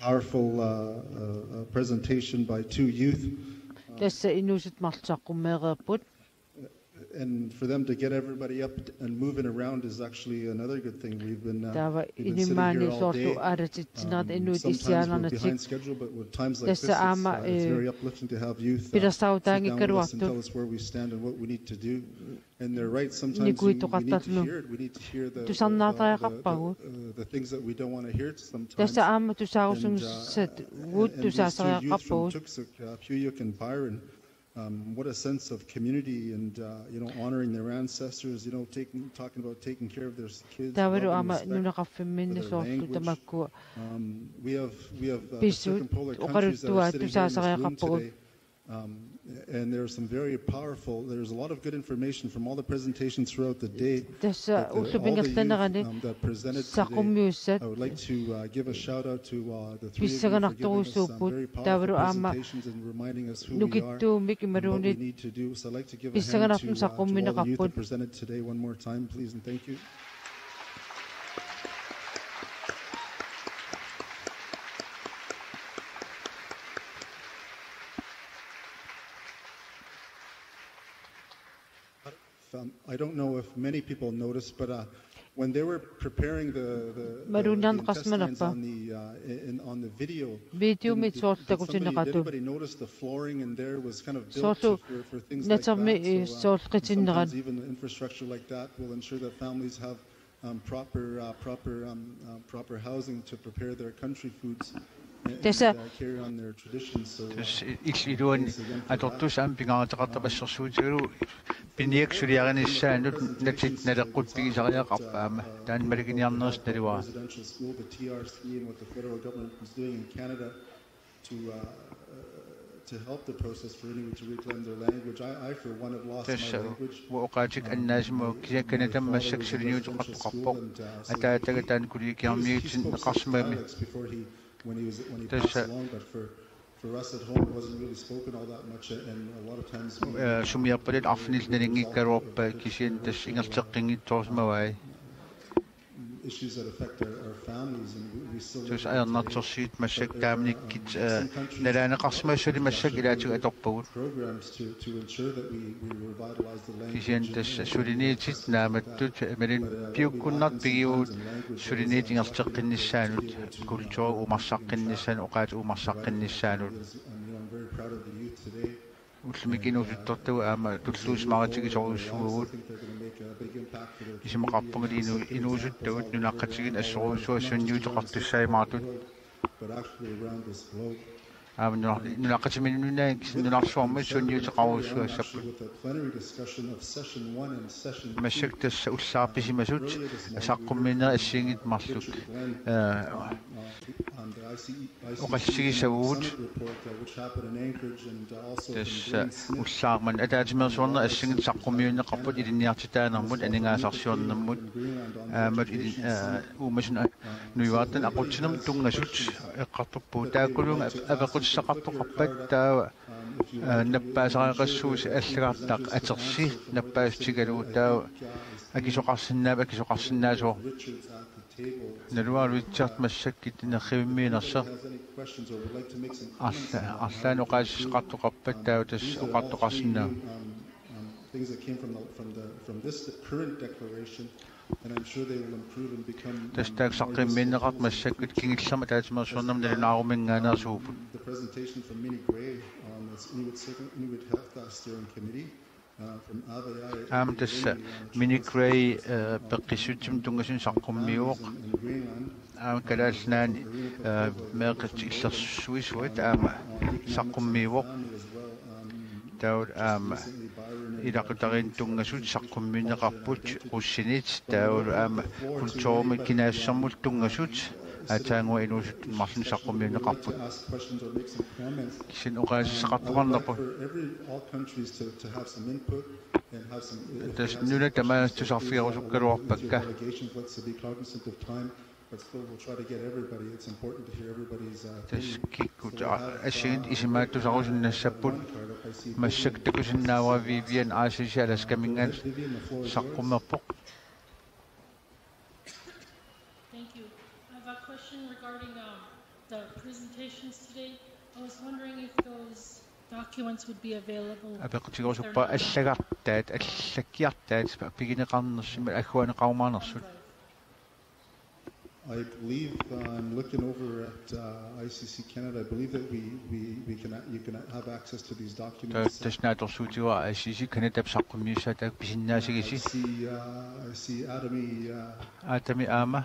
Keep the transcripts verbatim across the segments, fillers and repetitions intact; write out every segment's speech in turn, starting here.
powerful uh, uh, uh, presentation by two youth. Tassa inuusuttut marluk saqqummeereerput. And for them to get everybody up and moving around is actually another good thing. We've been, uh, Taava we've been sitting here inimaani all day. Soorlu aalatitsinerat Um, inuit sometimes we're issiaannarnatik. Behind schedule, but with times like this, Tassa it's, aamma, uh, it's eh, very uplifting to have youth, uh, sit down with us and pilersaarutaanngikkaluartut tell us where we stand and what we need to do. And they're right. Sometimes you, we need to nikuitoqartarluni hear it. We need to hear the, the, the, the, tusarnaartariaqarpagut. Uh, the things that we don't wanna hear sometimes. Tassa aamma tusaarusunngissavagut. And, uh, and, and these two youth from tusaasariaqarpagut. Tuksuk, uh, Puyuk and Byron, um, what a sense of community and, uh, you know, honoring their ancestors, you know, taking, talking about taking care of their s-, kids, loving, respect for their language. Taavalu aamma nunaqarfimminni soorlu tamakkua. Um, we have, we have, uh, pisut Pacific and Polar countries that are sitting here in this room today. Oqaluttuaat tusaasariaqarpagut. Um, and there's some very powerful, there's a lot of good information from all the presentations throughout the day. Tassa, but the, all the youth, ullup ingerlanerani, um, that presented today, saqqummiussat, I would like to, uh, give a shout out to, uh, the three of you for giving us some very powerful presentations and reminding us who we are and what we need to do. So I'd like to give a hand to, uh, to all the youth that presented today one more time, please, and thank you. Um, I don't know if many people noticed, but, uh, when they were preparing the, the, the, the intestines on the, uh, in, on the video, did, did somebody, did anybody notice the flooring in there was kind of built for, for things like that? So, um, sometimes even infrastructure like that will ensure that families have um, proper, uh, proper, um, uh, proper housing to prepare their country foods and, and, uh, carry on their traditions. So, uh, thanks again for that. Tassa il-, iluani atortussat aamma pingaaruteqartarpoq assersuutigalugu piniakkat suliarinissaannut natit naleqqut pigisariaqarpat aamma taanna maluginiarnerisa naluara. Residential school, the T R C, and what the federal government is doing in Canada to, uh, uh, to help the process for Inuit to reclaim their language. I, I, for one, have lost my language. Tassa uanga oqaatigaara annaasimavoq kisianni Canadami massakkut suliniuteqartoqarpoq. Ataataga taanna kollegiarmiutsinneqarsimagami. Tassa sumiarpaluk arfinillit nalinngikkaluarpai kisianni tassa ingerlateqqinngitsoorsimavai. Issues that affect our, our families, and we, we still need to take, ajornartorsiutit massakkut taamanikkut, eh, nalaaneqarsimasut suli massakkut ilaatigut atorpagut. Programs to, to ensure that we, we revitalize the language. Kisianni tassa suliniutit naammattut imaluunniit piukkunnartut pigivagut suliniutit ingerlateqqinnissaannut, kulturi uumarsaqqinnissaanut, oqaatsit uumarsaqqinnissaannut. Ullumi inuusuttortagut aamma tulluusimaarutigisorujussuuvugut. Isumaqarpunga inu-, inuusuttagut nunaqqatigiinni assorujussuaq sunniuteqartussaajumaartut. Aamma nuna-, nunaqqatiminunnaani kisianni nunarsuarmi sunniuteqarujussuassapput. Massakkut tassa ullaarpisimasut saqqummiinerit assigiinngitsut marluk, eh, oqallisigisavugut. Tassa ullaaq manna ataatsimeersuarnerit assigiinngitsut saqqummiunneqarput ilinniartitaanermut, aningaasarsiornermut, aamma ilin-, aa, uumasut nujuartannut aqutsinermut tunngasut eqqartorpagut. Taakkuluunniit ap-, apeqqutissaqartoqarpat taava, aa, nappaasariaqassuusi allagartaq atersi nappaasutigalugu taava akisoqarsinnaavat, akisoqarsinnaasoq. Naluara Richard massakkut nerrivimmiinersoq. Arla-, arlaannik oqaasissaqartoqarpat taava tassa oqartoqarsinnaavoq. Things that came from the, from the, from this current declaration, and I'm sure they will improve and become, um, more visible. Tassa taakku saqqummiunneqartut massakkut kingullermik ataatsimeersuarnermut nalunaaruminngaanneersuupput. Um, the presentation from Minnie Gray, um, as Inuit Second, Inuit Health, uh, Steering Committee. Aamma tassa Minnie Gray, eh, peqqissutsimut tunngasut saqqummiuvoq. Aamma Kalaallit Nunaanni, eh, meeqqat illersuisuat aamma saqqummiuvoq. Taavalu aamma ilaqutariinnut tunngasut saqqummiunneqarput, russinit, taavalu aamma kulturimut kinaassusermut tunngasut. Aatsaannguaq inuusuttut marluk saqqummiunneqarput. Kisianni oqaasissaqartoqarnerput. Tassa nunat tamaasa tusarfigerusukkaluarpakka. Tassa kikkut assigiinngitsut isumaattusarusunnaassapput. Massakkut takusinnaavara Vivian Asisi Alaskaminngaanniit saqqummerpoq. Thank you. I have a question regarding, um, the presentations today. I was wondering if those documents would be available. Apeqqutigerusuppara allagartaat, allakkiartaat pigineqarnersut agguaanneqarumaanersut. I believe, uh, I'm looking over at, uh, I C C Canada. I believe that we, we, we can, you can have access to these documents. Tassa naatsorsuutigaara I C C Canadap saqqummiussaata I pisinnaasagisi. See, uh, I see Adami, uh, Adami aamma.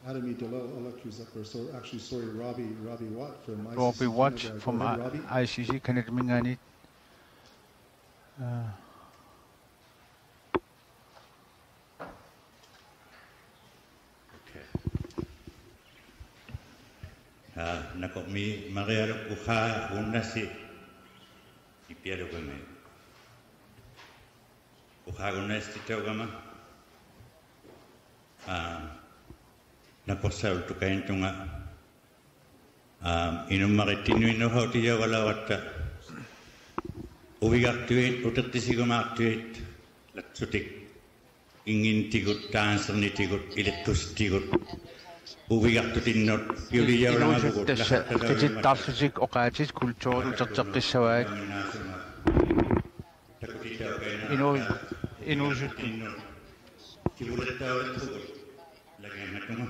Adami Dalal Alak, who's up there. So actually, sorry, Robbie, Robbie Watt from I C C Robbie Watt Canada. From I C C Canada-minngaanniit. Uh, Okay. Aa, nakormi Marialu Uqaa Gunnasi ipialukami. Uqaa Gunnasi titaugama. Aa, nakorsaalu tukaintunga. Aam, inummarittinnuinnuuhauti jaagalaaratta uigartuit, utertitsigumaartuit, latsutik, ingintigut, taansernitigut, ileqqusitigut, uigartutinnut, piulijaulamavugut, tassa qitittarlutik oqaatsit kulturit uterteqqissavaat. Inu-, inuusut. Tivulettaavattugut, lagiannatunga.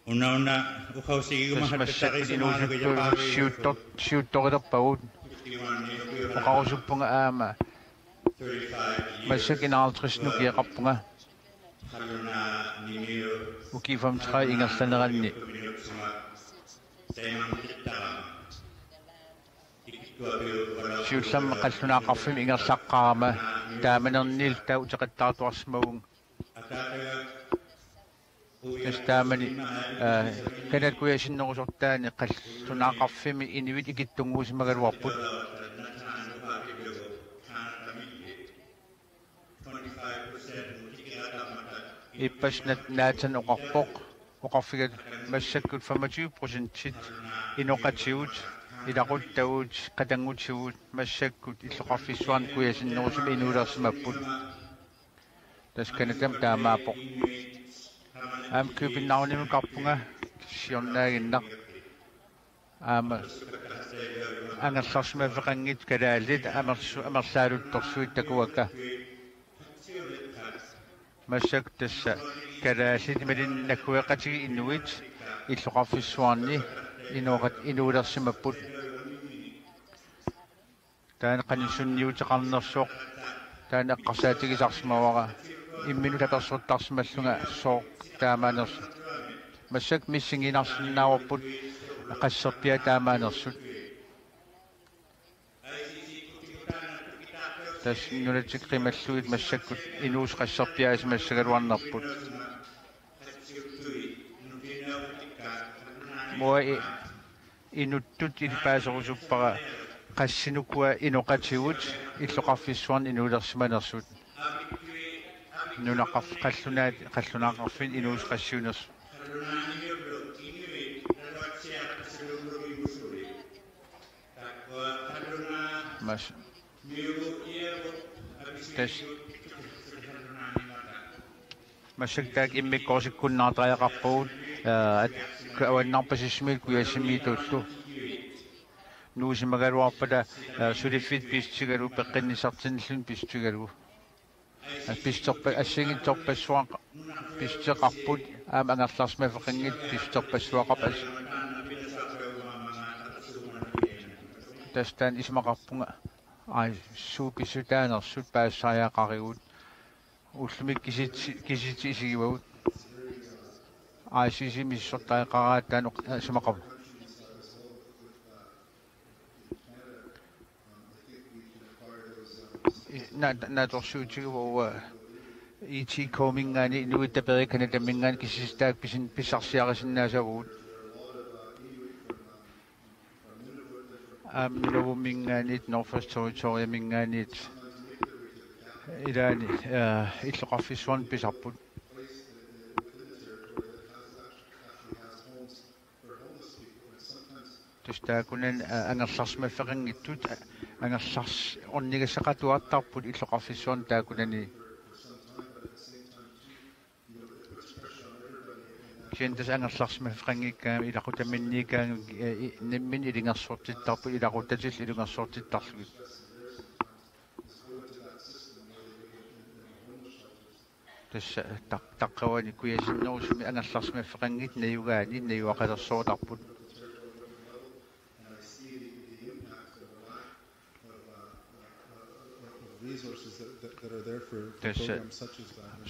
Una una uqausigigumahat massakkut inuusuttut siuttor-, siuttorilerpagut. Oqarusuppunga aamma massakkut enoghalvtreds nukiaqarpunga. Ukiut femogtredive ingerlaneranni. Siullermik qallunaaqarfimmi ingerlaqqaarama taamanerniillu taava uteqattaartuarsimavunga. Tassa taamani, aa, Canadap kujasinnerusortaani qallunaaqarfimmi inuit ikittunnguusimagaluarput. Ippassaq Nat-, Nathan oqarpoq, oqarfigalugu massakkut femogtyve procentit inoqatigut, ilaquttagut, qatanngutigut massakkut illoqarfissuarni kujasinnerusumik inuulersimapput. Tassa Canadami taamaappoq. Aamma Københavnimiinngaanneerpunga siornaaginnaq. Aamma angerlarsimaffeqanngitsut kalaallit amersu-, amerlaaluttorsuit takuakka. Massakkut tassa kalaallit imaluunniit nakkueqatigiit inuit illoqarfissuarni inooqat-, inuulersimapput. Taanna qanoq sunniuteqarnersoq, taanna eqqarsaatigisarsimavara, imminut tapersersortarsimallunga sooq taamaanersoq. Massakkut missingiinnarsinnaavarput qasserpiaat taamaanersut. Tassa nunatik qimallugit massakkut inuusut qasserpiaasimassagaluarnerput. Mua i-, inuttut ilipaaserusuppara qassinik ukua inoqatigut illoqarfissuarni inuulersimanersut. Nunaqarf-, qallunaat, qallunaaqarfinni inuusut qassiunersut. Mas-, tassa massakkut taakku immikkoortikkunnaartariaqarpagut, aa, at-, avannarpasissumiit kujasimiitullu. Nuusimagaluarpata, aa, suliffik pissutigalugu, peqqinnissartinnilluunniit pissutigalugu. Aa, pissuterpa-, assigiinngitsorpassuaq pissuteqarput, aamma angerlarsimaffeqanngitsut pissuterpassuaqarput as-. Tassa taanna isumaqarpunga, ai, suut pissutaanersut paasisariaqarigut. Ullumi kisitsi-, kisitsit isigivagut. I C C misissortariaqaraat taanna oq-, isumaqarpunga. I-, na-, naatsorsuutigaara uanga E T K-minngaanniit inuit taperigit Canadaminngaanniit kisitsisitaat pisin-, pissarsiarisinnaasagut. Aamma Nunavumminngaanniit, Northwest Territoryminngaanniit ilaanni, aa, illoqarfissuarnik pisarput. Tassa taakkunani, aa, angerlarsimaffeqanngitsut, aa, angerlars-, ornigassaqatuartarput illoqarfissuarni taakkunani. Kisianni tassa angerlarsimaffeqanngikkaangamik ilaqutaminniikkaangamik, eh, i-, nammineq ilungersortittarput, ilaqutatillu ilungersortittarlugit. Tassa taq-, taqqavani kujasinnerusumik angerlarsimaffeqanngitsut najugaanni najugaqalersortarput. Tassa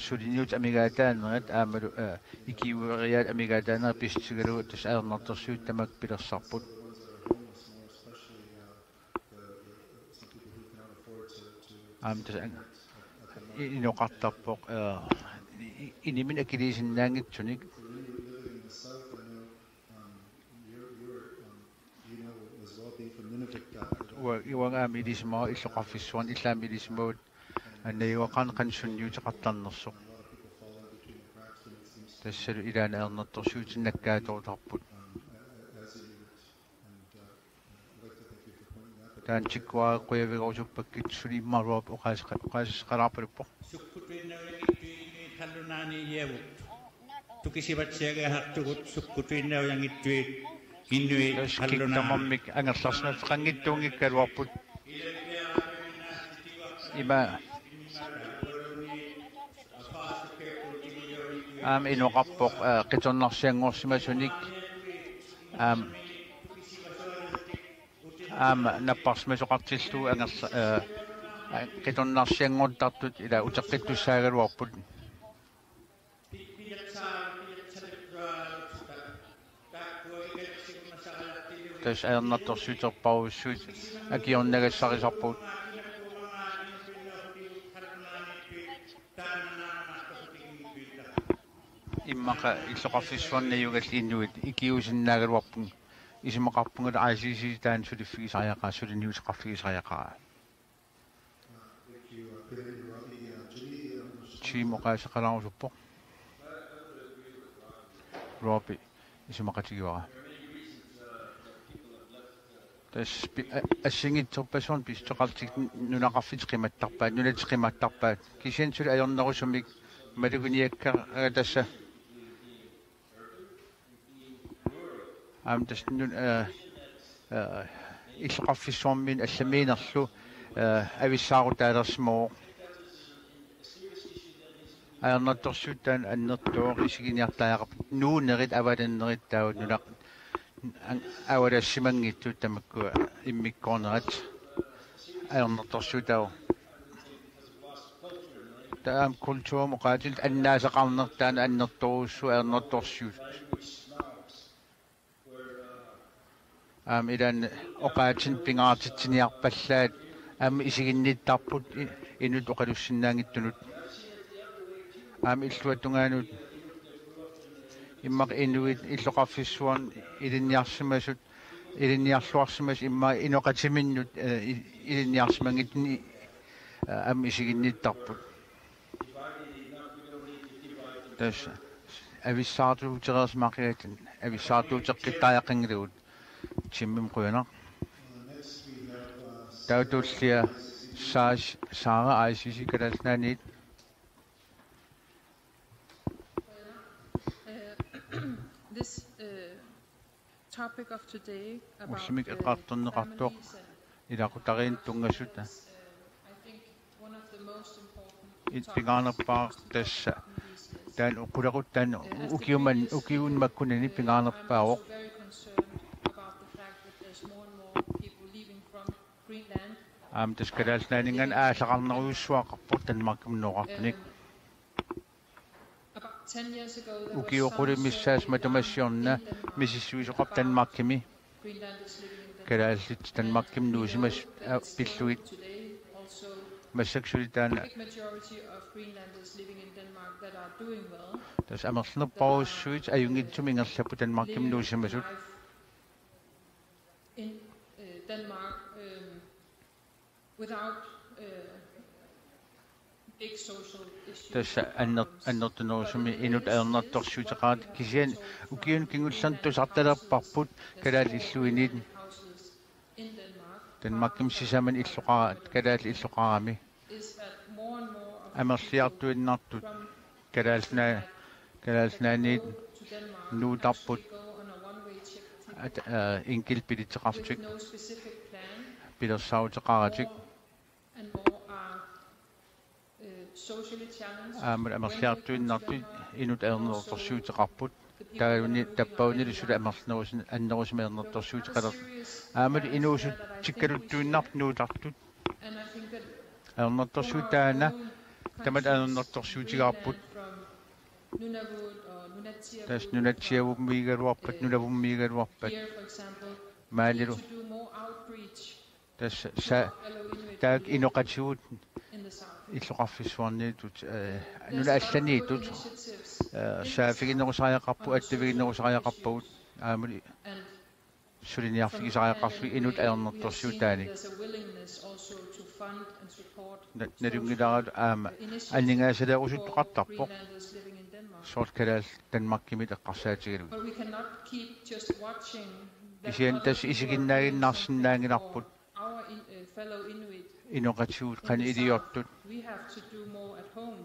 suliniutit amigaataanerat aammalu, eh, ikiueriaat amigaataanerat pissutigalugu tassa ajornartorsiut tamakku pilersarput. Aamma tassa i-, inoqartarpoq, eh, i-, i-, inimik akiliisinnaanngitsunik. Ua-, uanga aamma ilisimavara illoqarfissuarni, illit aamma ilisimavat najugaqarneq qanoq sunniuteqartarnersoq. Tassalu ilaanni ajornartorsiutit nakkaatoortarput. Taanna tikkuareqqujavigerusuppakkit suli immaqa Rob oqaaseqa-, oqaaseqalaarpaluppoq. Sukkutuinnarujangittuit inuit qallunaani iavut. Tukisivatsiagiartugut sukkutuinnarujangittuit inuit qallunaani. Tamarmik angerlarsimaffeqanngitsuunngikkaluarput. Ima aamma inoqarpoq, eh, qitornarsianngorsimasunik. Aamma, aamma napparsimasoqartillugu angerla-, eh, qitornarsianngortartut ila uteqqittussaagaluarput. Tassa ajornartorsiuterpassuit akiornagassarisarput. Immaqa illoqarfissuarni najugallit inuit ikiuisinnaagaluarput, isumaqarpunga I C C taanna suliffigisariaqaraa, suliniuteqarfigisariaqaraa. Jim oqaaseqalaarusuppoq. Robi isumaqatigivara. Tassa pi-, a-, assigiinngitsorpassuarnik pissuteqarlutik nunaqarfitit qimattarpaat, nunatik qimattarpaat. Kisianni suli ajornerusumik maluginiakkakka tassa. Aamma tassa nun-, eh, eh, illoqarfissuarmiit allamiinerlu, eh, avissaarutaalersimavoq. Ajornartorsiut taanna annertooq isiginiartariaqarput nuunerit avalannerit taava nunaq an-, avalassimanngitsut tamakkua immikkoornerat ajornartorsiutaavoq. Taava kulturimut oqaatilik annaasaqarneq taanna annertoorujussuuvoq ajornartorsiut. Aamma ilaanni oqaatinik pingaartitsiniarpallaat aamma isiginnittarput i-, inuit oqalussinnaanngitsunut. Aamma illuatungaanut immaqa inuit illoqarfissuarni ilinniarsimasut, ilinniarluarsimasut immaqa inoqatiminnut, eh, i-, ilinniarsimanngitsunik, eh, aamma isiginnittarput. Tassa avissaartuutereersimaqigaat, avissaartuuteqqittariaqanngilagut. Jimimut qujanaq. Taava tullia Saas-, Saara I C C Kalaallit Nunaanniit. This, uh, topic of today about, ullumikkut uh, eqqartorneqartoq families and ilaqutariinnut tunngasut. It pingaarnerpaaq tassa taanna qulequtaq taanna ukiumman-, ukiuni makkunani pingaarnerpaavoq. Aamma tassa Kalaallit Nunaanninngaanniit aallarnerujussuaqarpoq Danmarkimut nooqartunik. Ukioq qulit missaat matuma siorna misissuisoqarpoq Danmarkimi. Kalaallit Danmarkimi nuusimasut, aa, pillugit. Massakkut suli taanna. Tassa amerlanerpaarujussuit ajunngitsumik ingerlapput Danmarkimi nuusimasut. Tassa anner-, annertunerusumik inuttut ajornartorsiuteqartut kisianni ukiuni kingullerni tusartalerparput kalaallit illuinniit. Danmarkimi sisamani illoqara-, kalaallit illoqarami. Amerliartuinnartut Kalaallit Nua-, Kalaallit Nunaanniit Nuuttarput at- aa, enkeltbilletteqarlutik pilersaaruteqaratik. Aammalu amerliartuinnartut inuk ajornartorsiuteqarput. Taavani tappavani suli amerlanerusin annerusumik ajornartorsiuteqalerlutik. Aammalu inuusutsikkaluttuinnarput nuuttartut. Ajornartorsiut taanna tamatta ajornartorsiutigaarput. Tassa Nunatsiavummiigaluarpat, Nunavummiigaluarpat. Maanilu tassa sa- taakku inoqatigut illoqarfissuarniittut, eh, nunat allaniittut, eh, saaffiginerusariaqarput, attaviginerusariaqarpagut, aammalu suliniarfigisariaqarlugit inuk ajornartorsiut taanna. Na- nalunngilara aamma aningaasaleerusuttoqartarpoq. Soorlu kalaallit Danmarkimit eqqarsaatigalugit. Kisianni tassa isiginnaaginnarsinnaanngilarput inoqatigut qanoq iliortut.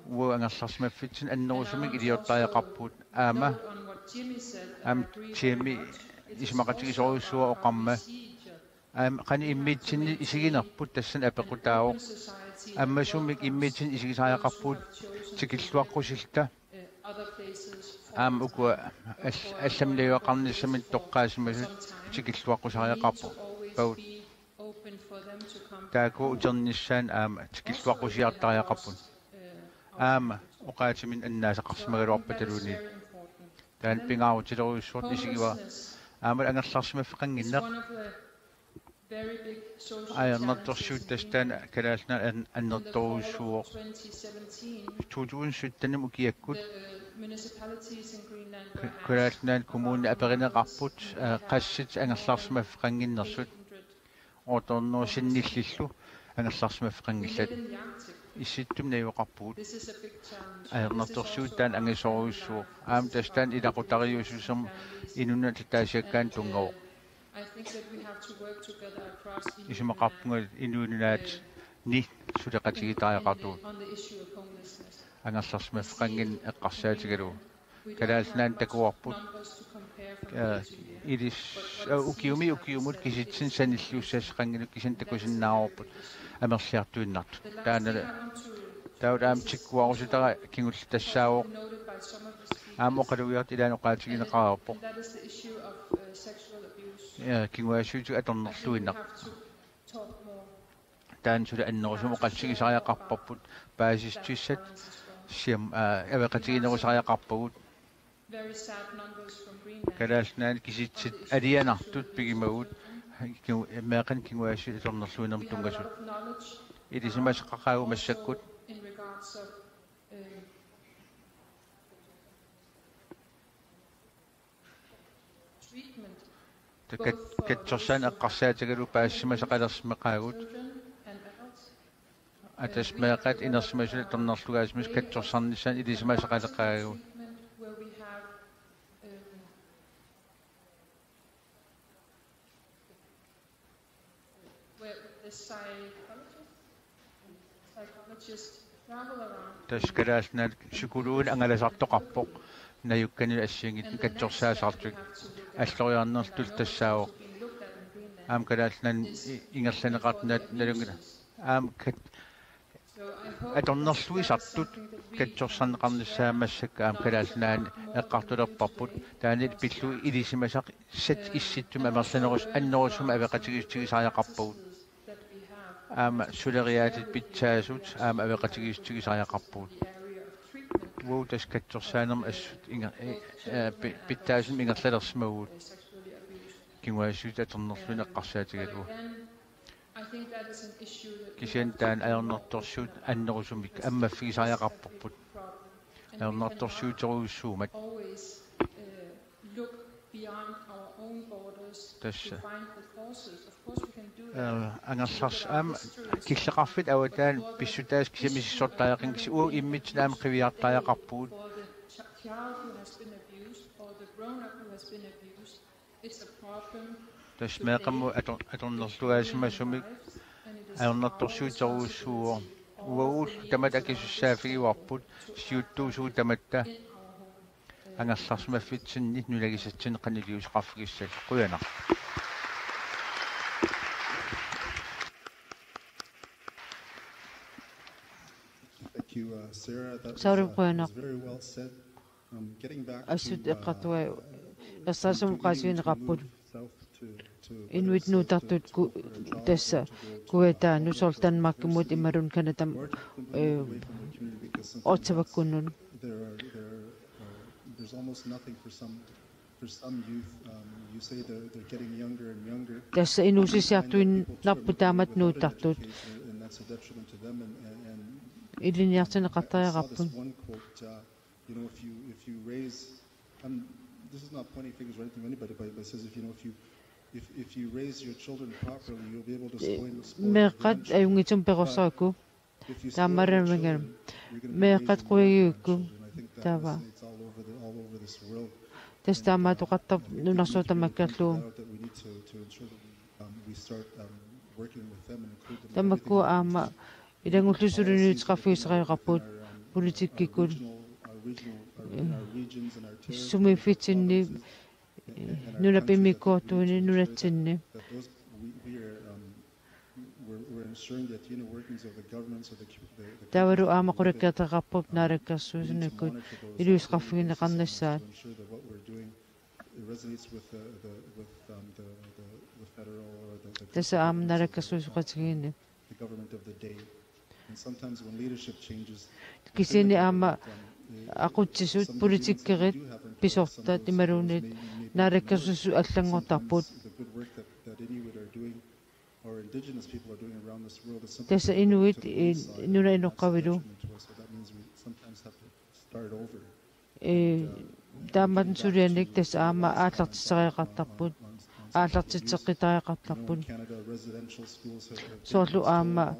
Uagut angerlarsimaffitsinni annerusumik iliortariaqarpugut. Aamma aamma Jimmy isumaqatigisorujussuuvoq oqarmat. Aamma qanoq immitsinnut isiginerput tassani apeqqutaavoq. Ammasumik immitsinnut isigisariaqarpugut tikilluaqqusilluta. Aamma ukua all- allamik najugaqarnissamik toqqaasimasut tikilluaqqusariaqarpagut. Taakku uternissaat aamma tikilluaqqusiartariaqarput. Aamma oqaatsiminnik annaasaqarsimagaluarpataluunniit. Taanna pingaarutilerujussuartut isigivara. Aamma angerlarsimaffeqannginneq. Ajornartorsiut tassa taanna Kalaallit Nunaat an- annertoorujussuuvoq. To tusind syttenimi ukiakkut Ka- Kalaallit Nunaanni kommunit aperineqarput, eh, qassit angerlarsimaffeqannginnersut. Otte hundrede sinnillillu angerlarsimaffeqanngillat. Issittumi najugaqarpugut. Ajornartorsiut taanna angisoorujussuuvoq. Aamma tassa taanna ilaqutariiussinermi inunnut ataasiakkaanut tunngavoq. Isumaqarpunga Inuit Nunaanni suleqatigiittariaqartugut. Angerlarsimaffeqannginneq eqqarsaatigalugu. Kalaallit Nunaanni takuarput. Eh, ilis- eh, ukiumi ukiumut kisitsisit sanilliussassaqanngilagut kisianni takusinnaavarput amerliartuinnartut. Taanna taava aamma tikkuarusutara kingulleq tassaavoq. Aamma oqalugiartut ilaanni oqaatigineqareerpoq. Eh, kinguaassiuutitigut atornerluinnaq. Taanna suli annerusumik oqaatigisariaqarparput paasissutissat siam- aa, apeqatiginerusariaqarpagut. Kalaallit Nunaanni kisitsisit alianartut pigimaguit kingu- meeqqanik kinguaassiuutitigut atornerluinermut tunngasut. Ilisimasaqaqaagut massakkut. Kat- katsorsaaneq eqqarsaatigalugu paasisimasaqalersimaqaagut. Atas meeqqat inersimasut atornerlugaasimasut katsorsarnissaannut ilisimasaqaleqaagut. Tassa Kalaallit Nunaanni psykologit angalasartoqarpoq. Najukkanilu assigiinngitsunik katsorsaasartut alloriarnertut tassaavoq. Aamma Kalaallit Nunaanni i- ingerlanneqartut nalunngilaq. Aamma kat- atornerluisartut katsorsarneqarnissaat massakkut aamma Kalaallit Nunaanni eqqartulerparput. Taanna pillugu ilisimasat issittumi amerlanerusumik annerusumik apeqatigiissutigisariaqarpagut. Aamma suleriaatsit pitsaasut aamma apeqatigiissutigisariaqarpagut. Uagut tassa katsorsaanermi assut inger- eh, eh, pi- pitsaasunut ingerlalersimavugut. Kinguaassiuutitigut atornerluineq eqqarsaatigalugu. Kisianni taanna ajornartorsiut annerusumik ammaffigisariaqarparput. Ajornartorsiuterujussuummat. Tassa. Eh, angerlars- aamma killeqarfiit avataani pissutaasut kisianni misissortariaqanngillat kisianni uagut immitsinnut aamma qiviartariaqarpugut. Tassa meeqqamut ator- atornerlugaasimasumik ajornartorsiuterujussuuvoq. Uagullu tamatta akisussaaffigivarput siuttuusugut tamatta. angerlarsimaffitsinni nunagisatsinni qanoq iliuuseqarfigissallugu. Qujanaq. Thank you, uh, Sarah. That was, Sarah, uh, qujanaq. Was very well said. Um, getting back to, assut uh, eqqartugai, ersarissumik oqaatigineqarput. Inuit nuuttartut ku-, tassa kujataanut soorlu Danmarkimut imaluunniit Canadamut, eh, Ottawakkunnut. Tassa inuussutissartuinnarput taamatut nuuttartut. Ilinniartinneqartariaqarput. You know, if you, if you raise, um, this is not pointing fingers or anything at anybody, but, but it says if, you know, if you, if, if you raise your children properly, you'll be able to spoil, spoil your grandchildren. Meeqqat ajunngitsumik perorsarikku. But if you spoil your children, you're gonna be raising your grandchildren. Taamaaliorami meeqqat qujagiukku. I think that, taava, resonates all over the, all over this world. Tassa taamaattoqartarpoq nunarsuaq tamakkerlugu. And, uh, we need to, to ensure that we, um, we start, um, working with them and include them in everything that we do. Tamakku aamma ilanngullugu suliniuteqarfigisariaqarput politikkikkut. Sumiiffitsinni, nunap immikkoortuini nunatsinni. Taavalu aamma qulakkeertariaqarput naalakkersuisunikkut iliuuseqarfigineqarnissaat. Tassa aamma naalakkersuisoqatigiinni. Kisianni aamma aqutsisut, politikkerit, pisortat imaluunniit naalakkersuisut allanngortarput. Tassa inuit, eh, nunap inoqqavilu. Eh, taamatut sulianik tassa aamma aallartissariaqartarput, aallartitseqqittariaqartarput. Soorlu aamma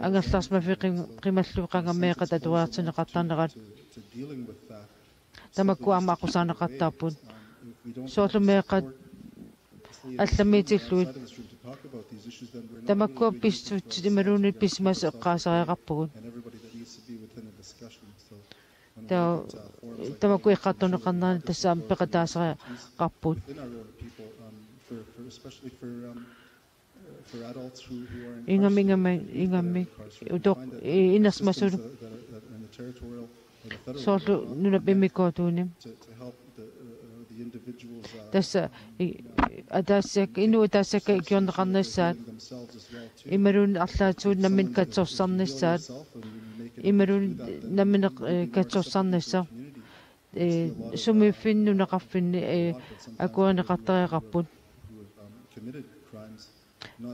angerlarsimaffik qim-, qimallugu qanga meeqqat atuariartinneqartarnerat. Tamakku aamma aqqusaarneqartarput. Soorlu meeqqat allamiitillugit. Tamakkua pissutsit imaluunniit pisimasut eqqaasariaqarpugut. Ta-, tamakku eqqartorneqarneranni tassa aamma peqataasariaqarput. Ingammik, ingammik, ingammik, utoq, i-, inersimasut. Soorlu nunap immikkoortuini. Tassa, i-, ataasiak-, inuit ataasiakkaat ikiorneqarnissaat. Imaluunniit arlaatigut nammineq katsorsarnissaat. Imaluunniit nammineq, eh, katsorsarnissaq. Eh, sumiiffinni nunaqarfinni, eh, akuerineqartariaqarput.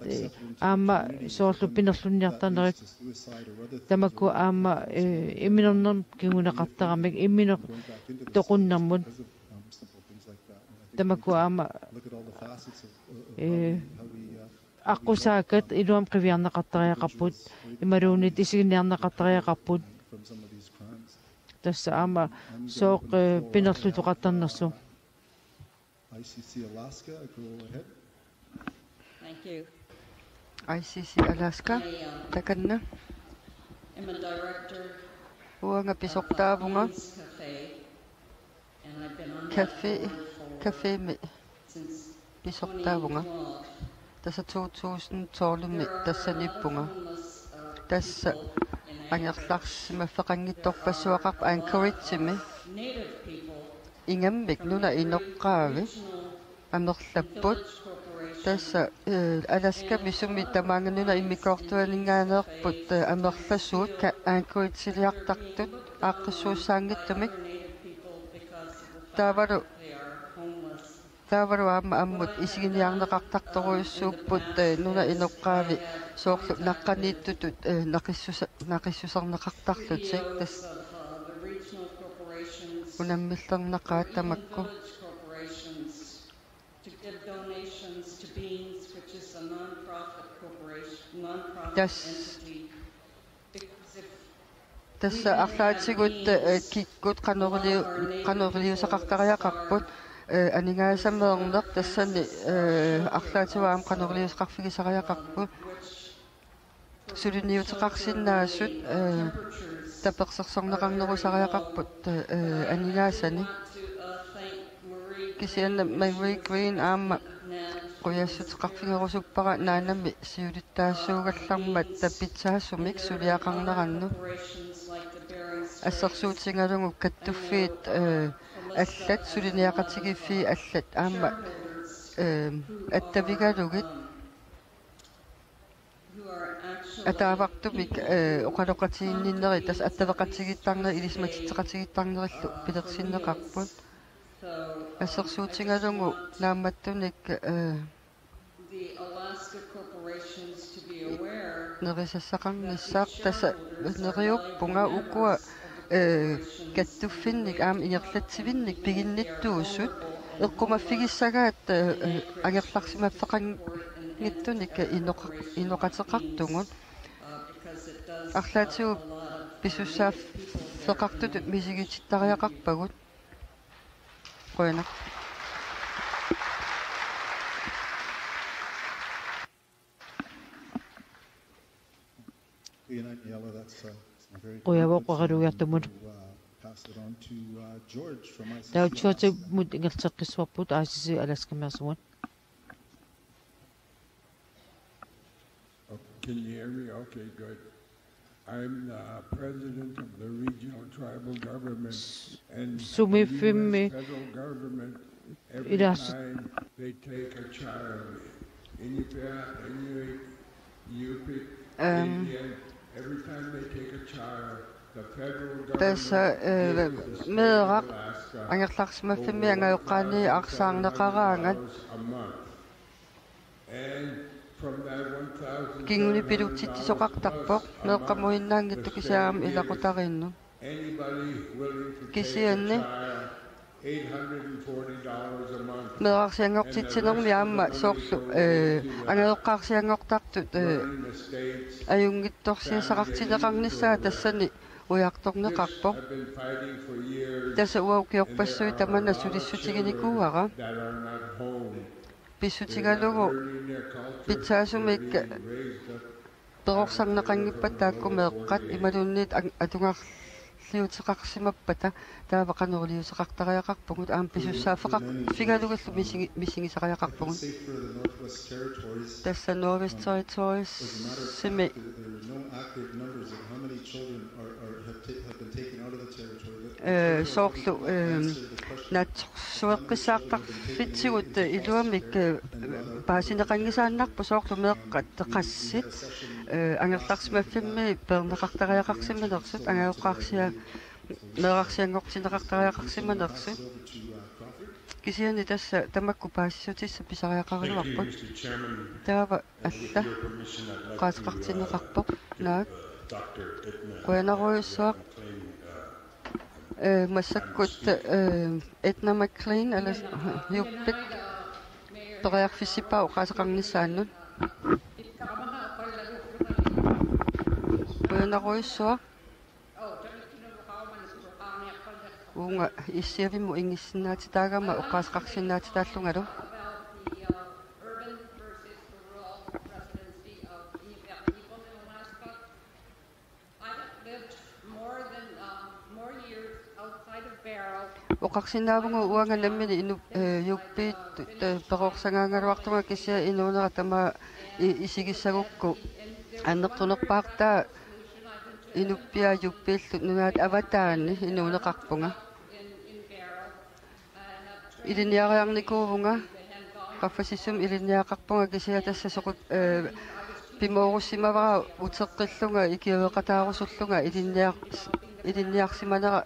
Eh, aamma soorlu pinerlunniartarnerit tamakku aamma, eh, imminernermut kinguneqartaramik, immineq toqunnermut. Tamakku aamma, eh, aqqusaakkat iluamik qiviarneqartariaqarput, imaluunniit isiginiarneqartariaqarput. Tassa aamma sooq, eh, pinerlutoqartarnersoq. I C C Alaska, go ahead. Thank you. I C C Alaska, I, um, takanna. Am a director of Uanga pisortaavunga. Hopkins Cafe, and I've been on that Cafe, board for, Cafémi since pisortaavunga. Twenty twelve. Tassa to tusind tolvimi tassaniippunga. Tassa angerlarsimaffeqanngitsorpassuaqarpoq Anchoragemi. Ingammik nunap inoqqaavi amerlapput. Tassa, eh, Alaskami sumi tamaanga nunap immikkoortuaninngaanneerput, eh, amerlasuut ka-, Anchorageliartartut aaqqissuussaanngitsumik. Taavalu Taavalu aamma ammut isiginiarneqartartorujussuupput, eh, nunap inoqqaavi soorlu naqqaniittutut, eh, naqissusa-, naqissuserneqartarlutik. Tassa unammillernaqaat tamakku. Tassa Tassa arlaatigut, eh, kikkut qanoriliu-, qanoriliuseqartariaqarput, eh, aningaasameerneq tassani, eh, arlaatigut aamma qanoriliuseqarfigisariaqarput. Suliniuteqarsinnaasut, eh, tapersersorneqarnerusariaqarput, eh, aningaasani. Kisianni Mary Green aamma qujassuteqarfigerusuppara naanami siulittaasuugallarmat tappitsaasumik suliaqarnerannut. Assersuutigalugu kattuffiit, eh, allat, suliniaqatigiiffiit allat aamma, eh, attavigalugit ataavartumik, eh, oqaloqatiginninnerit, tassa attaveqatigiittarnerit ilisimatitseqatigiittarnerillu pilersinneqarput. Assersuutigalugu naammattunik, eh, nerisassaqarnissaq, tassa neriuppunga ukua, eh, kattuffinnik aamma ingerlatsivinnik piginnittuusut eqqumaffigissagaat, eh, eh, angerlarsimaffeqanngitsunik inoqa-, inoqateqartugut. Arlaatigut pisussaaffeqartutut misigitittariaqarpagut. Qujanaq. Qujavoq oqalugiartumut. Taava Georgemut ingerlateqqissavarput, I C C Alaskamiarsuat. Oh, can you hear me? Okay, good. I'm the president of the regional tribal government and the Sumiiffimmi U S federal government, every ilaas- time they take a child, Iñupiat, Inuit, Yupik, Indian, every time they take a child, the federal government gives the state of Alaska over one hundred thousand dollars a month. And from that one thousand dollars a month, the state gives anybody willing to take a child eight hundred forty dollars a month. Kisianni meerarsianngortitsinermi aamma soorlu, eh, angajoqqaarsianngortartut, eh, ajunngitsorsiassaqartinneqarnissaa tassani ujartorneqarpoq. Tassa uagut ukiorpassuit tamanna sulissutiginikuuara. Pissutigalugu pitsaasumik perorsarneqanngippat taakku meeqqat imaluunniit ang-, atugarliuteqarsimappata, taava qanoq iliuuseqartariaqarpugut, aamma pisussaaffeqarfigalugillu misigi-, misigisariaqarpugut. Tassa Northwest Territoriesimi eh, soorlu, eh, naatsorsueqqissaartarfitsigut iluamik, eh, paasineqanngisaannarpoq soorlu meeqqat qassit, eh, angerlarsimaffimmi peerneqartariaqarsimanersut, angajoqqaarsia-, meerarsianngortinneqartariaqarsimanersut. Kisianni tassa tamakku paasissutissat pisariaqaraluarput. Taava alla oqaaseqartinneqarpoq. Naak. Qujanarujussuaq. Eh, massakkut, eh, Edna McLean, Alas-, Yupik, periarfissippaa oqaaseqarnissaannut. Qujanarujussuaq. Uunga issiavimmut ingissinnaatitaagama oqaaseqarsinnaatitaallungalu. Oqarsinnaavugut uanga nammineq inu-, eh, Yupik, eh, perorsaagaluartunga kisianni inuunera tamaat i-, isigissagukku annertunerpaartaa Inupiaq Yupillu nunaat avataani inuuneqarpunga. Ilinniariarnikuuvunga, qaffasissumik ilinniagaqarpunga kisianni tassa soqut-, eh, pimoorussimavara uteqqillunga ikiueqataarusullunga ilinniar-, ilinniarsimanera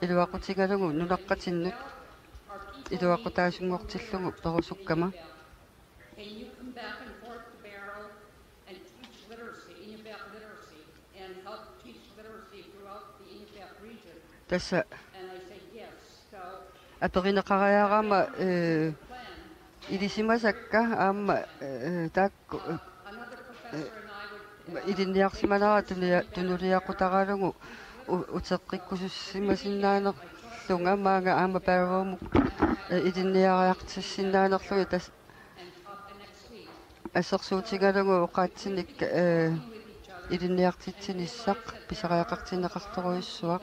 iluaqutigalugu nunaqqatinnut iluaqutaasunngortillugu perusukkama. Can you come back and forth to Barrow and teach literacy, Iñupiaq literacy, and help teach literacy throughout the Iñupiaq region? Tassa aperineqariarama, tassa, eh, ilisimasakka aamma, eh, taakku, eh, ilinniarsimanera tunulia-, tunuliaqutaralugu u-, uteqqikkusussimasinnaanerlunga maanga aamma Barrowmut, eh, ilinniariartissinnaanerlunga tassa assersuutigalugu oqaatsinik, eh, ilinniartitsinissaq pisariaqartinneqartorujussuaq.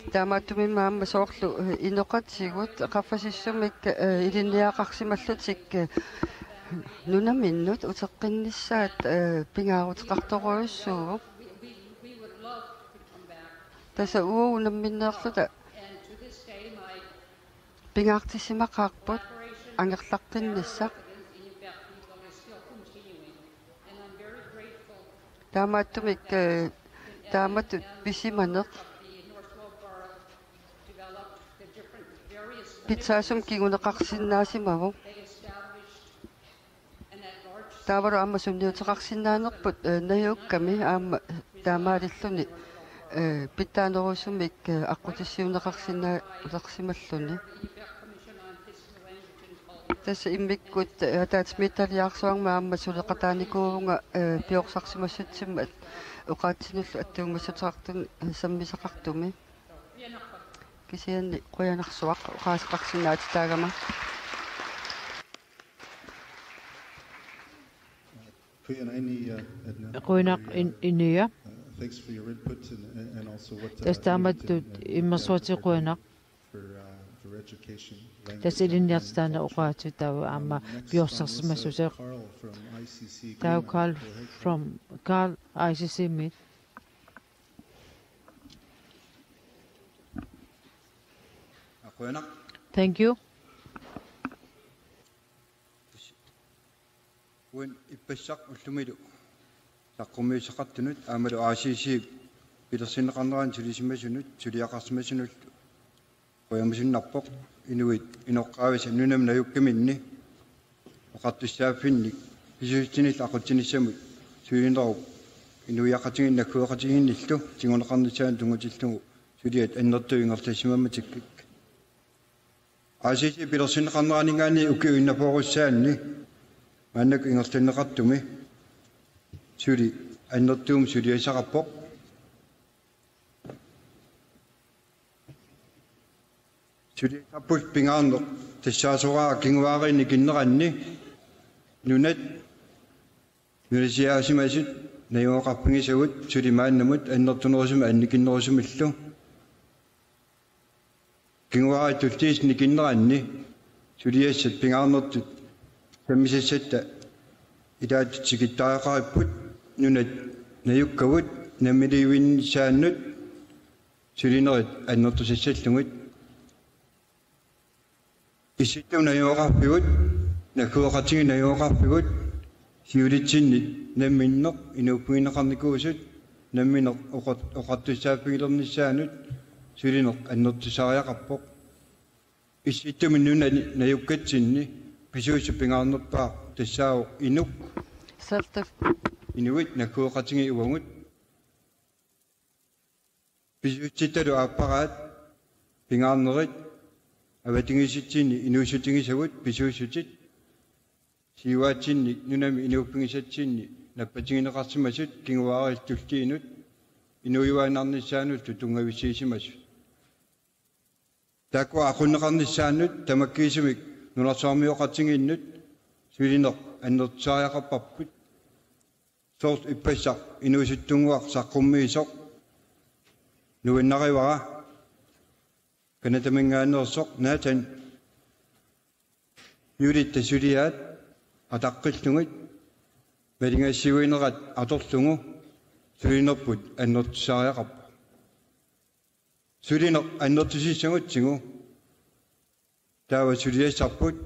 Taamaattumik aamma soorlu, eh, inoqatigut qaffasissumik, eh, ilinniagaqarsimallutik, eh, nunaminnut uteqqinnissaat, eh, pingaaruteqartorujussuuvoq. Tassa uagut unamminneerluta pingaartissimaqaarput angerlaqqinnissaq. Taamaattumik, eh, taamatut pisimaneq pitsaasumik kinguneqarsinnaasimavoq. Taavalu aamma sunniuteqarsinnaanerput, eh, najukkami aamma taamaalilluni, eh, pitsaanerusumik, eh, aqqutissiuunneqarsinnaalersimalluni. Tassa immikkut, eh, ataatsimiititaliarsuarmut aamma suleqataanikuuvunga, eh, piorsarsimassutsimut oqaatsinullu attuumassuteqartuni, eh, sammisaqartumi. Kisianni qujanarsuaq oqaaseqarsinnaatitaagama. Qujanaq, In-, Inuia. Tassa taamatut immersuatit qujanaq. Tassa ilinniartitaaneq oqaatsitaavoq aamma piorsarsimassuseq. Taava Carl from, Carl I C C-mit. Qujanaq. Thank you. Uani ippassaq ullumilu saqqummiussaqartunut aammalu A C C pilersinneqarnerani sulisimasunut suliaqarsimasunullu qujamasunnarpoq inuit inoqqaavisa nunami najukkaminni oqartussaaffinnik pisuussutinillu aqutsinissamut sulinerup inuiaqatigiinni naggueqatigiinnillu tiguneqarnissaanut tunngatillugu suliat annertuut ingerlassimammatikkik. A C C pilersinneqarneraninngaanniit ukiup innafoorussaanni maannakkut ingerlanneqartumi suli annertuumik suliassaqarpoq. Suliassarput pingaarneq tassaasoraara kinguaariit nikinneranni nunat nunasiaasimasut najugaqarfigisavut suli maannamut annertunerusumik annikinnerusumillu. Kinguaariit tulliit nikinneranni suliassat pingaarnertut sammisassatta ilaatigut tikittariaqaripput nunat najukkavut namminiilivinnissaannut sulinerit annertusassallugit. Issittumik najugaqarfigut, naggueqatigiit najugaqarfigut, siulitsinni namminneq inuuffigineqarnikuusut, namminneq oqar-, oqartussaaffigilernissaanut sulineq annertusaariaqarpoq. Issittumik nunani najukkatsinni pisuussut pingaarnerpaaq tassaavoq inuk. Saltaq. Inuit naggueqatigiit uagut. Pisuussittalu aapparaat pingaarnerit avatangiisitsinni inuussutigisavut pisuussutit siuaatsinni nunami inuuffigisatsinni nappatigineqarsimasut kinguaariillu tulliinut inuujuaannarnissaanullu tunngavissiisimasut. Taakkua aqunneqarnissaannut tamakkiisumik nunarsuarmioqatigiinnut sulineq annertusaariaqarparput. Soorlu ippassaq inuusuttunnguaq saqqummiisoq nuannarivara Canadaminngaanneersoq Nathan juulitta suliaat ataqqillugit maligassiuinerat atorlugu sulinerput annertusaariaqarpoq. Sulineq annertusissagutsigu taava suliassarput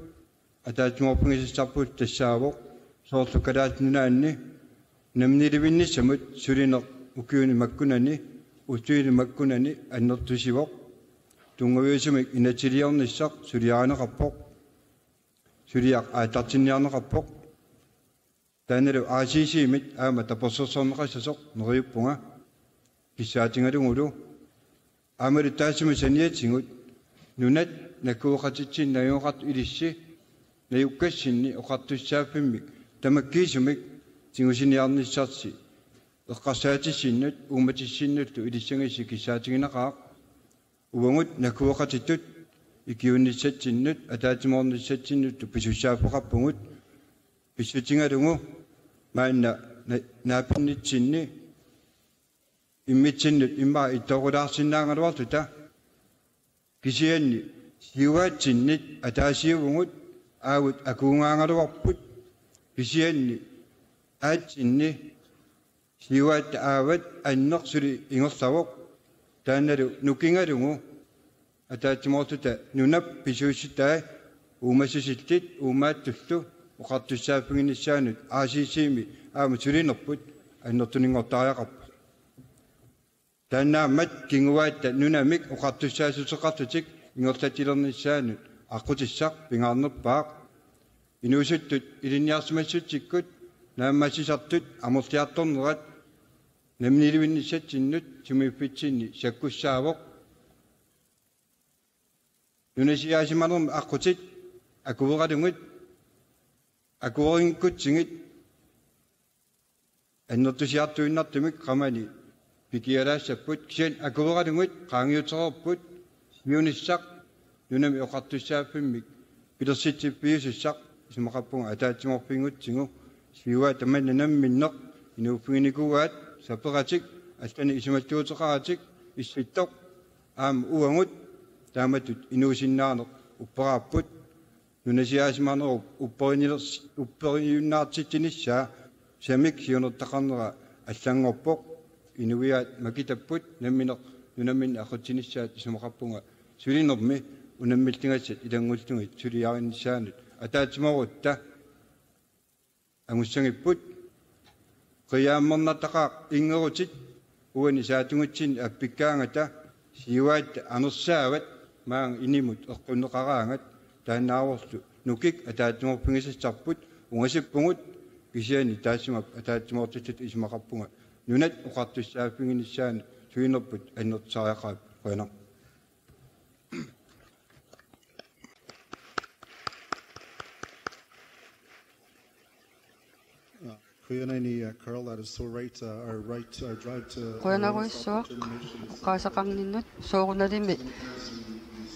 ataatsimoorfigisassarput tassaavoq soorlu Kalaallit Nunaanni namminiilivinnissamut sulineq ukiuni makkunani ulluni makkunani annertusivoq. Tunngaviusumik inatsisiliornissaq suliarineqarpoq. Suliaq aallartinniarneqarpoq. Taannalu A C C-mit aamma tapersersorneqassasoq neriuppunga kissaatigalugulu. Aammalu taassuma saniatigut nunat naggueqatitsinnut najugaqartut ilissi najukkassinni oqartussaaffimmik tamakkiisumik tigusiniarnissarsi eqqarsaatissinnut uummatissinnullu ilissagissi kissaatigineqaaq. Uagut naggueqatittut ikiuinnissatsinnut ataatsimoornissatsinnullu pisussaaffeqarpugut pissutigalugu maanna na-, naapinnitsinni immitsinnut immaqa ittoorulaarsinnaagaluartuta Kisianni siuaatsinnit ataasiuvugut aavut akuugaagaluarput, kisianni aatsinni siuaatta aavat anneq suli ingerlavoq, taannalu nukingalugu ataatsimoorluta nunap pisuussitai uumassisillit uummaattullu oqartussaaffiginissaannut A C C-mi aamma sulinerput annertuninngortariaqarpoq. Taannaammat kinguaatta nunamik oqartussaassuseqarlutik ingerlatilernissaannut aqqutissaq pingaarnerpaaq. Inuusuttut ilinniarsimassutsikkut naammassisartut amerliartornerat namminiilivinnissatsinnut sumiiffitsinni sakkussaavoq. Nunasiaasimanermi aqqutit akueralugit, akuerinngikkussigit annertusiartuinnartumik qamani pikialaassapput, kisianni akueralugit qaangiutereerput siunissaq nunami oqartussaaffimmik pilersitsiffiusussaq. Isumaqarpunga ataatsimoorfinngutsigu siuaatta manna namminneq inuuffiginikuuaat saperatik, allanik isumalluuteqaratik, Issittoq aamma uagut taamatut inuusinnaaneq upperaarput. Nunasiaasimanerup upperinilers-, upperiunnaartitsinissaa samik siunertaqarnera allanngorpoq. Inuiaat makitapput nammineq nunamminneq aqutsinissaat. Isumaqarpunga sulinermi unammilligassat ilanngullugit suliarinissaannut ataatsimoorutta angussagipput. Qiiammernattaqaaq inngerutit uani saatugutsinni appikkaangata siuaatta anersaavat maanga inimut eqqunneqaraangat, taannaavorlu nukik ataatsimoorfigisassarput ungasippugut, kisianni taassuma ataatsimoortitut isumaqarpunga nunat oqartussaaffiginissaannut sulinerput annertusariaqarpoq. Qujanaq. Qujanarsuaq, uh, Carl, that is so right, uh, our right, our drive to Qujanarsuaq oqaaseqarninnut. Soorunalimi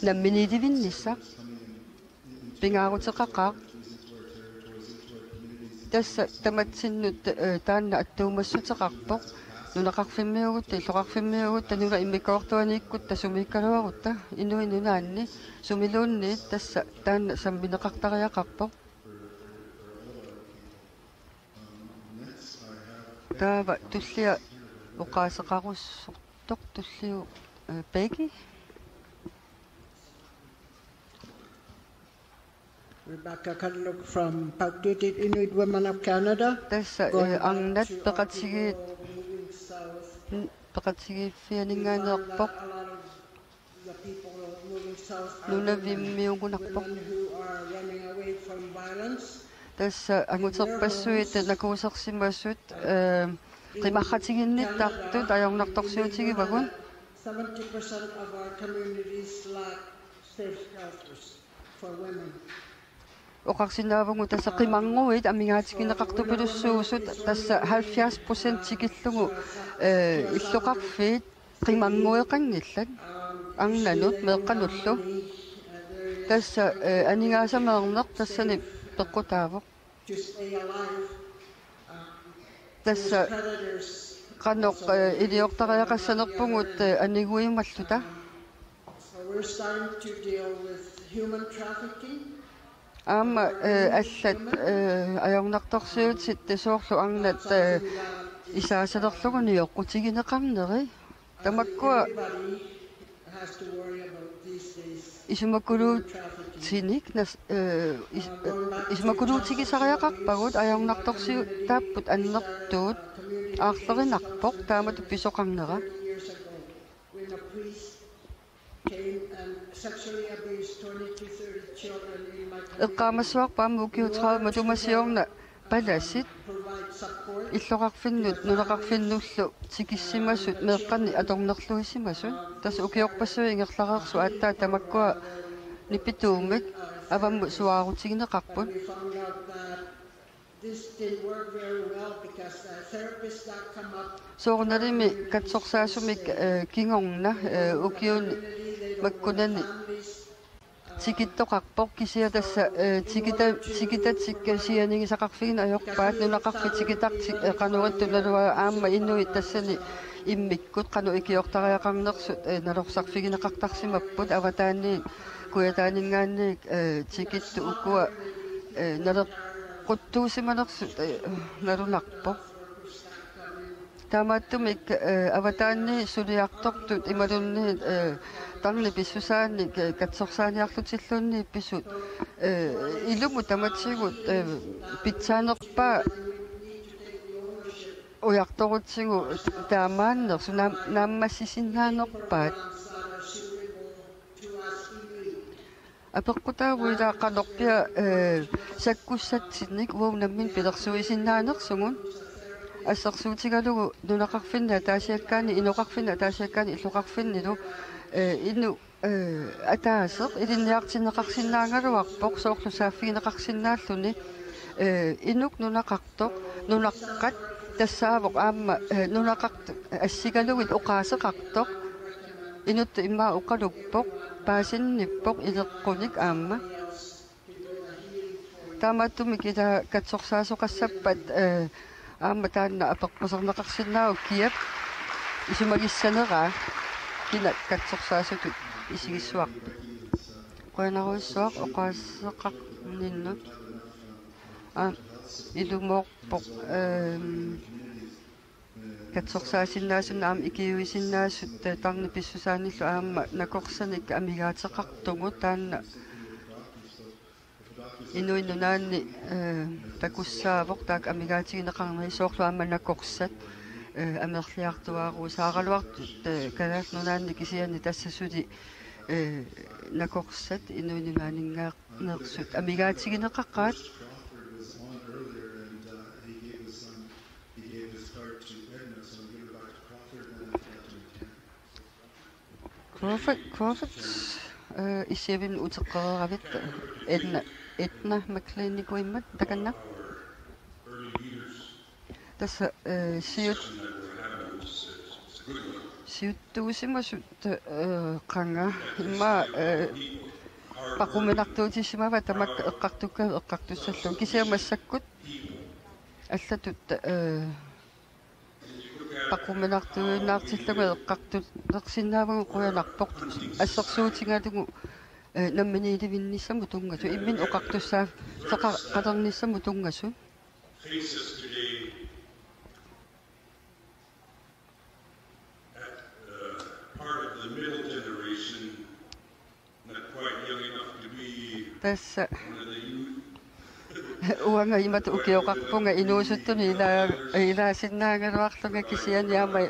namminiilivinnissaq pingaaruteqaqaaq. Tassa tamatsinnut, eh, taanna attuumassuteqarpoq. Nunaqarfimmiugut, illoqarfimmiugut, nunap immikkoortuaniikkutta sumiikkaluarutta, inuit nunaanni sumiluunniit, tassa taanna sammineqartariaqarpoq. Taava tullia oqaaseqarussortoq, tulliu, eh, Peggy. Rebecca Kalluk from Pauktutit Inuit Women of Canada. Tassa, eh, arnat peqatigi-, peqatigiiffianinngaanneerpoq. Nunavimmiugunarpoq. Tassa anguterpassuit nakuusersimasut, eh, qimarratiginnittartut ajornartorsiutigivagut. Seventy percent of our communities lack safe shelters for women. Oqarsinnaavugut tassa qimarruit amigaatigineqartupilussuusut, tassa halvfjerds procent tikillugu, eh, illoqarfiit qimarrueqanngillat arnanut meeqqanullu. Tassa, eh, aningaasameerneq tassani peqqutaavoq. Tassa qanoq, eh, iliortariaqassanerpugut, eh, aniguimalluta. So we're starting to deal with human trafficking. Aamma, eh, allat, eh, ajornartorsiutit soorlu arnat, eh, isaasalerlugu nioqqutigineqarneri. Tamakkua everybody has to worry about these days. Human trafficking. Isumakuluutinik nas-, eh, is-, eh, isumakuluutigisariaqarpagut ajornartorsiutaapput annertuut aarlerinarpoq taamatut pisoqarnera. Thirty years ago, when a priest came and sexually abused twenty to thirty children in my community. Eqqaamassavarput aamma ukiut tredive matuma siorna palasit illoqarfinnut nunaqarfinnullu tikissimasut meeqqanni atornerluisimasut. Tassa ukiorpassuit ingerlareersut aatsaat tamakkua nipituumik avammut suaarutigineqarput. This didn't work very well because the therapist that come up Soorunalimi katsorsaasumik, eh, kingorna, eh, ukiuni makkunani tikittoqarpoq, kisianni tassa, eh, tikita-, tikitatik sianigisaqarfigineq ajorpaat, nunaqarfik tikitartik, eh, qanoq ittuunaluaa aamma inuit tassani Immikkut qanoq ikiortariaqarnersut, eh, nalorsarfigineqartarsimapput, avataaniit Kujataaninngaanniit, eh, tikittut ukua, eh, naleqquttuusimanersut, eh, nalunarpoq. Taamaattumik, eh, avataaniit suliartortut imaluunniit, eh, tarnip pissusaanik, eh, katsorsaaniarlutilluunniit pisut, eh, ilumut tamatigut, eh, pitsaanerpaat ujartorutsigu taamaannersut naam-, naammassisinnaanerpaat. Apeqqutaavugut ilaa qanorpiaq, eh, sakkussatsinnik uagut nammineq pilersuisinnaanersugut. Assersuutigalugu nunaqarfinni ataasiakkaani, inoqarfinni ataasiakkaani illoqarfinnilu, eh, inuk, eh, ataaseq ilinniartinneqarsinnaagaluarpoq, soorlu saaffigineqarsinnaalluni, eh, inuk nunaqartoq, nunaqqat tassaavoq aamma, eh, nunaqartut assigalugit oqaaseqartoq. Inuttut immaqa oqaluppoq, paasinnippoq ileqqunik aamma. Taamaattumik ilaa katsorsaasoqassappat, eh, aamma taanna apeqquserneqarsinnaavoq, kiap isumagissaneraa, kina katsorsaasutut isigissavarput. Qujanarujussuaq oqaaseqarninnut. Aa, ilumoorpoq, ehm, katsorsaasinnaasunik aamma ikiuisinnaasut, eh, tarnip pissusaanillu aamma nakorsanik amigaateqartugut, taanna Inuit Nunaanni, eh, takussaavoq taakku amigaatigineqarneri, soorlu aamma nakorsat, eh, amerliartuaaruusaaraluartut, eh, Kalaallit Nunaanni, kisianni tassa suli, eh, nakorsat Inuit Nunaanninngaanneersut amigaatigineqaqaat. Crawford, Crawford, eh, issiavimmi uteqqereeravit, Edna, Edna McLeanikuimmat takanna. Tassa, eh, siut-, siuttuusimasut, eh, qanga, immaqa, eh, paquminartuutissimavaat tamakku eqqartukkagut eqqartussallugit, kisianni massakkut allatut, eh, paquminartuinnartillugit eqqartulersinnaavagut, qujanarpoq. Assersuutigalugu, eh, namminiilivinnissamut tunngasut, imminut oqartussaaffigineqalernissamut tunngasut. Faces today at, uh, part of the middle generation, not quite young enough to be, tassa, one of the youth. Uanga imatut ukioqarpunga inuusuttunut ilaa-, ilaasinnaagaluarlunga, kisianni aamma, eh,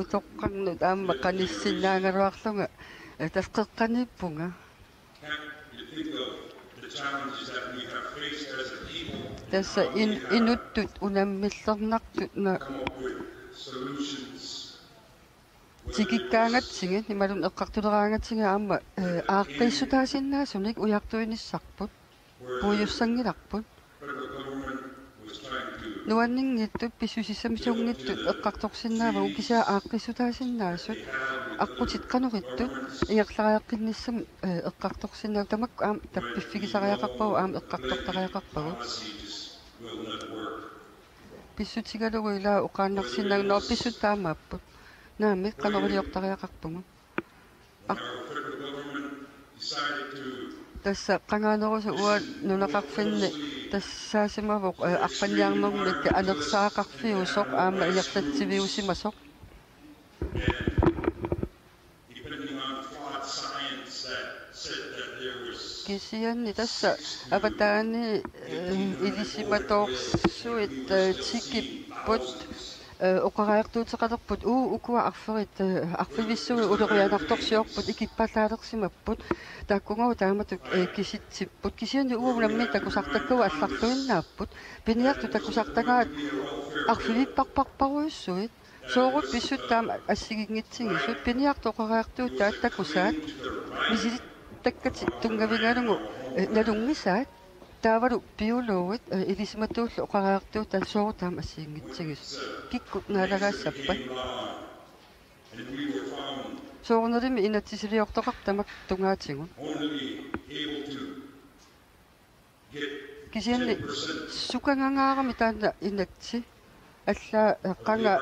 utoqqarnut aamma qanissinnaagaluarlunga, eh, tassa qeqqaniippunga. Tassa in-, inuttut unammillernartut na-, tikikkaangatsigit imaluunniit eqqartuleraangatsigit aamma, eh, aaqqiissutaasinnaasunik ujartuinissarput, puigussanngilarput. Nuanninngitsut, pissusissamisunngitsut eqqartorsinnaavagut, kisianni aaqqiissutaasinnaasut aqqutit qanoq ittut ingerlariaqqinnissamut, eh, eqqartorsinnaavagut, tamakku aamma tappiffigisariaqarpagut, aamma eqqartortariaqarpagut. Pissutigalugu ilaa oqaannarsinnaagit, nå, pissutsit taamaapput. Naamik, qanoq iliortariaqarpugut. Aq-, tassa qangaanerusoq uani nunaqarfinni tassaasimavoq, eh, arfanniarnermik anersaaqarfiusoq aamma ingerlatsiviusimasoq. Kisianni tassa avataaniit, eh, ilisimatoorsuit, eh, tikipput, eh, oqariartuuteqalerput, uu, ukua arferit, eh, arfivissuit ulorianartorsiorput ikippallaalersimapput. Taakkugooq taamatut, eh, kisitsipput. Kisianni uagut nammineq takusartakkagut allarluinnaapput. Piniartut takusartagaat arfivipparparparujussuit. Soorlu pissutsit taama assigiinngitsigisut, piniartut oqariartuutaat takusaat, misilittakkatik tunngavigalugu, eh, nalunngisaat, taavalu biologit, eh, ilisimatuullu oqariartuutaat soorlu taama assigiinngitsigisut. Kikkut naalagaassappat? Soorunalimi inatsisiliortoqartut tamakku tungaatigut. Kisianni sukangangaarami taanna inatsit Alla qanga,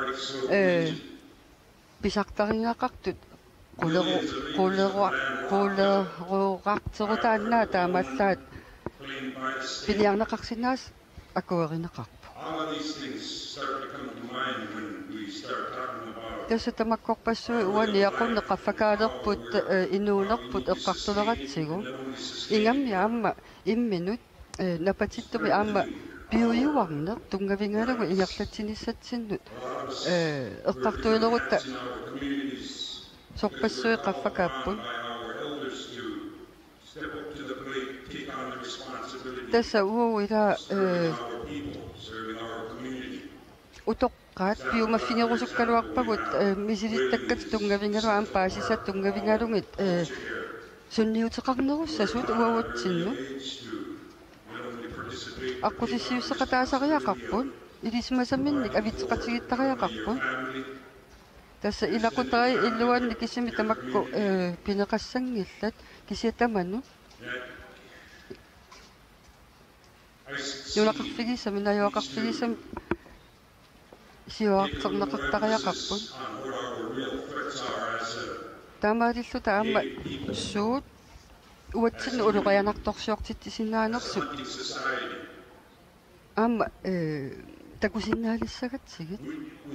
eh, pisartarigaqartut quleru-, quleru-, qulerorarterutaannaa taamaallaat piniarneqarsinnaasut akuerineqarpoq. All of these things start to come to mind when we start talking about. Tassa tamakkorpassuit uani aqunneq qaffakaalerput, eh, inuunerput eqqartuleratsigu. Ingammik aamma imminut, eh, napatittumi aamma piujuarneq tunngavigalugu ingerlatsinisatsinnut, eh, eqqartuilerutta sorpassuit qaffakaapput. Tassa uagut ila, eh, utoqqaat piumaffigerusukkaluarpagut, eh, misilittakkat tunngavigalugu aamma paasisat tunngavigalugit, eh, sunniuteqarnerussasut uagutsinnut. Aqqutissiuusseqataasariaqarput, ilisimasaminnik avitseqatigiittariaqarput. Tassa ilaquttai iluanni kisimik tamakku, eh, pineqassanngillat kisianni tamanut. Nunaqarfigisami, najugaqarfigisami siuarterneqartariaqarput. Taamaalilluta aamma suut uatsinnut ulorianartorsiortitsisinnaanersut aamma, eh, takusinnaalissagatsigit.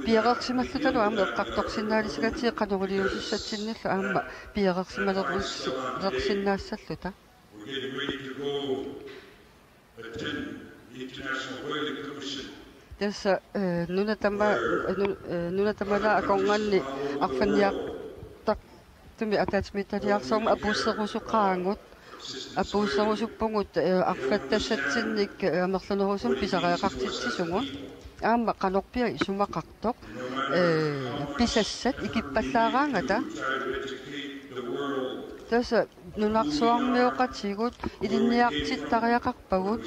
Piareersimallutalu aamma eqqartorsinnaalissagatsigit qanoq iliuusissatsinnillu aamma piareersimalerussi-, -lersinnaassalluta. We're getting ready to go attend the International Whaling Commission. Tassa, eh, nuna tama-, eh, nu-, eh, nuna tamalaat akornanni arfanniartartumik ataatsimiititaliarsuarmut apuusserusuqaagut, apuusserusuppugut, eh, arfattassatsinnit, eh, amerlanerusunik pisariaqartitsisugut. Aamma qanorpiaq isumaqartoq, eh, pisassat ikippallaaraangata. Tassa nunarsuarmioqatigut ilinniartittariaqarpagut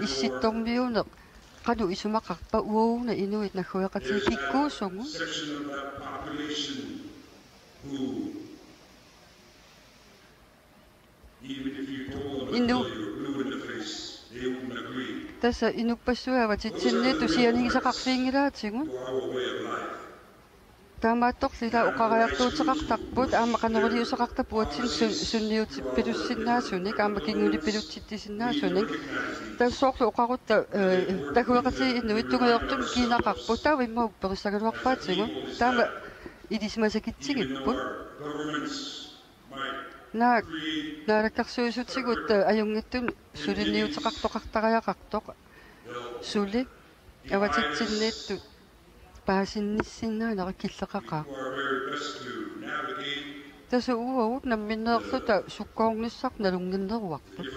issittormiuuneq qanoq isumaqarpa uagut una inuit naggueqatigiit kikkuusugut. Inu-, tassa inuppassuit avatitsinniittut sianigisaqarfiginngilaatigut. Taamaattorli ila oqariartuuteqartarput aamma qanoq iliuuseqartarpa uatsinnut sun-, sunniutippilussinnaasunik aamma kingulipilutsitsisinnaasunik. Tassa soorlu oqarutta, eh, naggueqatigiit inuit tungujortumik kiinaqarput, taava immaqa upperissagaluarpaatigut. Taama ilisimasakitsigipput. Naak naalakkersuisutigut, eh, ajunngitsumik suliniuteqartoqartariaqartoq suli avatitsinniittut paasinnissinnaanera killeqaqaaq. Tassa uagut namminneerluta sukkoornissarput nalunnginneruarput.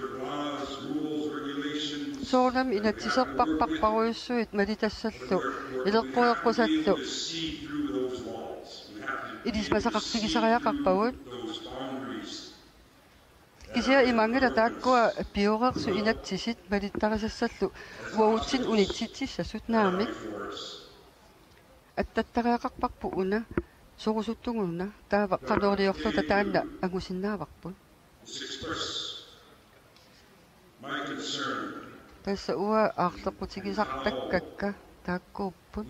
Soorunami inatsiserpassuit malitassallu ileqqueqqusallu ilisimasaqarfigisariaqarpagut. Kisianni imaanngilaq taakkua pioreersut inatsisit malittarisassallu uagutsinnut unitsitsissasut naamik. Attattariaqarparput una, sorusuttugut una, taava qanoq iliorluta taanna angusinnaavarput. Tassa uanga aarleqqutigisartakkakka taakkuupput.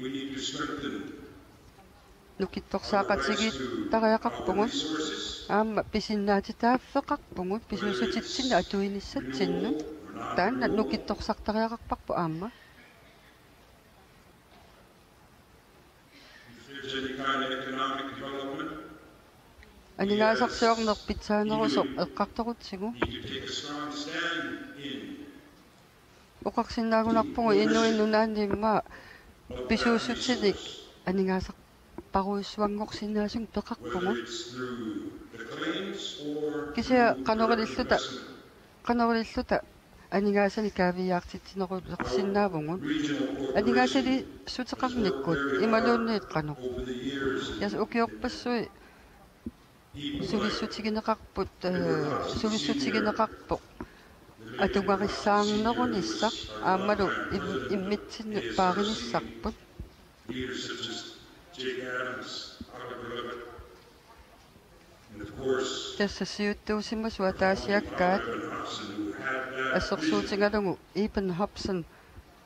Nukittorsaaqatigiittariaqarpugut. Aamma pisinnaatitaaffeqarpugut pisuussutitsinnik atuinissatsinnut. Taanna nukittorsartariaqarparput aamma. Aningaasarsiorneq pitsaanerusoq eqqartorutsigu. Oqarsinnaagunarpugut inuit nunaanni immaqa pisuussutinik aningaasarparujussuanngorsinnaasunik peqarpugut. Kisianni qanoq ililluta, qanoq ililluta aningaasanik kaaviiaartitsinerulersinnaavugut. Aningaasaliissuteqarnikkut imaluunniit qanoq. Tassa ukiorpassuit sulissutigineqarput, eh, sulissutigineqarpoq atugarissaarnerunissaq aammalu im-, immitsinnut paarinissarput. Tassa siuttuusimasut ataasiakkaat assersuutigalugu Eben Hobson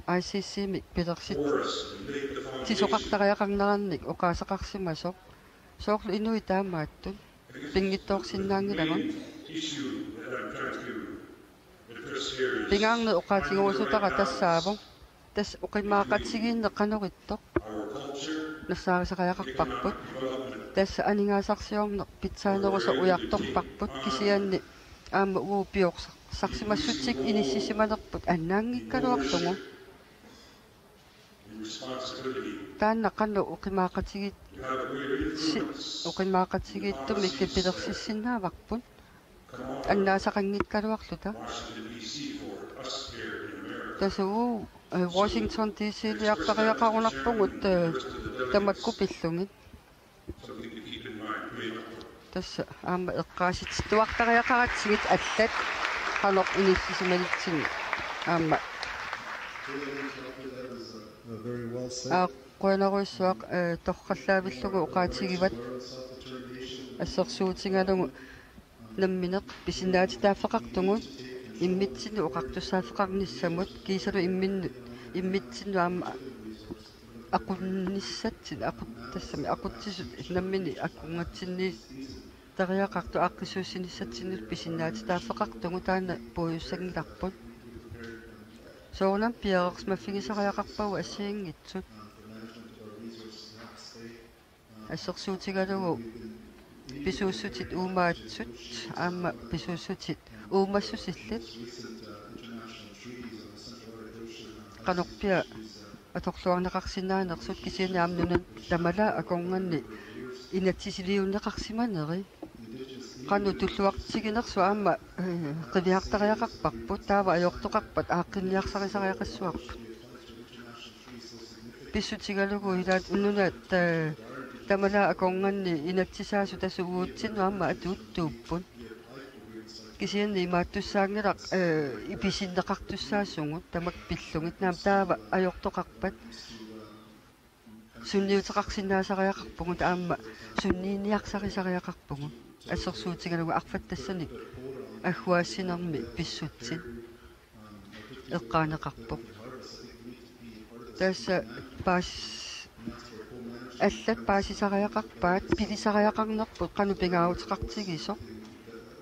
I C C-mik pilersitsisoqartariaqarnerannik oqaaseqarsimasoq, soorlu inuit taamaattut pinngitsoorsinnaanngilagut. Pingaarneq oqaatigerusutara tassaavoq: Tassa oqimaaqatigiinneq qanoq ittoq nassaarisariaqarparput. Tassa aningaasarsiorneq pitsaanerusoq ujartorparput, kisianni aamma uagut piorsarsimassutsit inissisimanerput annaanngikkaluarlugu. Taanna qanoq oqimaaqatigiit-, si-, oqimaaqatigiittumik pilersissinnaavarput. Annaasaqanngikkaluarluta. Tassa uagut, eh, Washington D C-liartariaqarunarpugut, eh, tamakku pillugit. Tassa aamma eqqaasitsittuartariaqaratsigit allat qanoq inissisimanitsinnik aamma. Aa, qujanarujussuaq, eh, torrallaavillugu oqaatigivat. Assersuutigalugu nammineq pisinnaatitaaffeqartugut immitsinnut oqartussaaffeqarnissamut, kiisalu imminnut, immitsinnut aamma aqunnissatsinnik, aqut-, tassami aqutsisut namminneq akunngatsinniittariaqartut aaqqissuussinissatsinnut pisinnaatitaaffeqartugut, taanna puigussanngilarput. Soorunami piareersimaffigisariaqarpagut assigiinngitsut. Assersuutigalugu pisuussutit uumaatsut aamma pisuussutit uumassusillit qanorpiaq atorluarneqarsinnaanersut, kisianni aamma nunat tamalaat akornanni inatsisiliunneqarsimaneri qanoq tulluartiginersoq aamma, eh, qiviartariaqarparput, taava ajortoqarpat aaqqinniarsarisariaqassuarput. Pissutigalugu ilaat nunat, eh, tamalaat akornanni inatsisaasut tassa uagutsinnut aamma atuuttuupput. Kisianni imaattussaanngilaq, eh, ipisinneqartussaasugut tamakku pillugit, naamik, taava ajortoqarpat sunniuteqarsinnaasariaqarpugut aamma sunniiniarsarisariaqarpugut. Assersuutigalugu arfattassanik agguaassinermi pissutsit eqqaaneqarpoq. Tassa paas-, allat paasisariaqarpaat pilisariaqarnerput qanoq pingaaruteqartigisoq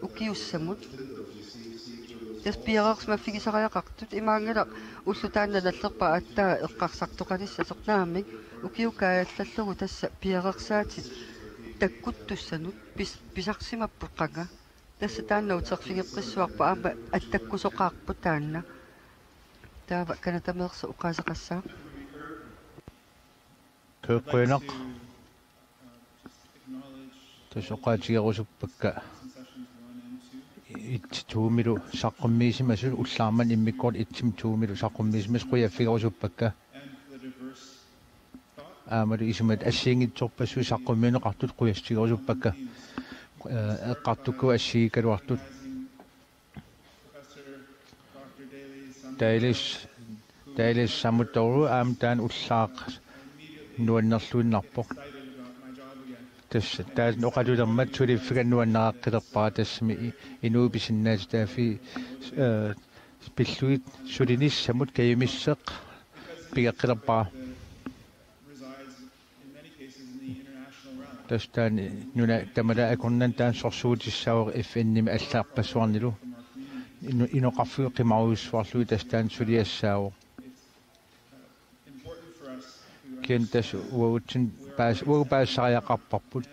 ukiussamut. Tassa piareersimaffigisariaqartut, imaanngilaq ulloq taanna nallerpaaq aatsaat eqqarsartoqalissasoq, naamik, ukiut kaajallallugu tassa piareersaatit takkuttussanut pis-, pisarsimapput qanga. Tassa taanna uterfigeqqissavarput aamma attakkusoqaarput taanna. Taava Canadameersoq oqaaseqassaaq. Qujanaq. Tassa oqaatigerusuppakka et-, to-milu saqqummiisimasut, ullaarmanna immikkoortoq et-imut to-milu saqqummiisimasut qujaffigerusuppakka. Aammalu isumat assigiinngitsorpassuit saqqummiunneqartut qujassigerusuppakka. Eh, eqqartukkut assigiikkaluartut. Dailis, Dailis samuttoru aamma taanna ullaaq nuannerluinnarpoq. Tassa taanna oqalulermat suliffika nuannaraqqilerpara, tassami i-, inuit pisinnaatitaaffii, eh, pillugit sulinissamut kajumisseq pigeqqilerpara. Tassa taanna nunat tamalaat akornanni taanna sorsuutissaavoq F N-imi allarpassuarnilu. Ino-, inoqarfiup qimarujussuarlugit tassa taanna suliassaavoq. Kisianni tassa uagutsinnut paas-, uagut paasisariaqarparput,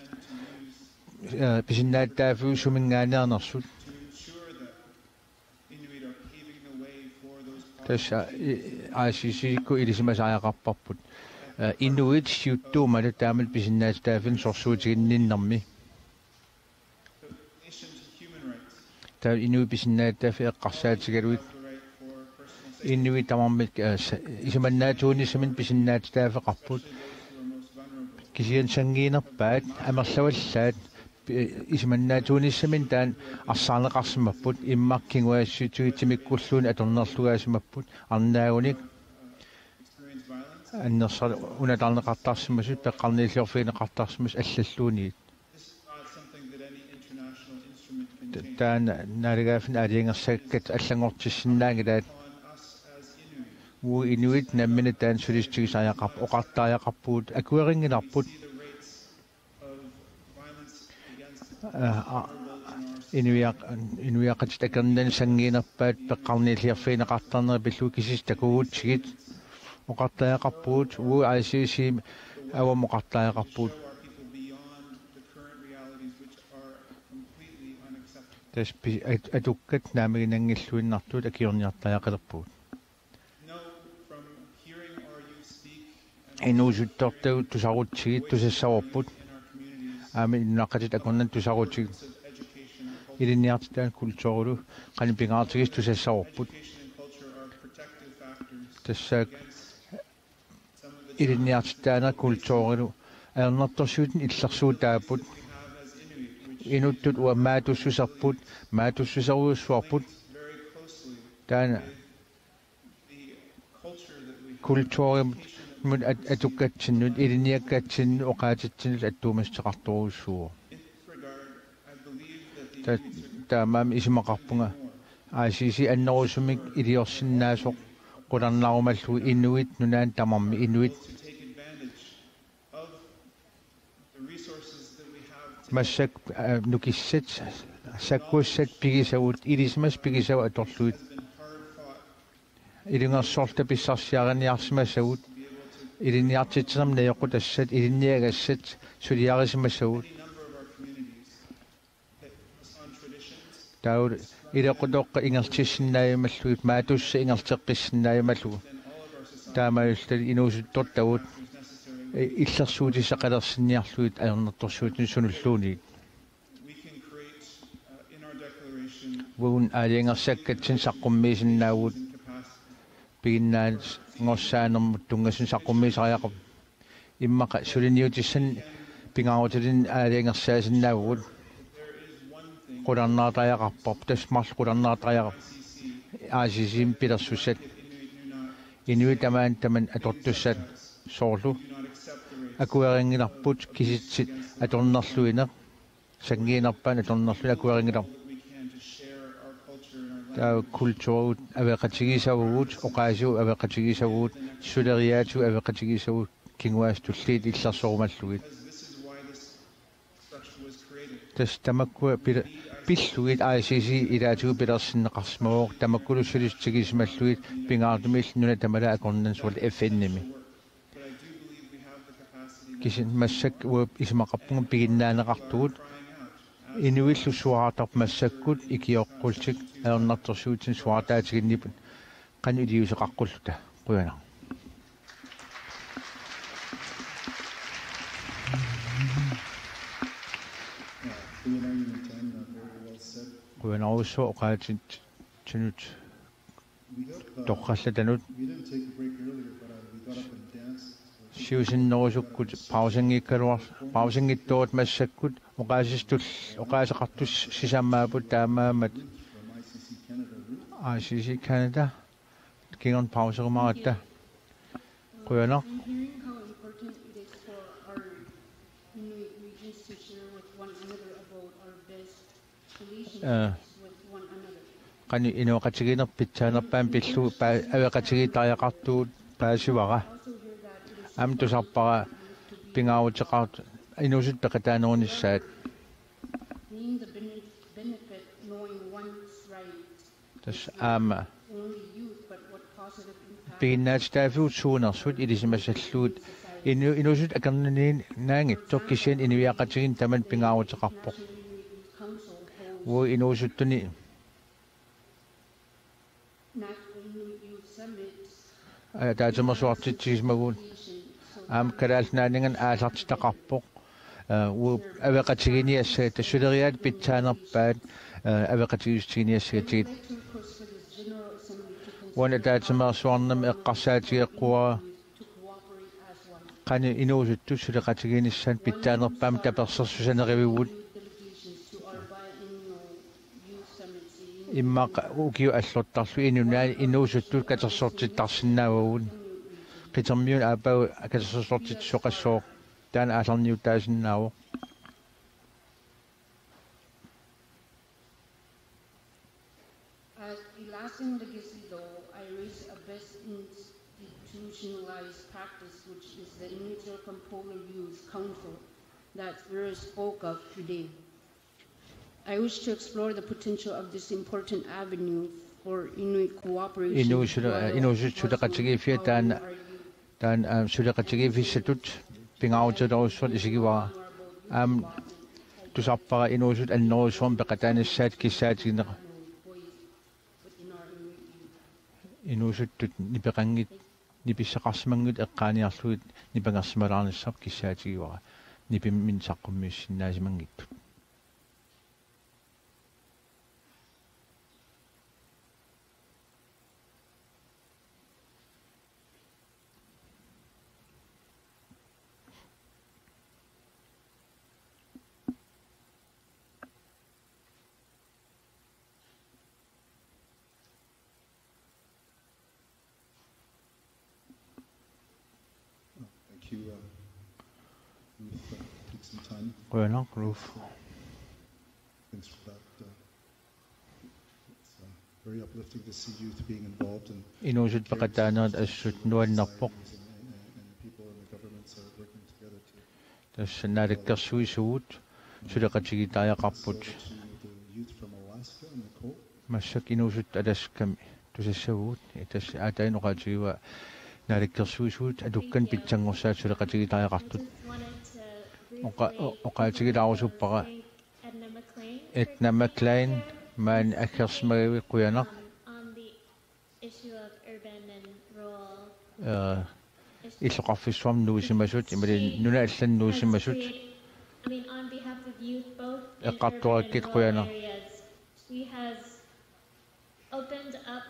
eh, pisinnaatitaaffiup suminngaanneernersut. Tassa i-, I C C-kkut ilisimasariaqarparput. Eh, inuit siuttuummat taamatut pisinnaatitaaffiinik sorsuutiginninnermi. Taava inuit pisinnaatitaaffii eqqarsaatigalugit inuit tamarmik, eh, sa-, isumannaatsuunissaminnik pisinnaatitaaffeqarput. Kisianni sanngiinnerpaat amerlavallaat pi-, isumannaatsuunissaminnik taanna arsaarneqarsimapput, immaqa kinguaassiuutitigut timikkulluunniit atornerlugaasimapput, arnaagunik annersa-, unataarneqartarsimasut, peqqarniilliorfigineqartarsimasut allalluunniit. Ta-, taanna naalagaaffinni aalajangersakkat allanngortissinnaanngilaat. Uagut inuit nammineq taanna sulissutigisinnaavarput, oqartariaqarpugut, akuerinngilarput. Aa, aa, inuiaq-, inuiaqatitta akornanni sanngiinnerpaat peqqarniilliorfigineqartarnerat pillugu, kisiisa takugutsigit. Oqartariaqarpugut, uagut I C C-mi avammut oqartariaqarpugut. Tassa pi-, at-, atukkat naammaginanngilluinnartut akiorniartariaqalerpugut. Inuusuttortagut tusarutsigit tusassavarput. Aamma inuiaqatitta akornanni tusarutsigit. Ilinniartitaaneq, kulturilu qanoq pingaartigisoq tusassavarput. Tassa ilinniartitaaneq, kulturilu ajornartorsiutit illersuutaapput. Inuttut uagut maatussuserput, maatussuserujussuarput. Taanna kulturimut at-, atukkatsinnut, ilinniakkatsinnut, oqaatsitsinnut attuumassuteqartorujussuuvoq. Ta-, taamaammat isumaqarpunga I C C annerusumik iliorsinnaasoq qularnaarumallugu inuit, nunaanni tamarmi inuit. Massakkut, aa, nukissat, sakkussat pigisagut, ilisimasat pigisagut atorlugit. Ilungersorluta pissarsiariniarsimasagut, ilinniartitsinermi najoqqutassat, ilinniagassat suliarisimasagut. Taava ileqqutoqqat ingerlatissinnaajumallugit, maatussat ingerlateqqissinnaajumallugit. Taamaalilluta inuusuttortagut i-, illersuutissaqalersinniarlugit ajornartorsiutinik sunulluunniit. Uagut aalajangersakkatsinni saqqummiisinnaavugut, piginnaanngorsaanermut tunngasunut saqqummiisariaqarpoq. Immaqa suliniutissanik pingaarutilik aalajangersaasinnaavugut. Qularnaartariaqarparput, tassa marluk qularnaartariaqarput. I C C-mi pilersussat. Inuit tamaasa tamanna atortussat, soorlu akuerinngilarput kisitsit atornerluineq. Sanngiinnerpaat atornerluineq akuerinngilarput. Taava kulturigut apeqatigiissavugut, oqaasigut apeqatigiissavugut, suleriaatigut apeqatigiissavugut, kinguaassat tulliit illersorumallugit. Tassa tamakkua pil-, pillugit I C C ilaatigut pilersinneqarsimavoq, tamakkulu sulissutigisimallugu pingaartumik nunat tamalaat akornanni, soorlu F N-imi. Kisianni massakkut uagut isumaqarpunga piginnaaneqartugut, inuillu suaartarput massakkut ikioqqullutik ajornartorsiutinik suaartaatiginnipput, qanoq iliuuseqaqqulluta. Qujanaq. Qujanarujussuaq oqaatsit tunut torrallatanut. Siusinnerusukkut pausinngikkaluar-, pausinngitsoorput massakkut, oqaasissut, oqaaseqartut sisamaapput, taamaammat I C C Canada kingorna pauserumaaratta. Qujanaq. I'm hearing how important it is for our Inuit regions to share with one another about our best Aa. Qanoq inoqatigiinneq pitsaanerpaamik pillugu paa-, apeqatigiittariaqartugut paasivara. Aamma tusarpara pingaaruteqartut inuusuttut peqataanerunissaat. Tassa aamma piginnaatitaaffigut suunersut ilisimasallugit inu-, inuusuttut akornanniinnaanngitsoq, kisianni inuiaqatigiinni tamanna pingaaruteqarpoq. Uagut inuusuttuni ataatsimeersuartitsigisimavugut. Aamma Kalaallit Nunaanninganni aallartitaqarpoq. Aa, uagut apeqatigiinniassagatta, suleriaatsip pitsaanerpaat, aa, apeqatigiissutiginiassagatta. Uani ataatsimeersuarnermi eqqarsaatigeqquara qanoq inuusuttut suleqatigiinnissaannut pitsaanerpaamik tapersersuinerivut. Immaqa ukiut allortarlugit inunnut inuusuttut katersortittarsinnaavagut. Qitermiunut aappaagu katersortitsisoqassooq. Taanna aallarniutaasinnaavoq. At Ilasing Legacy Law, I raise a best in- institutionalized practice, which is the Inuit Circumpolar Youth Council that Ruru spoke of today. I wish to explore the potential of this important avenue for Inuit cooperation. Inuusut, while inuusut it was suleqatigiiffiat taanna, our youth taanna, aa, suleqatigiiffissatut pingaarutilerujussuartut isigivara. Aamma tusarpara inuusut annerusumik peqataanissaat kissaatigineq. Inuusuttut nipeqanngit-, nipissaqarsimanngitsut eqqaaniarlugit nipangersimalaarnissarput kissaatigivara, nipimminni saqqummiussinnaasimanngittut. Thank you, uh, Ruth, uh, took some time. Qujanaq, Ruth. Thanks for that, uh, it's, uh, very uplifting to see youth being involved in Inuusut peqataanerat assut nuannerpoq. And, and, and people and the governments are working together to Tassa naalakkersuisugut suleqatigiittariaqarput. Massakkut inuusuttut Alaskami tusassavugut. Tassa aataaginnaq oqaatigivaa naalakkersuisugut atukkanik pitsanngorsaatit suleqatigiittariaqartut. Oqa-, o-, oqaatigilaarusuppara. Edna McLean, maani aggersimagavit, qujanaq. Issue of urban and rural. Eh, illoqarfissuarmi nuisimasut, imaluunniit nunat allanut nuisimasut. I mean, on behalf of youth, both in urban and rural areas, she has opened up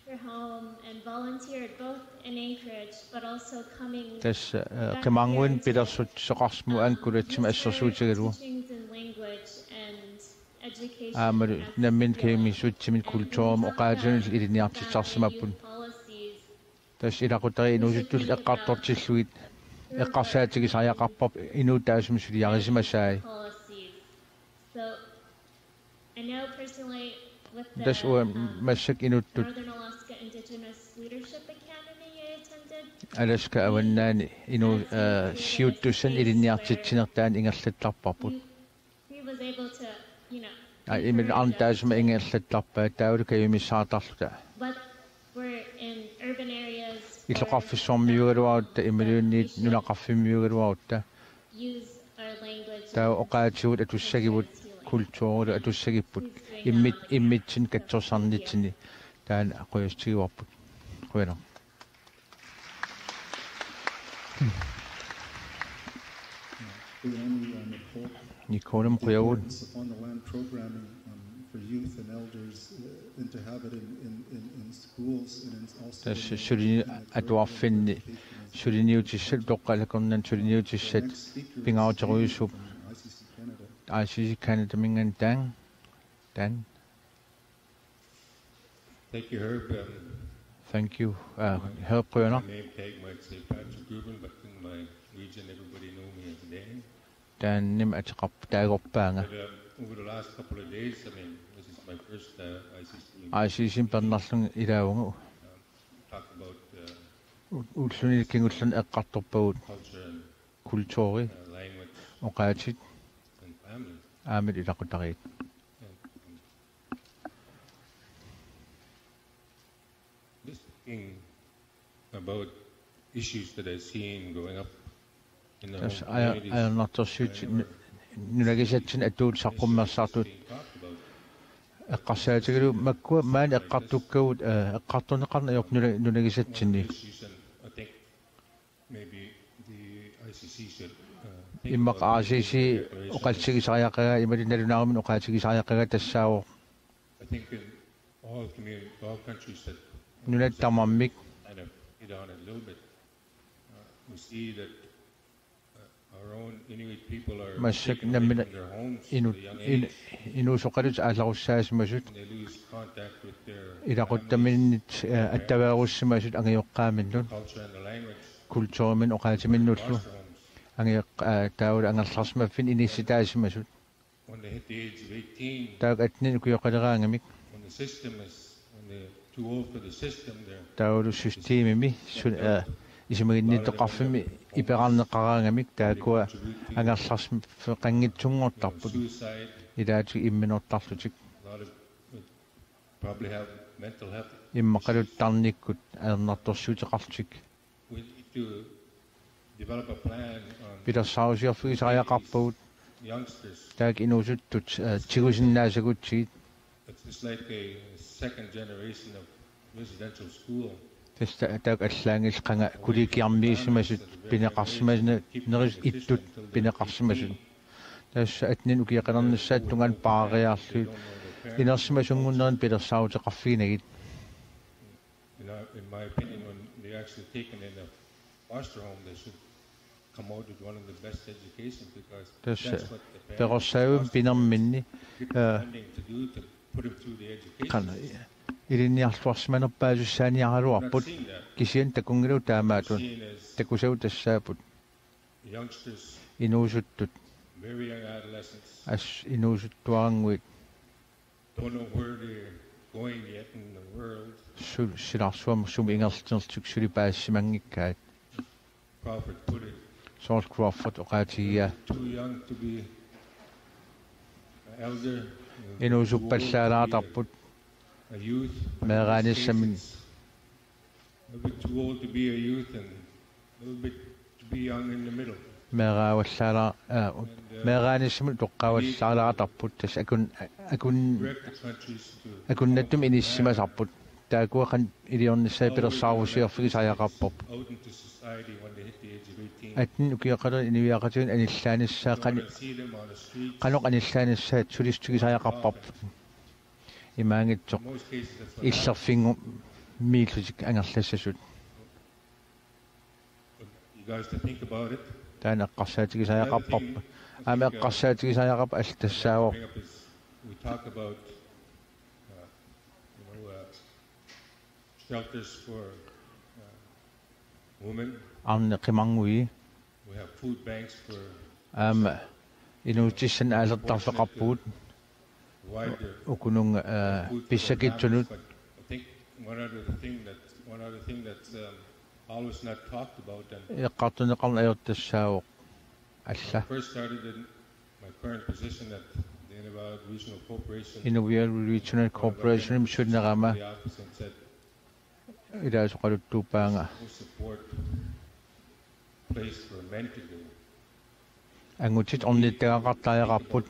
her home and volunteered both in Anchorage, but also coming back here to provide teachings and language and education. Tassa, eh, Qimarnguani pilersuteqarsimavoq Anchoragemut assersuutigalugu. Aammalu nammineq kajumissutsiminnik kulturimik oqaatinik ilinniartitsisarsimapput. Tassa ilaqutariit inuusuttullu eqqartortillugit eqqarsaatigisariaqarparput inuit taassuma suliarisimasai. Tassa uanga massakkut inuttut Alaska Avannaani inu-, eh, siuttussanik ilinniartitsinertaa ingerlattarparput. Aa, imaluunniit taassuma ingerlattarpaat taavalu kajumissaartarluta. Illoqarfissuarmiuugaluarutta imaluunniit nunaqarfimmiuugaluarutta. Taava oqaatigut atussagivut, kulturilu atussagipput. Immit-, immitsinnut katsorsarnitsinni taanna qujassutigivavut. Qujanaq. Nicole, qujanaq. Tassa sulini-, atuarfinni suliniutissat, utoqqaat akornanni suliniutissat pingaaruterujussaapput. I C C Canada-minngaanniit taanna. Dan. Thank you, Herb. Um, Thank you, uh, Herb, qujanaq. My name tag might say Patrick Rubin, but in my region everybody know me as Dan. Dan-imik ateqarpoq, taagorpaanga. But, um, over the last couple of days, I mean, this is my first, uh, I C C meeting. I C C-mi pernarlunga ilaavunga. Um, talk about, uh, U-, ulluni kingullerni eqqartorpagut culture and, kulturi, uh, language, oqaatsit, and family. Aammalu ilaqutariit. And, um, Just thinking about issues that I've seen growing up in the home communities. Tassa aja-, ajornartorsiutit whenever nu-, nunagisatsinni atuutit saqqummersartut being talked about, eqqarsaatigalugu makkua maani eqqartukkagut, eh, eqqartorneqarneq ajorpoq nuna-, nunagisatsinni. Issues, and I think maybe the I C C should, uh, think about making a declaration. Immaqa I C C oqaatigisariaqagaa, imaluunniit nalunaarumik oqaatigisariaqagaa tassaavoq. I think in all community, all countries that Nunat tamarmik kind of get on it a little bit. Uh, we see that, uh, our own Inuit people are taken away from their homes at a young age. Massakkut nammineq inut-, in-, inuusoqalutik aallarussaasimasut. And they lose contact with their families, their parents, their culture and the language. Ilaquttaminnit, eh, attaveerussimasut angajoqqaaminnut. Kulturiminnut oqaatiminnullu. Foster homes. Angajoq-, eh, taavalu angerlarsimaffinni inissitaasimasut. When they hit the age of eighteen, taakku attenit ukioqaleraangamik. When the system is, when the Taavalu systemimi su- eh, isumaginnittoqarfimmi iperarneqaraangamik taakkua angerlarfeqanngitsunngortarput. Ilaatigut imminortarlutik. Immaqalu tarnikkut ajornartorsiuteqarlutik. Pilersaarusiorfigisariaqarpagut taakku inuusuttut eh, tigusinnaasagutsigit. Tassa taakku allaanngillat qanga kollegiarmigisimasut pineqarsimanerit ittut pineqarsimasut. Tassa attenit ukioqalernissaata tungaanut paariarlugit inersimasunngunnerini pilersaaruteqarfiginagit. In my opinion, when they actually take them in a foster home, they should come out with one of the best education because that's what the parents ask them to do to put them through the education system. Ilinniarluarsimanerpaasussaaniaraluarput. Kisianni takunngilagut taamaattunik. Takusagut tassaapput inuusuttut as inuusuttuarannguit su- silarsuarmut sumut ingerlanerlutik suli paasisimanngikkaat. Soorlu Crawford oqaatigigaa. Inuusuppallaalaartarput meeraanissamut. Meeraavallaala- eh, meeraanissamut toqqavallaalaartarput tassa akun- akun- akunnattumik inissisimasarput. Taakkua qanoq iliornissaat pilersaarusiorfigisariaqarparput. Attenit ukioqalerit inuiaqatigiinnut anillaanissaat qan- qanoq anillaanissaat sulissutigisariaqarparput. Imaanngitsoq illerfigummiillutik angerlassasut. Taanna eqqarsaatigisariaqarparput. Aamma eqqarsaatigisariaqarpoq allat tassaavoq. Arnat qimarngui. Aamma inuutissat aallertarfeqarpugut. Ukununnga eh, pissakitsunut. Eqqartorneqarneq ajortoq tassaavoq alla. Inuvialu Regional Corporationimi sulinerama ilaasoqaluttuuppaanga. Angutit ornittagaqartariaqarput.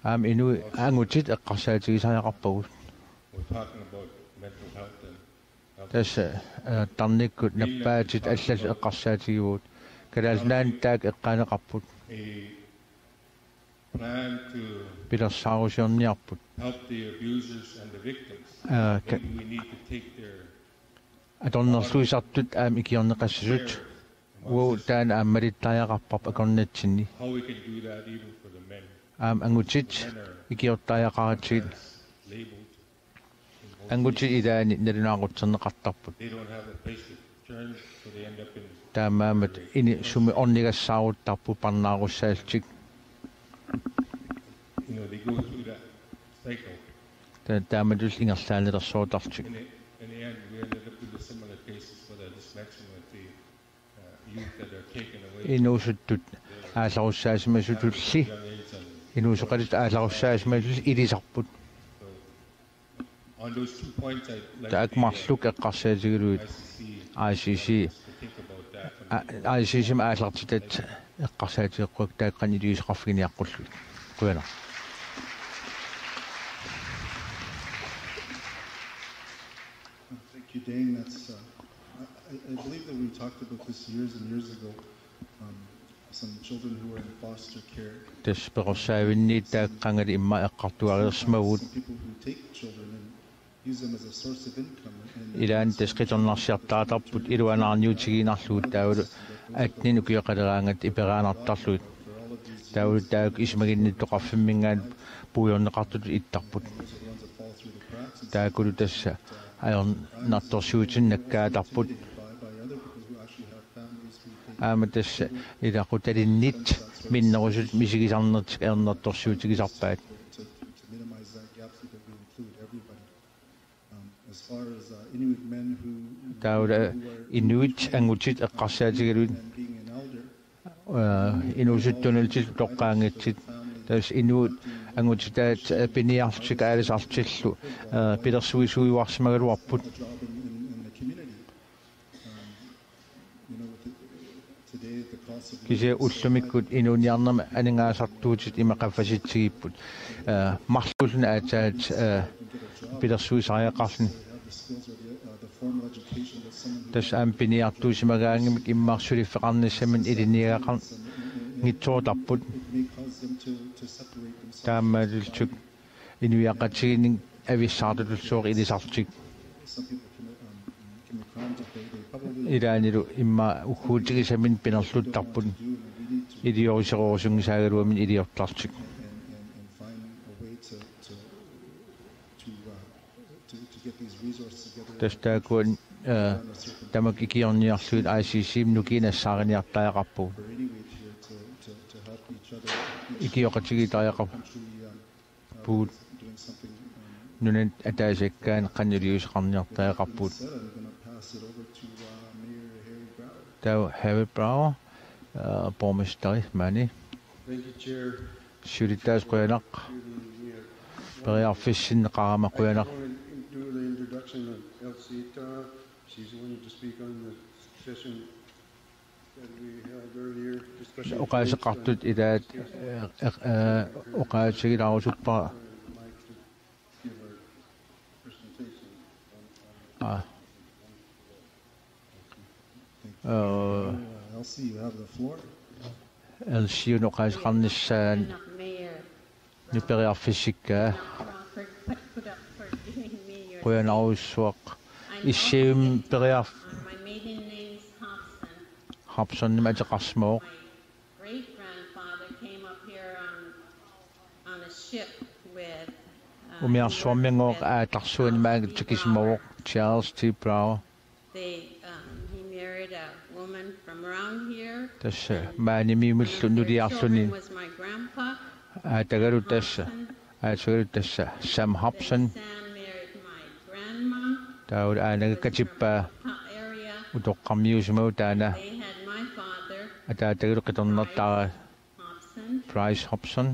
Aamma inuit angutit eqqarsaatigisariaqarpagut. Tassa eh, tarnikkut nappaatit allallu eqqarsaatigivugut. Kalaallit Nunaanni taakku eqqaaneqarput. Pilersaarusiorniarput. Eh, ka- atornerluisartut aamma ikiorneqassasut. Uagut taanna aamma malittariaqarparput akornatsinni. Aamma angutit ikiortariaqaratsigit. Angutit ilaanni nalunaaqutserneqartarput. Taamaammat ini sumi ornigassaaruttarput parnaarussaallutik. Ta- taamatullu ingerlaannartorsiortarlutik. Inuusuttut aallarussaasimasutulli inuusoqatitta aallarussaasimasutulli ilisarput. Taakku marluk eqqarsaatigalugit I C C. I C C-mi aallartitat eqqarsaatigeqquakka taakku qanoq iliuuseqarfiginiaqqullugit. Qujanaq. Thank you, Dane. That's, uh, I, I believe that we talked about this years and years ago. Um, some children who were in foster care. Tassa peqorsaavinniit taakku qangali immaqa eqqartugareersimavugut. Some people who take children and use them as a source of income. Ilaanni tassa qitornarsiartaratarput iluanaarniutigiinnarlugu taavalu attenit ukioqaleraangatta iperaannartarlugit. Taavalu taakku isumaginnittoqarfimminngaanniit puigorneqartutut ittarput. Taakkulu tassa ajornartorsiutinik nakkaatarput. Aamma tassa ilaqutalinnit minnerusut misigisarnertik ajornartorsiutigisarpaat. Taava inuit angutit eqqarsaatigalugit, eh, inuusuttunnullutik utoqqaanngitsut, tassa inuit angutitaat, eh, piniarlutik aalisarlutillu, eh, pilersuisuujuarsimagaluarput. Kisianni ullumikkut inuuniarnermi aningaasartuutit ima qaffasitsigipput. Eh, marluulluni aatsaat, eh, pilersuisariaqarluni. Tassa aamma piniartuusimagaangamik immaqa suliffeqarnissaminnik ilinniagaqarnitsoortarput. Taamaalillutik inuiaqatigiinnik avissaartutullutik ilisarlutik. Ilaannilu immaqa ugguutigisaminnik pinerluttarput iliorisorusunngisaagaluaminnik iliortarlutik. Tassa taakkua, eh, tamakku ikiorniarlugit I C C-mi nukiit nassaariniartariaqarpagut. Ikioqatigiittariaqarpugut. Nunani ataasiakkaani qanoq iliuuseqarniartariaqarpugut. Taava Harry Brauer, eh, borgmesteri maani. Thank you, Chair. Siulittaasup qujanaq. Periarfissinneqarama qujanaq. Do the introduction of Elsie Tara. She's going to speak on the session that we held earlier, discussion. Oqaaseqartut ilaat, eh, eh, eh, oqaatigilaarusuppara. Give her presentation on, on Ah. Eh, Elsie, you have the floor. Elsie-una oqaaseqarnissaa. Periarfissikkaa. Qujanarujussuaq. Issiavimmi periarf-, Hobsonimik ateqarsimavoq. Umiarsuarminngooq aallarsuani maanga tikisimavoq, Charles T. Brauer. They, um, he married a woman from around here. Tassa maanimiumillu nuliarluni. Aatagalu tassa, aatagalu tassa Sam Hobson. Taava aanaga katippaa, utoqqarmiuusimavoq taanna. Ataatagalu qitornartara Price Hobson.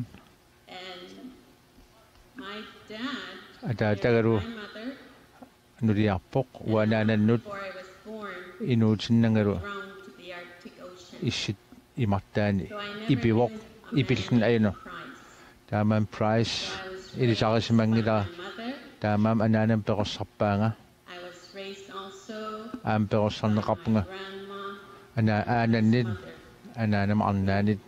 Ataatagalu nuliarpoq uanga anaanannut inuutinnangalu issittup imartaani ipivoq, ipilluni ajunoq. Taamaammat Price ilisarisimanngilaq, taamaammat anaanama perorsarpaanga. Aamma perorsarneqarpunga ana-, aanannit, anaanama arnaanit.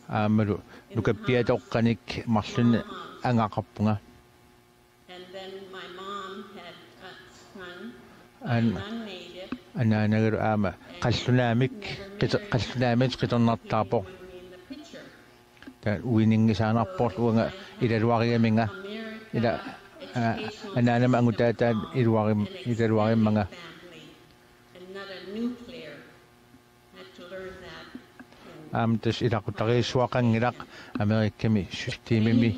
Aammalu nukappiatoqqanik marlunnik angaqarpunga. An-, anaanagalu aamma qallunaamik, qito-, qallunaamik qitornartaarpoq. Taava uininngisaannarpoq uanga ilaluarigaminga. Ila, aa, anaanama angutaataata iluarim-, ilaluarimmanga. Aamma tassa ilaqutariissuaqanngilaq Amerikami systemimi.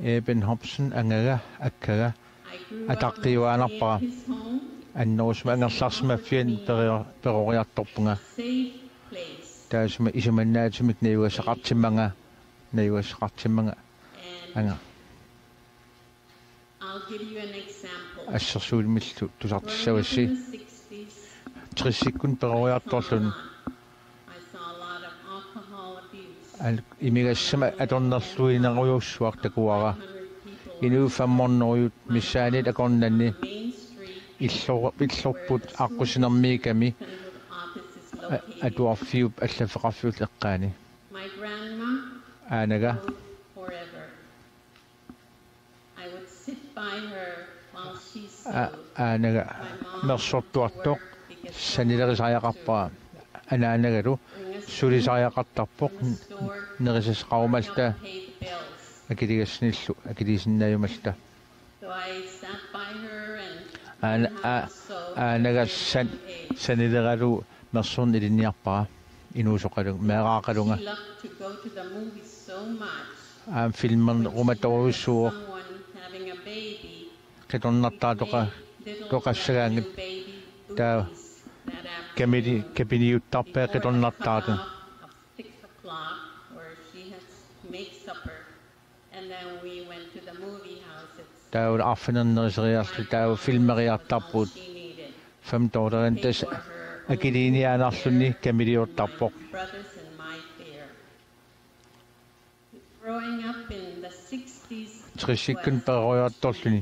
Eben Hobson angaga, akkaga, ataqqiuaannarpara. Annerusumik angerlarsimaffiani perio-, peroriartorpunga. Taassuma isumannaatsumik najugassaqartimmanga, najugassaqartimmanga anga. Assersuummillu tusartissavassi. Tressikkunni peroriartorluni. Al-, imigassamik atornerluinerujussuaq takuara. Inuit femhundredet missaanniit akornanni illo-, illorput aqqusinermiikkami a-, atuarfiup allaffeqarfiullu eqqaani. Aanaga. A-, aanaga mersortuartoq sanilerisariaqarpara, anaanagalu sulisariaqartarpoq, nerisassaqarumalluta akiligassanillu akiliisinnaajumalluta. Aana-, a-, aanaga san-, sanileralugu mersorneq ilinniarpara. inuusoqalunga, meeraaqalunga. She loved to go to the movies so much. Aamma filmerneq umatorujussuuvoq. Someone having a baby. Qitornartaatoqa-, toqassagaanngitsoq. Taava kamili-, kapiniuttarpai qitornartaatoq. Six o'clock where she has make supper. And then we went to the movie house. It's taava arfineq-neruseriarluta taava filmeriartarpugut. Fem dollarinik tassa akiliiniaannarluni kamiliortarpoq. Brothers and my fear. Growing up in the sixties. Tressikkunni peroriartorluni.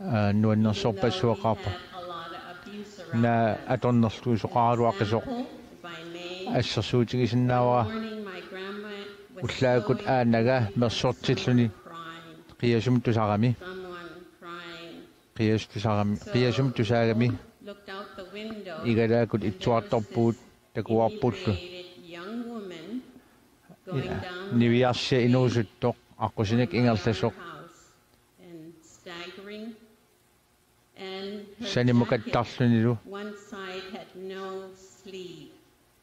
Aa, nuannersorpassuaqarpoq. Naa atornerluisoqaraluaqisoq. Assersuutigisinnaavara. Ullaakkut aanaga mersortilluni qiasumik tusarami. Qiasumik tusarami, qiasumik tusaagami. Igalaakkut itsuartorpugut takuarpullu. Niviarsiaq inuusuttoq, aqqusineq ingerlasoq. Sanimukattarlunilu.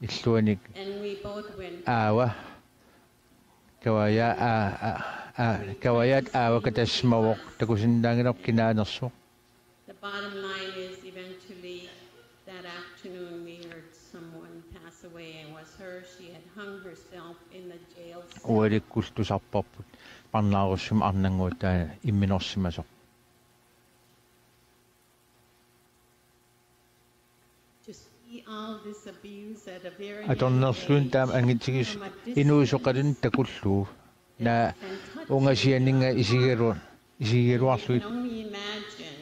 Illuanik aava. Kavaja-, aa, aa, aa, kavajaat aavakka tassimavoq, takusinnaanngilarput kinaanersoq. The bottom line is eventually that afternoon we heard someone pass away and it was her. She had hung herself in the jail cell. Ualikkullu tusarparput parnaarussumik arnannguaq taanna imminorsimasoq. To see all this abuse at a very young age. Atornerluinnaq taama angitsigisoq inuusoqalunnik takullugu. Naa ungasianinnga isigigalu-, isigigaluarlugit. I can only imagine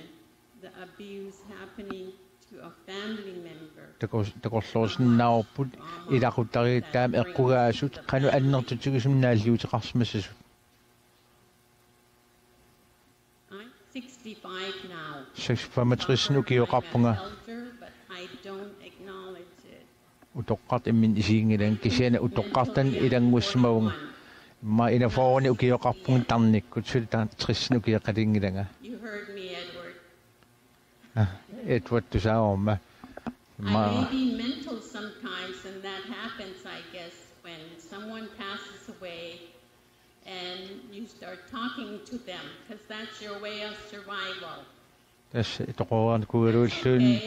the abuse happening to a family member. Takor-, takorloorsinnaavarput ilaqutariit taama eqqugaasut qanoq annertutigisumik naalliuteqarsimassasut. I'm sixty-five now. Seks-, femogtres ukioqarpunga. I'm elder, but I don't acknowledge it. Utoqqartut imminnut isiginngilanga, kisianni utoqqartanik ilanngussimavunga. Immaqa enogfyrrenik ukioqarpunga tarnikkut, suli ta-, tresinik ukioqalinngilanga. You heard me, Edward. Ah, Edward, tusaagama. I may be mental sometimes, and that happens, I guess, when someone passes away and you start talking to them, 'cause that's your way of survival. Tassa itoqoraanikuugaluilluunniit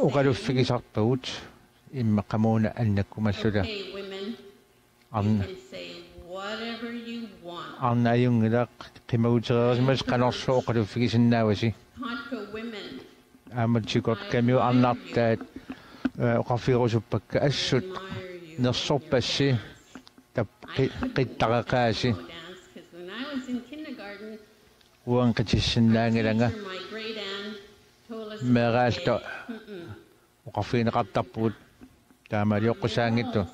oqaluffigisarpagut immaqa qamuuna annakkumalluta. Arna-, arnaq ajunngilaq, qimagutereersimasoq qanorsuaq oqaluffigisinnaavasi. Aamma Chukotkamit arnartaat, eh, oqarfigerusuppakka assut nersorpassi tap-, qi-, qittareqaasi. Uanga qitissinnaanngilanga. Meeraalluta oqarfigineqartarpugut taamaalioqqusaanngitsoq.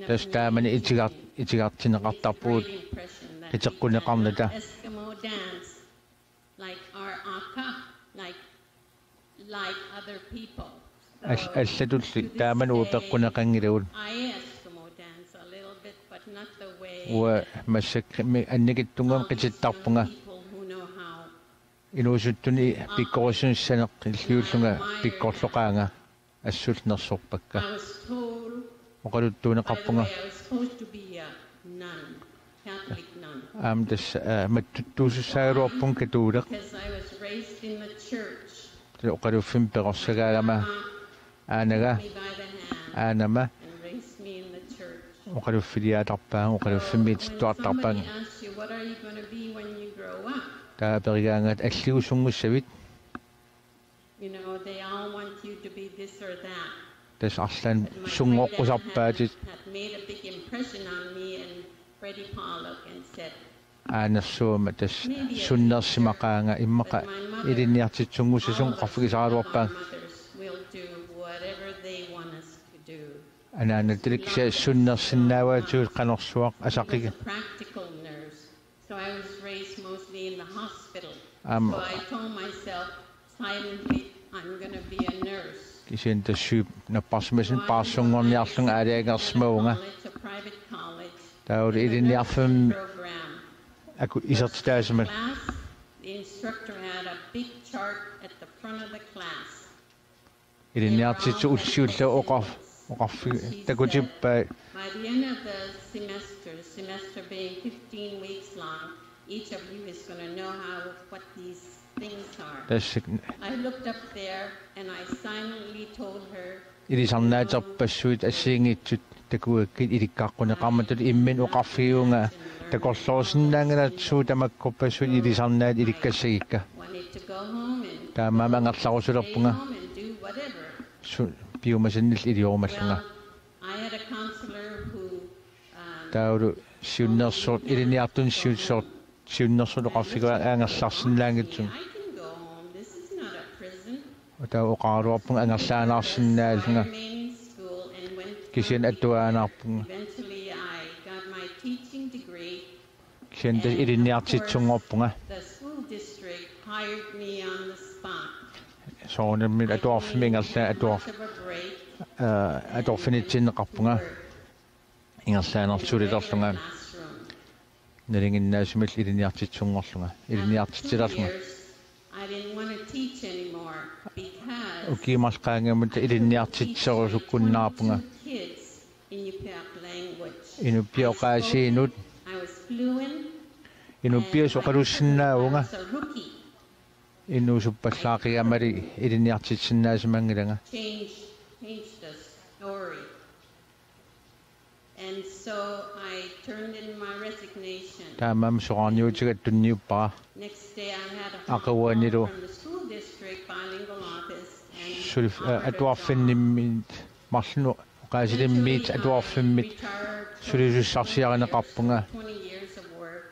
Tassa taamani itigar-, itigartinneqartarpugut qiteqquneqarnata. Like our aka, like, like other people. Al-, allatulli taamani upeqquneqanngilagut. I Eskimo dance a little bit, but not the way. Uanga massakkut annikitsunnguamik qitittarpunga. People who know how. Inuusuttunik pikkorissunik saneqqilliullunga pikkorloqaanga. Assullu nersorpakka. I was told, by the way, oqaluttuuneqarpunga. I was supposed to be a nun, Catholic nun. Aamma tassa, aa, mattuttuusussaagaluarpunga katuuleq. Because I was raised in the church. Tassa oqaluffimmi perorsagaagama aanaga, me by the hand, aanama, and raised me in the church. Oqaluffiliaatarpaanga, oqaluffimmiitittuartarpaanga. So somebody asks you, "What are you gonna be when you grow up?" Taava aperigaangatta, "Alligu sunngussavit?" You know, they all want you to be this or that. Tassa arlaannik sunngorusarpaatit. But my great aunt had, had made a big impression on me and Freddie Pollock and said, aanersuama tassa sunnersimaqaanga immaqa ilinniartitsunnguussasunga oqarfigisaraluarpaanga. Mothers will do whatever they want us to do. Anaanatilik kisianni sunnersinnaavaatigut qanorsuaq asaqqiga. She was a practical nurse. So I was raised mostly in the hospital. Aamma. So I told myself silently, "I'm gonna be a nurse." Kisianni tassa sygep-, napparsimasunut paarsunngorniarlunga aalajangersimavunga. So I went to college, a private college. Taavalu ilinniarfimmi program. Aku isertitaasimallugu. Class The instructor had a big chart at the front of the class. Ilinniartitsisut ullut siulliit oqar- oqarfi- takutippai. By the end of the semester, semester being fifteen weeks long, each of you is going to know how what these things are. Tassa I looked up there and I silently told her, ilisarnaaterpassuit assigiinngitsut takugakkit ilikkaqquneqarmatut imminut oqarfigivunga takorloorsinnaanngilaat suut tamakkorpassuit ilisarnaat ilikkassagikka. wanted to go home and Taamaammat angerlarusulerpunga home and do whatever. su- piumasannillu iliorumallunga. Well, I had a counselor who um, Taavalu siunnersuut ilinniartunut siunnersuut siunnersuut oqarfigaanga angerlarsinnaanngitsunik. I can go home. This is not a prison. Taava oqaraluarpunga angerlaannarsinnaallunga Remaining school and went kisianni atuaannarpunga. Eventually, I got my teaching degree. Kisianni tassa ilinniartitsinngorpunga. The school district hired me on the spot. Soorunami atuarfimmi ingerlaannaq atuarf Much of a break aa, atuarfinitsinneqarpunga ingerlaannarlulerlunga classroom. nalinginnaasumillu ilinniartitsinngorlunga ilinniartitsilerlunga. Years, I didn't want to teach anymore because Ukiut marluk qaangiummata ilinniartitserusukkunnaarpunga. Two kids in Inupiaq language. Inupiaq oqaasiinut I was fluent. Inupiaq oqalussinnaavunga As a rookie, inuusuppallaaqigama ilinniartitsisinnaasimanngilanga. change, change the story. And so I turned in my resignation. Taamaammat soraarniutiga tunniuppara. Next day I had a Aqaguanilu from the school district bilingual office and Sulif- aa, atuarfinnimmit marlunnik oqaasilimmiit atuarfimmit sulisussarsiarineqarpunga. twenty years of work.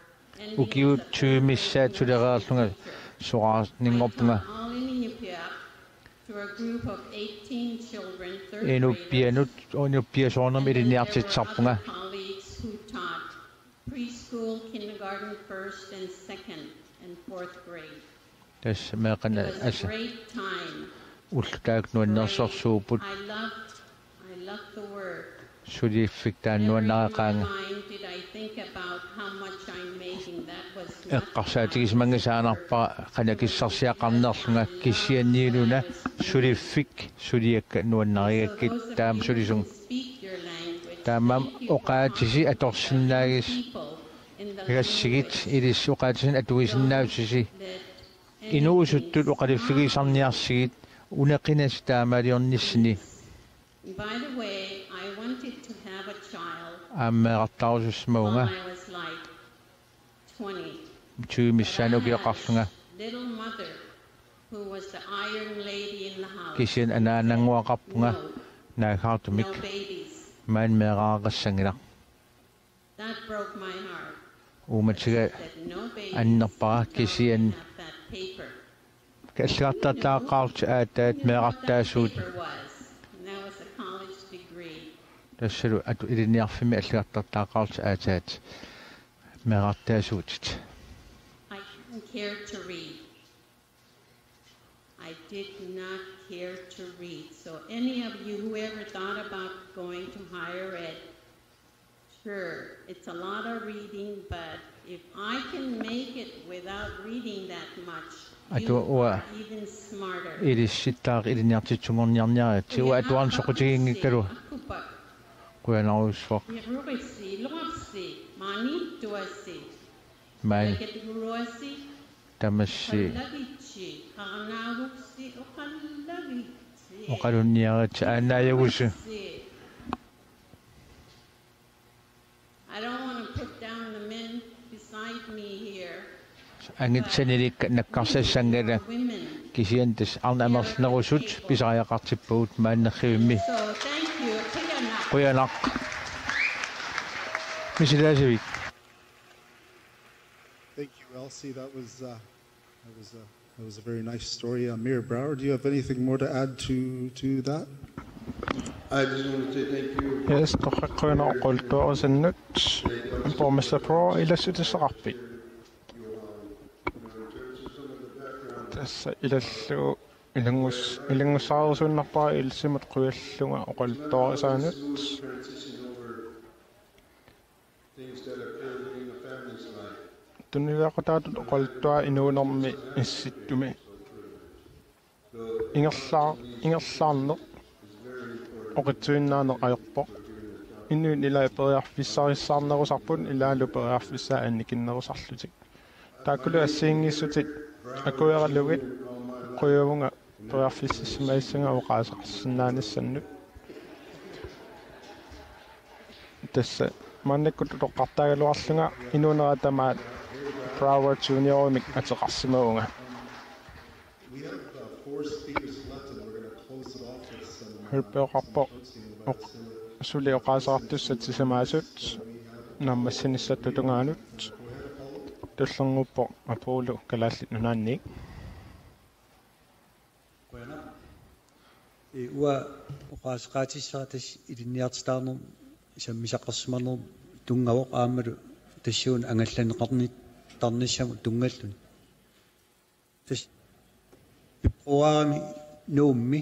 Ukiut tyve missaat sulereerlunga soraarninngorpunga. All in Inupiaq to a group of eighteen children, third Inupianut Inupiaq soorunami ilinniartitsisarpunga. Colleagues who taught preschool, kindergarten, first and second and fourth grade. Tassa meeqqanut It was a asa great time. Ulloq taakku nuannersorsuupput. I loved, I loved the work. Suliffik taanna nuannareqaanga. Mind did I think about how much I'm making? That was Eqqarsaatigisimanngisaannarpara qanoq akissarsiaqarnerlunga kisianniuna suliffik suliakka nuannarigakkit taama sulisunga. Speak your language. Taamaammat oqaatisi atorsinnaagis- People in the gassigit ilissi oqaatisinik atuisinnaassutisi inuusuttut oqaluffigisarniarsigit uneqinasi taamaaliornissani. By the way, I wanted to have a child Aamma meerartaarusussimavunga when I was like twenty. tyve missaani ukioqarlunga. Little mother, who was the iron lady in the house. Kisianni anaanannguaqarpunga naaggaartumik. No babies. Maani meeraaqassanngilaq. That broke my heart. Uummatiga That no babies annerpara kisianni have that paper. Allagartartagaqarlutik aatsaat meerartaasuutit. Paper was. And that was a college degree. Tassalu atu ilinniarfimmi allagartartagaqarlutik aatsaat meerartaasuutit. I didn't care to read. I did not care to read. So any of you who ever thought about going to higher ed, sure, it's a lot of reading, but if I can make it without reading that much, Atu uanga even smarter. Ilissittaaq ilinniartitsunngorniarniaritsi uanga atuarneq soqutiginngikkalu. Qujanarujussuaq. Iruritsi, iluarsi, maaniittuasi, Maani keturuasi, tamassi lavitsi, qaanaavuksi, oqallavitsi. Oqalunniaritsi aannaajagusi. I don't want to put down the men beside me here. Angitsanilikka nakkarsassanngilanga kisianni tassa arnat amerlanerusut pisariaqartippagut maannerrivimmi. So thank you. Qujanaq. Qujanaq. Misilaasivik. Thank you, Elsie. That was uh, that was uh, that was a very nice story. Amir Brower, do you have anything more to add to to that? I just want to say thank you. Yes, torrak qujanaq oqaluttuarisannut. Borgmester Brower, ilassutissaqarpit? Tassa ilallugu ilanngus- ilanngussaarusunnarpara ilissimut qujallunga oqaluttuarisaanut. Things that occur in a family's life. Tunuliaqutaatut oqaluttuaq inuunermi issittumi ingerlaa-, ingerlaarneq oqitsuinnaaneq ajorpoq. Inuit ilaat periarfissarissaarnerusarput ilaallu periarfissaat annikinnerusarlutik. Taakkulu assigiinngissutit akueralugit qujavunga periarfississimagassannik oqaaseqarsinnaanissannut. Tassa maannakkut utoqqartaagaluarlunga inuunerat tamaat Broward Juniorimik ateqarsimavunga. Hølbæk oqarpoq oq-, suli oqaaseqartussat sisamaasut naammassinissaata tungaanut. Tullernguuppoq Apollo Kalaallit Nunaanniit. Qujanaq. Ee, uanga oqaaseqaatissara tassa ilinniartitaanermut sammisaqarsimanermut tunngavoq aammalu tassuuna angallanneqarnittarnissamut tunngalluni. Tassa februarimi Nuummi,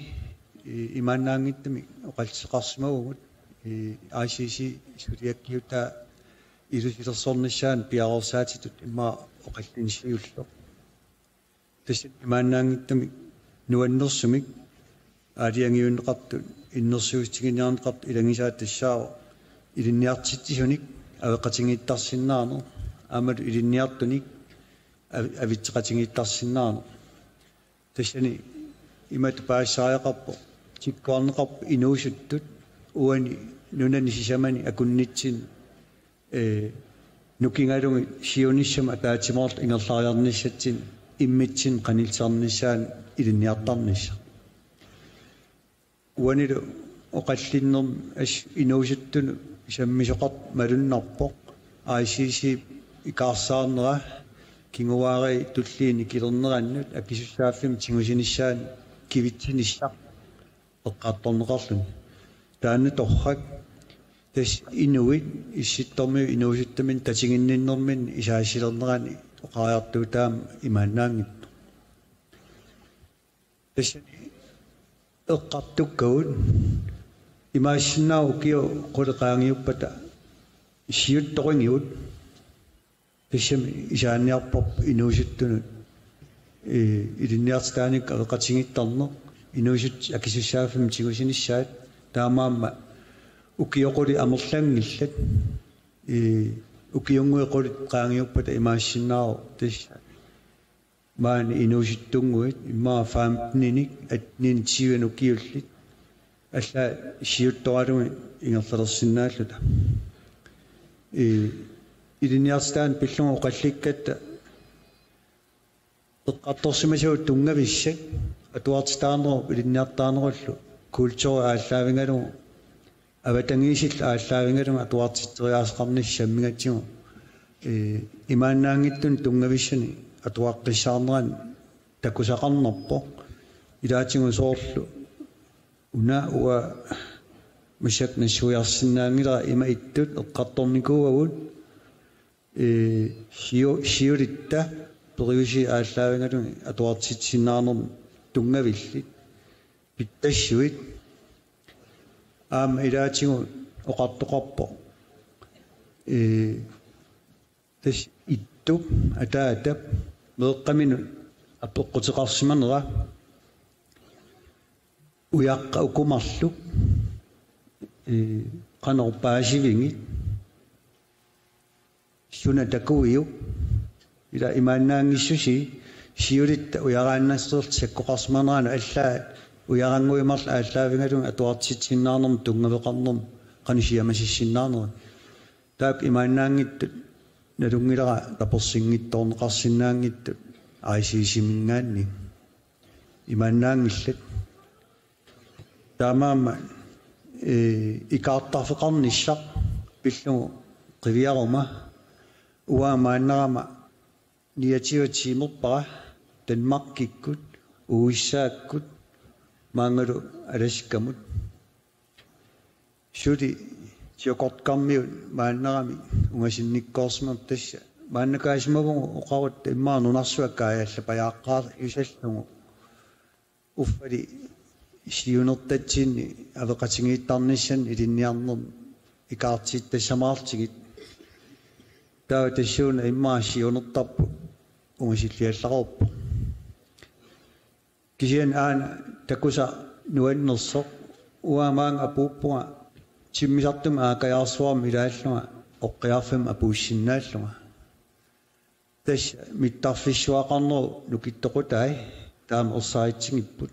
ee, imaannaanngitsumik oqalliseqarsimavugut, ee, I C C suliakkiutaa ilusilersornissaanut piareersaatitut immaqa oqallinneq siulleq. Tassa imaannaanngitsumik nuannersumik aalajangiunneqartut innersuussutiginiarneqartut ilagisaat tassaavoq ilinniartitsisunik apeqqutigiittarsinnaaneq aammalu ilinniartunik av-, avitseqatigiittarsinnaaneq. Tassani imatut paasisariaqarpoq: tikkuarneqarput inuusuttut uani nunani sisamani akunnitsinni, ee, nukingalugit siunissami ataatsimoorluta ingerlariarnissatsinni immitsinnut qanillisarnissaanut ilinniartarnissaq. Uanilu oqallinnermi assut inuusuttunut sammisoqartoq malunnarpoq: I C C ikaarsaarnera kinguaariit tulliit nikilernerannut akisussaaffimmik tigusinissaanut kivitsinissaq eqqartorneqarluni. Taanna torrak, tassa inuit issittormiut inuusuttuminnik tatiginninnerminni isaassilernerani oqariartuutaammat imaannaanngitsoq. Tassani eqqartukkagut imaassinnaavoq ukiut qulit qaangiuppata siuttoqigivut. Tassami isaaniarparput inuusuttunut, ee, ilinniartitaanikkut apeqqutigiittarneq, inuusuttut akisussaaffimmik tigusinissaat, taamaammat ukiut qulit amerlanngillat, ee, ukiunnguit qulit qaangiuppata imaassinnaavoq tassa maani inuusuttunnguit immaqa femteninik, atteninik, tyvenik ukiullit allaat siuttoralugit ingerlalersinnaalluta. Ee, ilinniartitaaneq pillugu oqallikkatta eqqartorsimasagut tunngavissat atuartitaanerup ilinniartitaanerullu kulturi aallaavigalugu avatangiisillu aallaavigalugu atuartitseriaaseqarnissaq sammigatsigu, ee, imaannaanngitsunik tunngavissunik atuaqqissaarnerani takusaqarnarpoq. Ilaatigut soorlu una uanga massakkut nassuiarsinnaanngilara ima ittut eqqartornikuuagut, ee, siu-, siulitta periusiit aallaavigalugit atuartitsisinnaanermut tunngavillit, pitsassuit. Aamma ilaatigut oqartoqarpoq, ee, tassa ittup ataatap meeqqaminut apeqquteqarsimanera ujaqqat uku marluk, ee, qanoq paasivigit, suna takuiuk, ila imaannaanngissusii siulitta ujaraannassuserluta sakkoqarsimaneranut allaat ujarannguit marluk aallaavigalugit atuartitsisinnaanermut tunngaveqarnermut qanoq siamasissinnaanerit. Taakku imaannaanngitsut nalunngilara tapersinngitsoorneqarsinnaanngitsut I C C-minngaanniit. Imaannaanngillat. Taamaammat, ee, ikaartarfeqarnissaq pillugu qiviaruma uanga maannarama niogtyve tiimerpara Danmarkikkut, U S A-kkut maangalu Alaskamut. Suli Chukotkamiut maannarami ungasinnikkoorsimavoq, tassa maannakaasimavagut oqarutta immaqa nunarsuaq kaajallapajaaqqaarlugu isallugu. Uffali siunertatsinni apeqatigiittarnissannik ilinniarnermi ikaartiittassamaartigit. Taava tassuuna immaqa siunertarput ungasilliallaqqaarpoq. Kisianni aana takusaq nuannersoq, uanga maanga apuuppunga timmisartumik aakajaarsuarmik ilaallunga oqqiarfimmik apuussinnaallunga. Tassa mittarfissuaqarnerup nukittoqutai taama ersaritsigipput.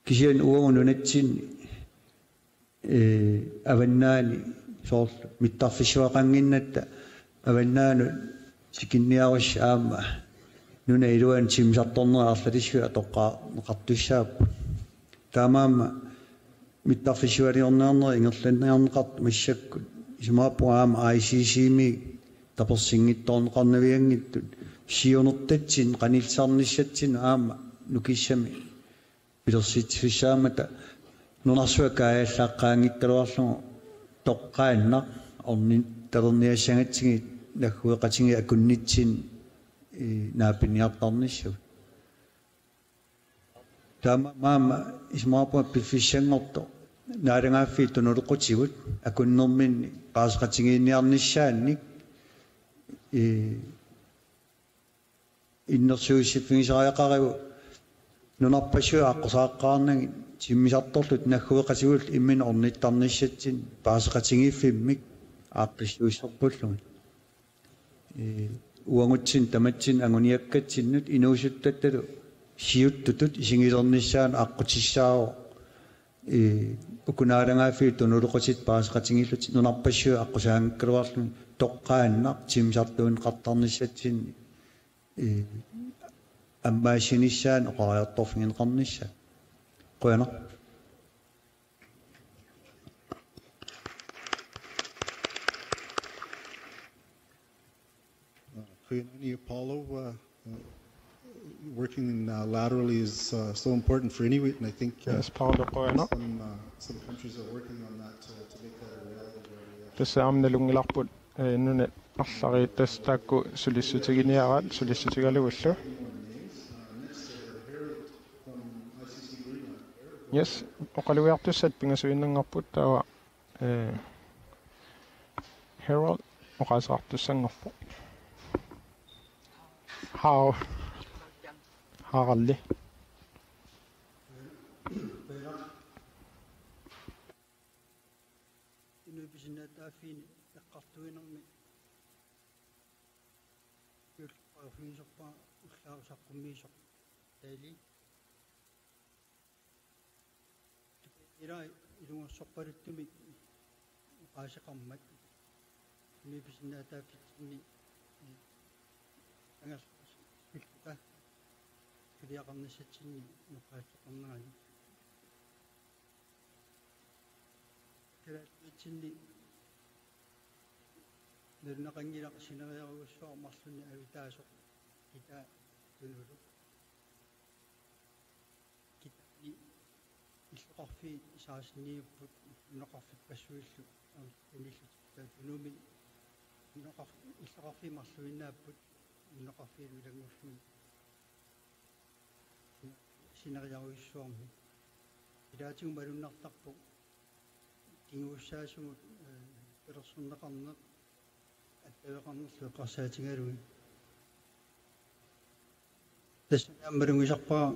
Kisianni uagut nunatsinni, ee, avannaani soorlu mittarfissuaqannginnatta avannaanut tikinniarussi aamma nunap iluani timmisartornerit arlalissuit atoqqaarneqartussaapput. Taamaammat mittarfissualiorniarnerit ingerlanniarneqartut massakkut isumaqarpunga aamma I C C-mi tapersinngitsoorneqarnavianngitsut siunertatsinni qanillisarnissatsinnut aamma nukissamik pilersitsisussaammata nunarsuaq kaajallaqqaanngikkaluarlugu toqqaannaq ornittalerniassagatsigit naggueqatigiit akunnitsinni, ee, naapinniartarnissaat. Taamaammat isumaqarpunga piffissanngortoq naalagaaffiit tunulequtigut akunnerminni paaseqatigiinniarnissaannik, ee, innersuussiffigisariaqarigut nunarpassuit aqqusaaqqaarnagit timmisartorlutik naggueqatigullu imminnut ornittarnissatsinnik paaseqatigiiffimmik aaqqissuussorpullugu. Ee, uagutsinnut tamatsinnut anguniakkatsinnut inuusuttattalu siuttutut isigilernissaanut aqqutissaavoq, ee, uku naalagaaffiit tunulequtit paaseqatigiillutik nunarpassuit aqqusaanngikkaluarlugit toqqaannaq timmisartuunneqartarnissatsinnik, ee, ammaassinissaanut oqariartorfigineqarnissaa. Qujanaq. Uh, Kuinani Apollo, uh, uh, working, uh, laterally is, uh, so important for Inuit, and I think, uh, Yes, Paolo, qujanaq. Some, uh, some countries are working on that to, to make that a reality where we actually Tassa aamma nalunngilarput, eh, nunat arlariit tassa taakku sulissutiginiaraat sulissutigalugullu. Yes, oqalugiartussat pingasuinnanngorput taava, eh, Harold oqaaseqartussanngorpoq. Hao. Haralli. Inuit pisinnaatitaaffiini eqqartuinermi juulliuffigisuppara ullaaq saqqummiisoq taali. Ila ilungersorpaluttumik oqaaseqarmat inuit pisinnaatitaaffitsinni angerlarsilluta suliaqarnissatsinni oqaaseqarnerani. Kalaallit Nunatsinni nalunaqanngilaq sineriarujussuaq marlunnik avitaasoq Kitaa Tunulu. Kitaani illoqarfiit sekstenniupput nunaqarfippassuillu aamma Kitaanillu Kitaa Tunumi nunaqar-, illoqarfiit marluinnaapput nunaqarfiillu ilanngullugit sineriarujussuarmik. Ilaatigut malunnartarpoq kinguussaasugut, eh, pilersorneqarneq attaveqarnerlu eqqarsaatigalugit. Tassani aamma malugisarpara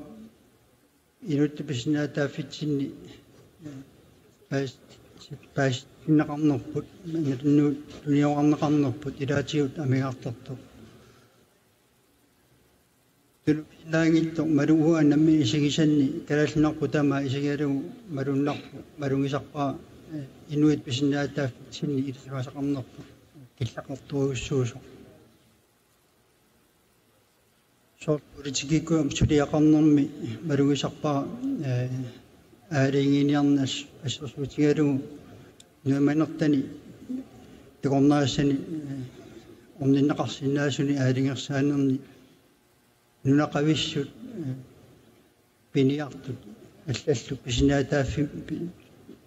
inuttut pisinnaatitaaffitsinni, eh, paas-, paasitinneqarnerput, inuttut tunioqarneqarnerput ilaatigut amigartortoq. Tunupinnaanngitsoq malunnarpoq nammineq isigisanni, Kalaallit Nunaat tamaat isigalugu malunnarpoq, malugisarpara, eh, inuit pisinnaatitaaffitsinni ilisimasaqarnerput killeqartorujussuusoq. Soorlu politikkikkut suliaqarnermi malugisarpara, eh, aalajangiiniarneq as-, assersuutigalugu nuimanertani takornarissani, eh, orninneqarsinnaasunik aalajangersaanerni nunaqavissut, eh, piniartut allallu pisinnaatitaaffi-, pi-,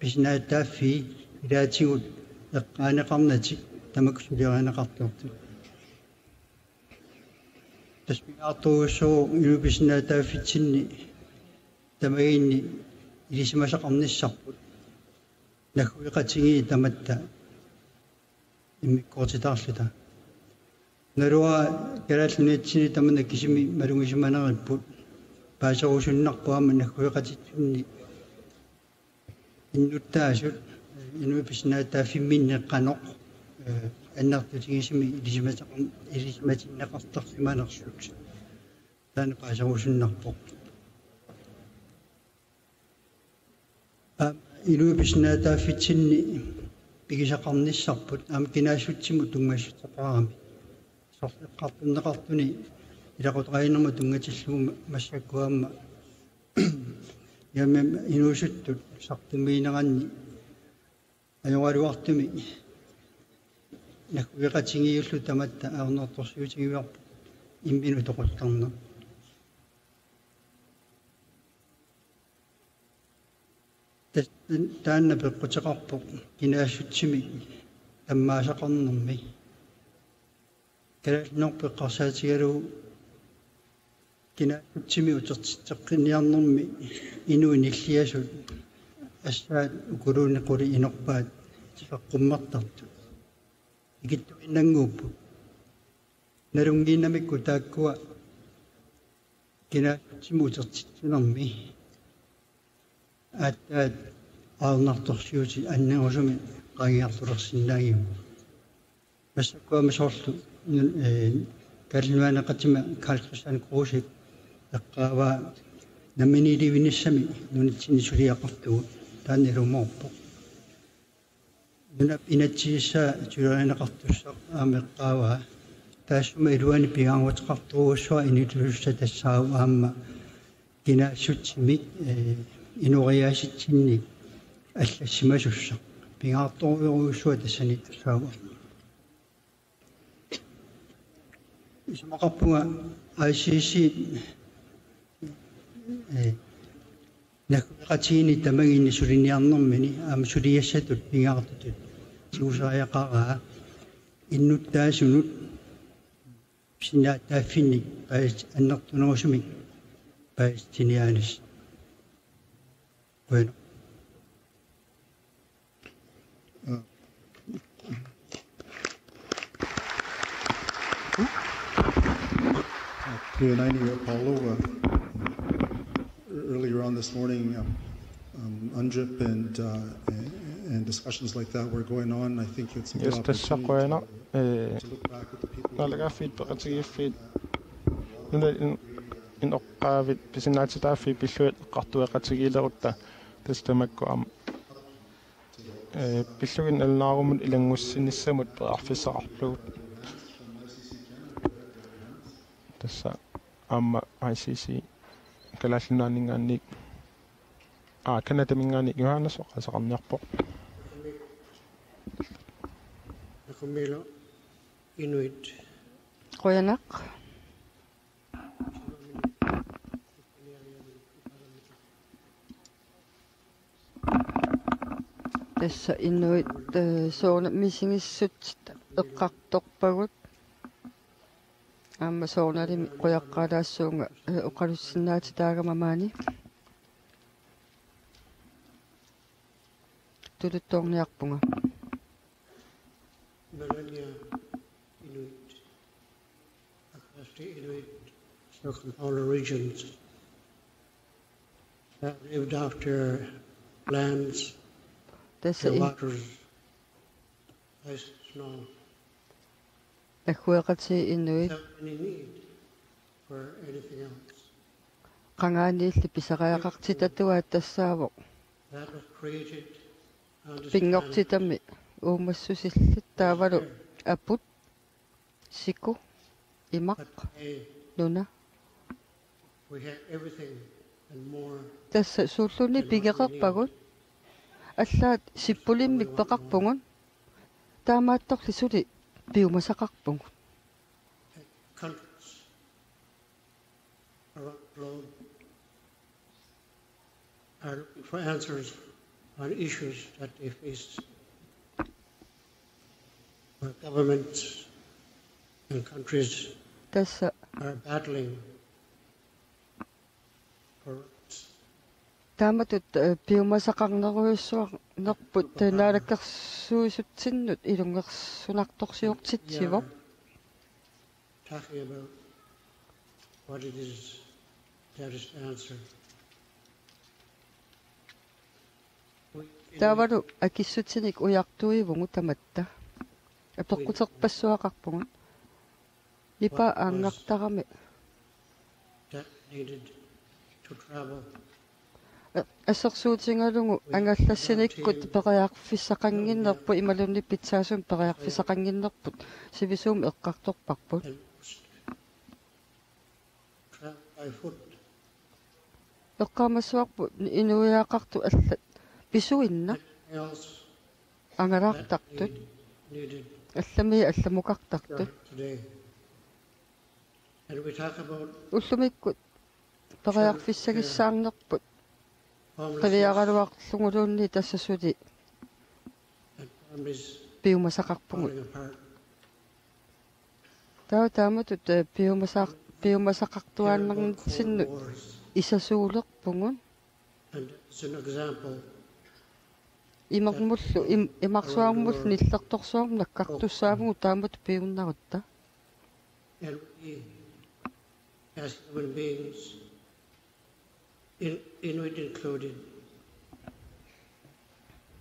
pisinnaatitaaffii ilaatigut eqqaaneqarnatik tamakku suliarineqartartut. Tassa pingaartorujussuuvoq inuit pisinnaatitaaffitsinni tamaginni ilisimasaqarnissarput naggueqatigiit tamatta immikkoortitaarluta. Naluara Kalaallit Nunatsinni tamanna kisimi malugisimaneripput, paaserusunnarpoq aamma naggueqatitsinni innuttaasut inuit pisinnaatitaaffimminni qanoq, eh, annertutigisumik ilisimateqar-, ilisimatinneqartarsimanersut. Taanna paaserusunnarpoq. Aamma inuit pisinnaatitaaffitsinni pigisaqarnissarput aamma kinaassutsimut tunngassuteqarami. Soorlu eqqartorneqartuni ilaqutariinnermut tunngatillugu ma-, massakkut aamma, aamma inuusuttut saqqummiineranni ajoraluartumik naggueqatigiilluta tamatta ajornartorsiutigivarput imminut toquttarneq. Tas-, taanna peqquteqarpoq kinaassutsimik tammaasaqarnermi. Kalaallit Nunaat eqqarsaatigalugu kinaassutsimik utertitseqqinniarnermi inuit nilliasut assaat ukuluunniit qulit inorpaat tifeqqummertartut. Ikittuinnannguupput. Nalunngiinnamikku taakkua kinaassutsimik utertitsinermi aatsaat ajornartorsiutit annerusumik qaangiartulersinnaagipput. Massakkut aamma soorlu, eh, Kalaallit Nunaanneqartumi Karl-Kristian Krusep eqqaavaa namminiilivinnissamik nunatsinni suliaqartugut, taanna ilumoorpoq. Nunap inatsisissaa sulerineqartussaq aamma eqqaavaa. Taassuma iluani pingaaruteqartorujussuaq inuusuttut tassaavoq aamma kinaassutsimik, eh, inooriaasitsinnik allassimasussaq. Pingaartorujussuaq tassani tassaavoq. Isumaqarpunga I C C, eh, naggueqatigiinni tamaginni suliniarnermini aamma suliassatut pingaartutut tigusariaqaraa innuttaasunut pisinnaatitaaffinnik paas-, annertunerusumik paasitsiniaanissaa. Qujanaq. Uh, uh, Tuiunaani Paolo, uh, earlier on this morning, uh, um, UNDRIP and, uh, and, and discussions like that were going on. I think it's a good Yes, tassa opportunity qujanaq, to, eh, to look back at the people who naalagaaffiit peqatigiiffiit nuna in-, inoqqaavit pisinnaatitaaffii pillugit eqqartueqatigiilerutta tassa tamakku aamma, eh, pillugit nalunaarumut ilanngussinissamut periarfissaqarlugu. Tassa aamma I C C Kalaallit Nunaanninngaanniit, aa, Canadaminngaanniit Johannes oqaaseqarniarpoq. Nakummilu Inuit. Qujanaq. Tassa inuit, eh, soorunami misigissutsit eqqartorpagut. Aamma soorunalimi qujaqqaalaassuunga, eh, oqalussinnaatitaagama maani. Tuluttoorniarpunga. Millennia Inuit across the Inuit circumpolar regions that lived off their lands, Tassa their i- waters, ice, snow, naggueqatii inuit without any need for anything else. Qangaaniilli pisariaqartitatuaat tassaavoq. That was created on this planet. Pinngortitami uumassusillit taavalu aput, siku, imaq, nuna. We have everything and more. Tassa suulluni pigeqarpagut. Allaat sippulimmik peqarpugut. Taamaattorli suli piumasaqarpugut. Countries around the globe are looking for answers on issues that they face, where governments and countries Tassa are battling for rights. Taamatut, eh, piumasaqarnerujussuarnerput, eh, naalakkersuisutsinnut ilungersunartorsiortitsivoq. talking about what it is that is the answer. We, in Taavalu akissutinik ujartuivugut tamatta. Apeqquterpassuaqarpugut. Nipa aangartarami. That needed to travel Assersuutigalugu angallassinikkut periarfissaqannginnerput imaluunniit pitsaasumik periarfissaqannginnerput sivisuumik eqqartorparput. and most travel by foot. Eqqaamassavarput inuiaqartut allat pisuinnaq Else angalaartartut need, needed allamii allamukartartut. Today. And we talk about Ullumikkut periarfissagissaarnerput homelessness qiviaraluarluguluunniit tassa suli and families piumasaqarpugut. Falling apart. Taava taamatut eh, piumasaq- piumasaqartuaannarnitsinnut Wars. Isasuulerpugut. And it's an example Imermullu im- imarsuarmullu nillertorsuarmut nakkartussaavugut taamatut piunnarutta. And we, as human beings, in, Inuit included,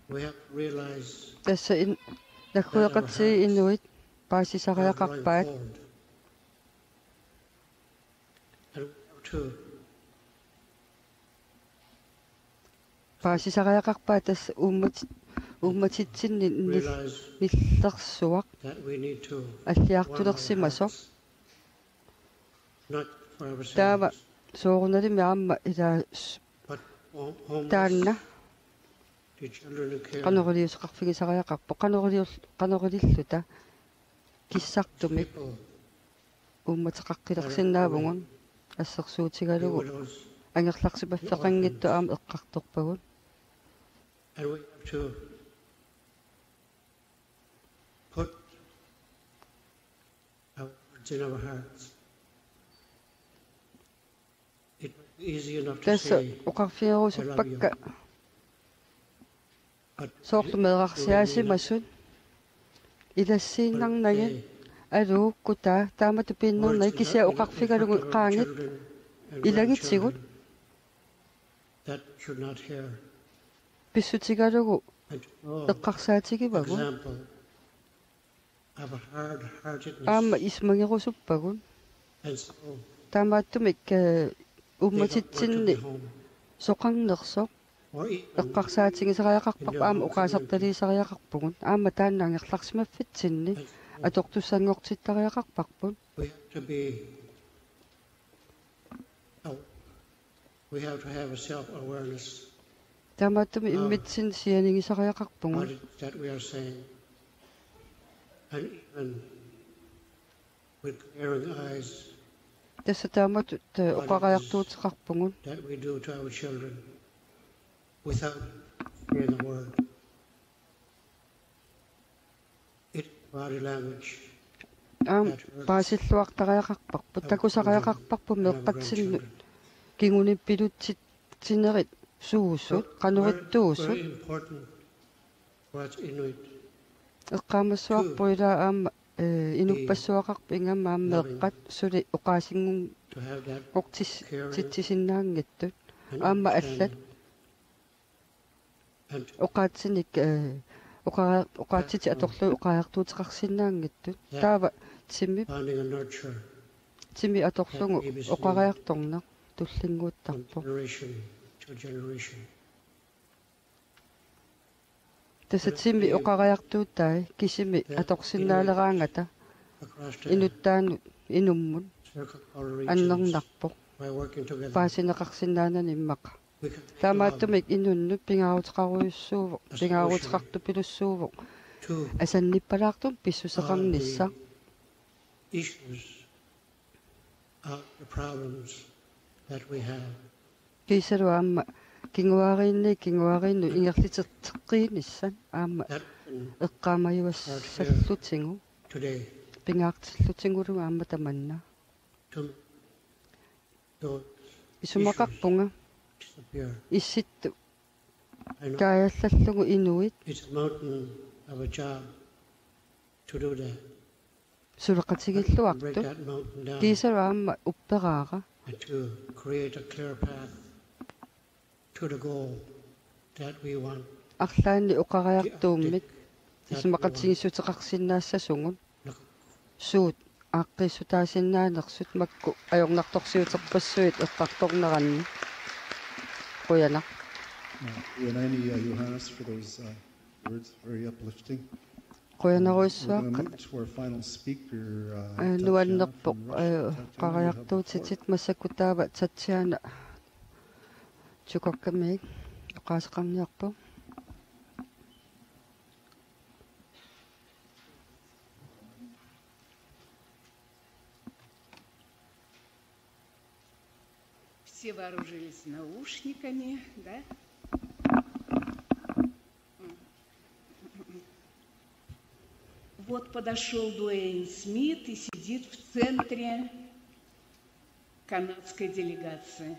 we have to realize Tassa in- naggueqatigiit inuit paasisariaqarpaat. forward. And we have to Paasisariaqarpaat tassa uummat- uummatitsinni nil- realize nillersuaq that we need to alliartulersimasoq. Not for ourselves. Taava soorunalimi aamma ilaa s- But ho- homeless, taanna the children in care, qanoriliuseqarfigisariaqarpoq qanoriliul- qanorililluta kissartumik people uummateqaqqilersinnaavugut assersuutigalugu widows, angerlarsimaffeqanngitsut aamma eqqartorpagut. And we have to put our words in our hearts. It might be easy enough to Tassa say, oqarfigerusuppakka but soorlu meerarsiaasimasut ilassiinnarnagit aluukkutaa taamatut piinnarnagit kisianni oqarfigalugu qaangit ilagitsigut that should not hear. Pissutigalugu And to know eqqarsaatigivagut. Example of a hard-heartedness. Aamma isumagerusuppagut. And so Taamaattumik eh, they got work to uummatitsinni be home. Soqarnersoq Or even eqqarsaatigisariaqarparput aamma oqaasertaliisariaqarpugut. Aamma taanna angerlarsimaffitsinni and so atortussanngortittariaqarparput. We have to be, oh, we have to have a self-awareness Taamaattumik immitsinni sianigisariaqarpugut. what it is that we are saying. And even with glaring eyes Tassa taamatut eh, oqariartuuteqarpugut. That we do to our children without hearing a word. It's body language. Aamma paasilluartariaqarparput, takusariaqarparput meeqqatsinnut kingunippilutsitsinerit suusut, qanorittuusut. Very important for us Inuit Eqqaamassavarput ilaa aamma eh, inuppassuaqarpoq ingammik aamma meeqqat suli to have that caring oqaasinngortitsisinnaanngitsut. and Aamma understanding. Allat And oqaatsinik eh, oqara- oqaatsitik atorlugit oqariartuuteqarsinnaanngitsut. Taava timi finding a nurture timi atorlugu oqariartorneq from tullinnguuttarpoq. Generation to generation. Tassa timi oqariartuutai kisimi atorsinnaaleraangata Across the inuttaanut inummut circle or regions annernarpoq by working together. Paasineqarsinnaanani immaqa. We can make a lot Taamaattumik inunnut pingaaruteqarujussuuvoq, pingaaruteqartupilussuuvoq. to Asannippalaartumik pissuseqarnissaq. Issues of the problems that we have. Kiisalu aamma kinguariinni kinguariinnut ingerlateqqiinissat aamma That can eqqaamajuassallutigu today pingaartillutigulu aamma tamanna. To those Isumaqarpunga disappear. Issittu I know kaajallallugu inuit it's a mountain of a job to do that. Suleqatigiilluartut. Break that mountain down. Kiisalu aamma upperaara. And to create a clear path to the goal that we want. Arlaannik oqariartuummik isumaqatigiissuteqarsinnaassasugut. Suut aaqqiissutaasinnaanersut makku ajornartorsiuterpassuit eqqartorneranni. Qujanaq. Uh, Uanaini, uh, Johannes, for those, uh, words, very uplifting. Qujanarujussuaq. We're gonna move to our final speaker, uh, Tatiana from Russia. Tatiana, you have the floor. Nuannerpoq, eh, oqariartuutitit. Massakkut taava Tatiana Tjukokkamiit oqaaseqarniarpoq. Все вооружились наушниками, да? Вот подошёл Дуэйн Смит и сидит в центре канадской делегации.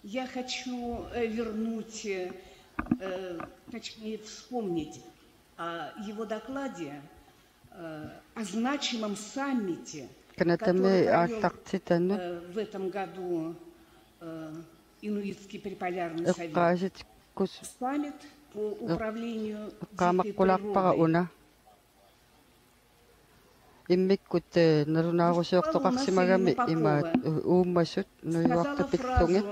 Я хочу, э, вернуть, э, э, точнее, вспомнить о его докладе, э, о значимом саммите, Канатами который пройдёт, aallartitanut э, в этом году, э, Инуитский триполярный совет. Eqqaasitikkus- Саммит по управлению дикой природой. Eqqaamaqqulaarpara una. Immikkut, eh, nalunaarusiortoqarsimagami imaat, eh, uummasut nujuartut pillugit.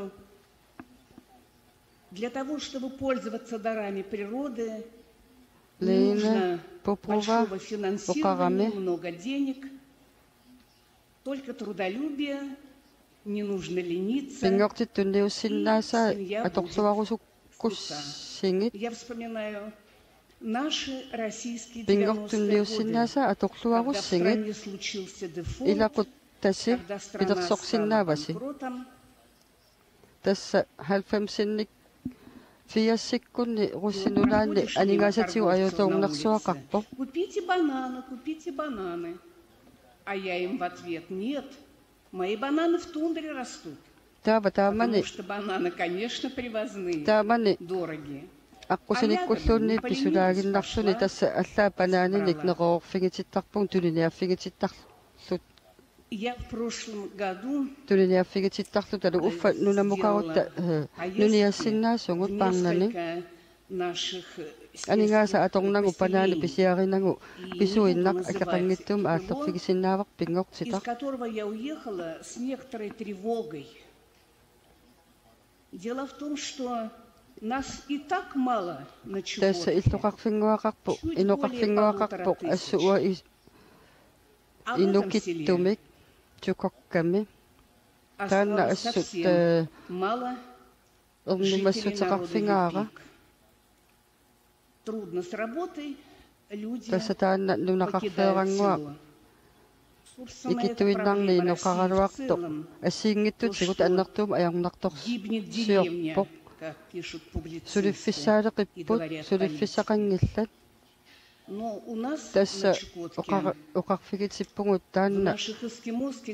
Для того, чтобы пользоваться дарами природы, не нужно большого финансирования, много денег, только трудолюбие, не нужно лениться, и семья будет цветущей. Lene Popova oqarami oqarami. Pinngortittunniussinnaasaa atorluarusukkussigit. Я вспоминаю наши российские девяностые годы, когда в стране случился дефолт, когда страна стала банкротом. Pinngortittunniussinnaasaa atorluarussigit. Ilaquttasi pilersorsinnaavasi. Tassa halvfemsinnik firsikkunni Russia nunaanni aningaasatigut ajutoornersuaqarpoq. Купите бананы, купите бананы. А я им в ответ: нет, мои бананы в тундре растут. Taava taamani, потому что бананы, конечно, привозные, taamani, дорогие. Aqqusinikkulluunniit pisulaaginnarluni, tassa allaat banaaninik neqeroorfigitittarpugut, tuniniaaffigitittarluta. Я в прошлом году, э, сделала поездки в несколько наших, э, сельскохозяйственных поселений. Tuniniaaffigitittarlutalu uffa nunamukarutta, eh, nuniassinnaasugut paarnani. Aningaasat atornagu banaanit pisiarinagu pisuinnaq akeqanngitsumik aallerfigisinnaavarput pinngortitaq. Из которого я уехала с некоторой тревогой. Дело в том, что нас и так мало на Чукотке. Tassa illoqarfinnguaqarpoq, inoqarfinnguaqarpoq, assut uanga is-, inukittumik Tjukokkami. Taanna assut, eh, ernumassuteqarfigaara. Tassa taanna nunaqarfeerannguaq ikittuinnarni inoqaraluartoq. Assigiinngitsutigut annertuumik ajornartorsiorpoq. Suliffissaaleqipput, suliffissaqanngillat. Tassa oqar-, oqarfigitippugut taanna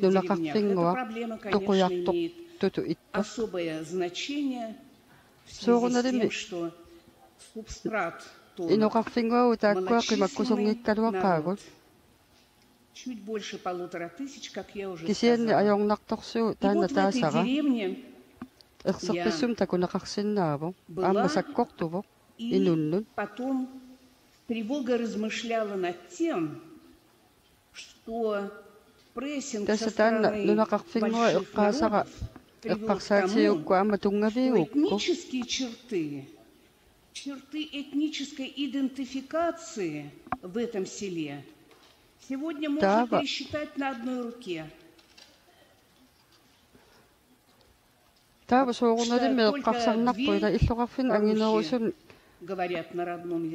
nunaqarfinnguaq toqujartortutut ittoq. Soorunalimi inoqarfinnguagut taakkua qimakkusunngikkaluaqaagut. Кisianni ajornartorsiut taanna taasara. Erserpissumik takuneqarsinnaavoq. Aamma sakkortuvoq inunnut. Tassa taanna nunaqarfinnguaq eqqaasara eqqarsaatigigukku aamma tunngaviigukku. Черты этнической идентификации в этом селе сегодня можно пересчитать на одной руке. Taava soorunalimi eqqarsarnarpoq ila illoqarfinni anginerusunik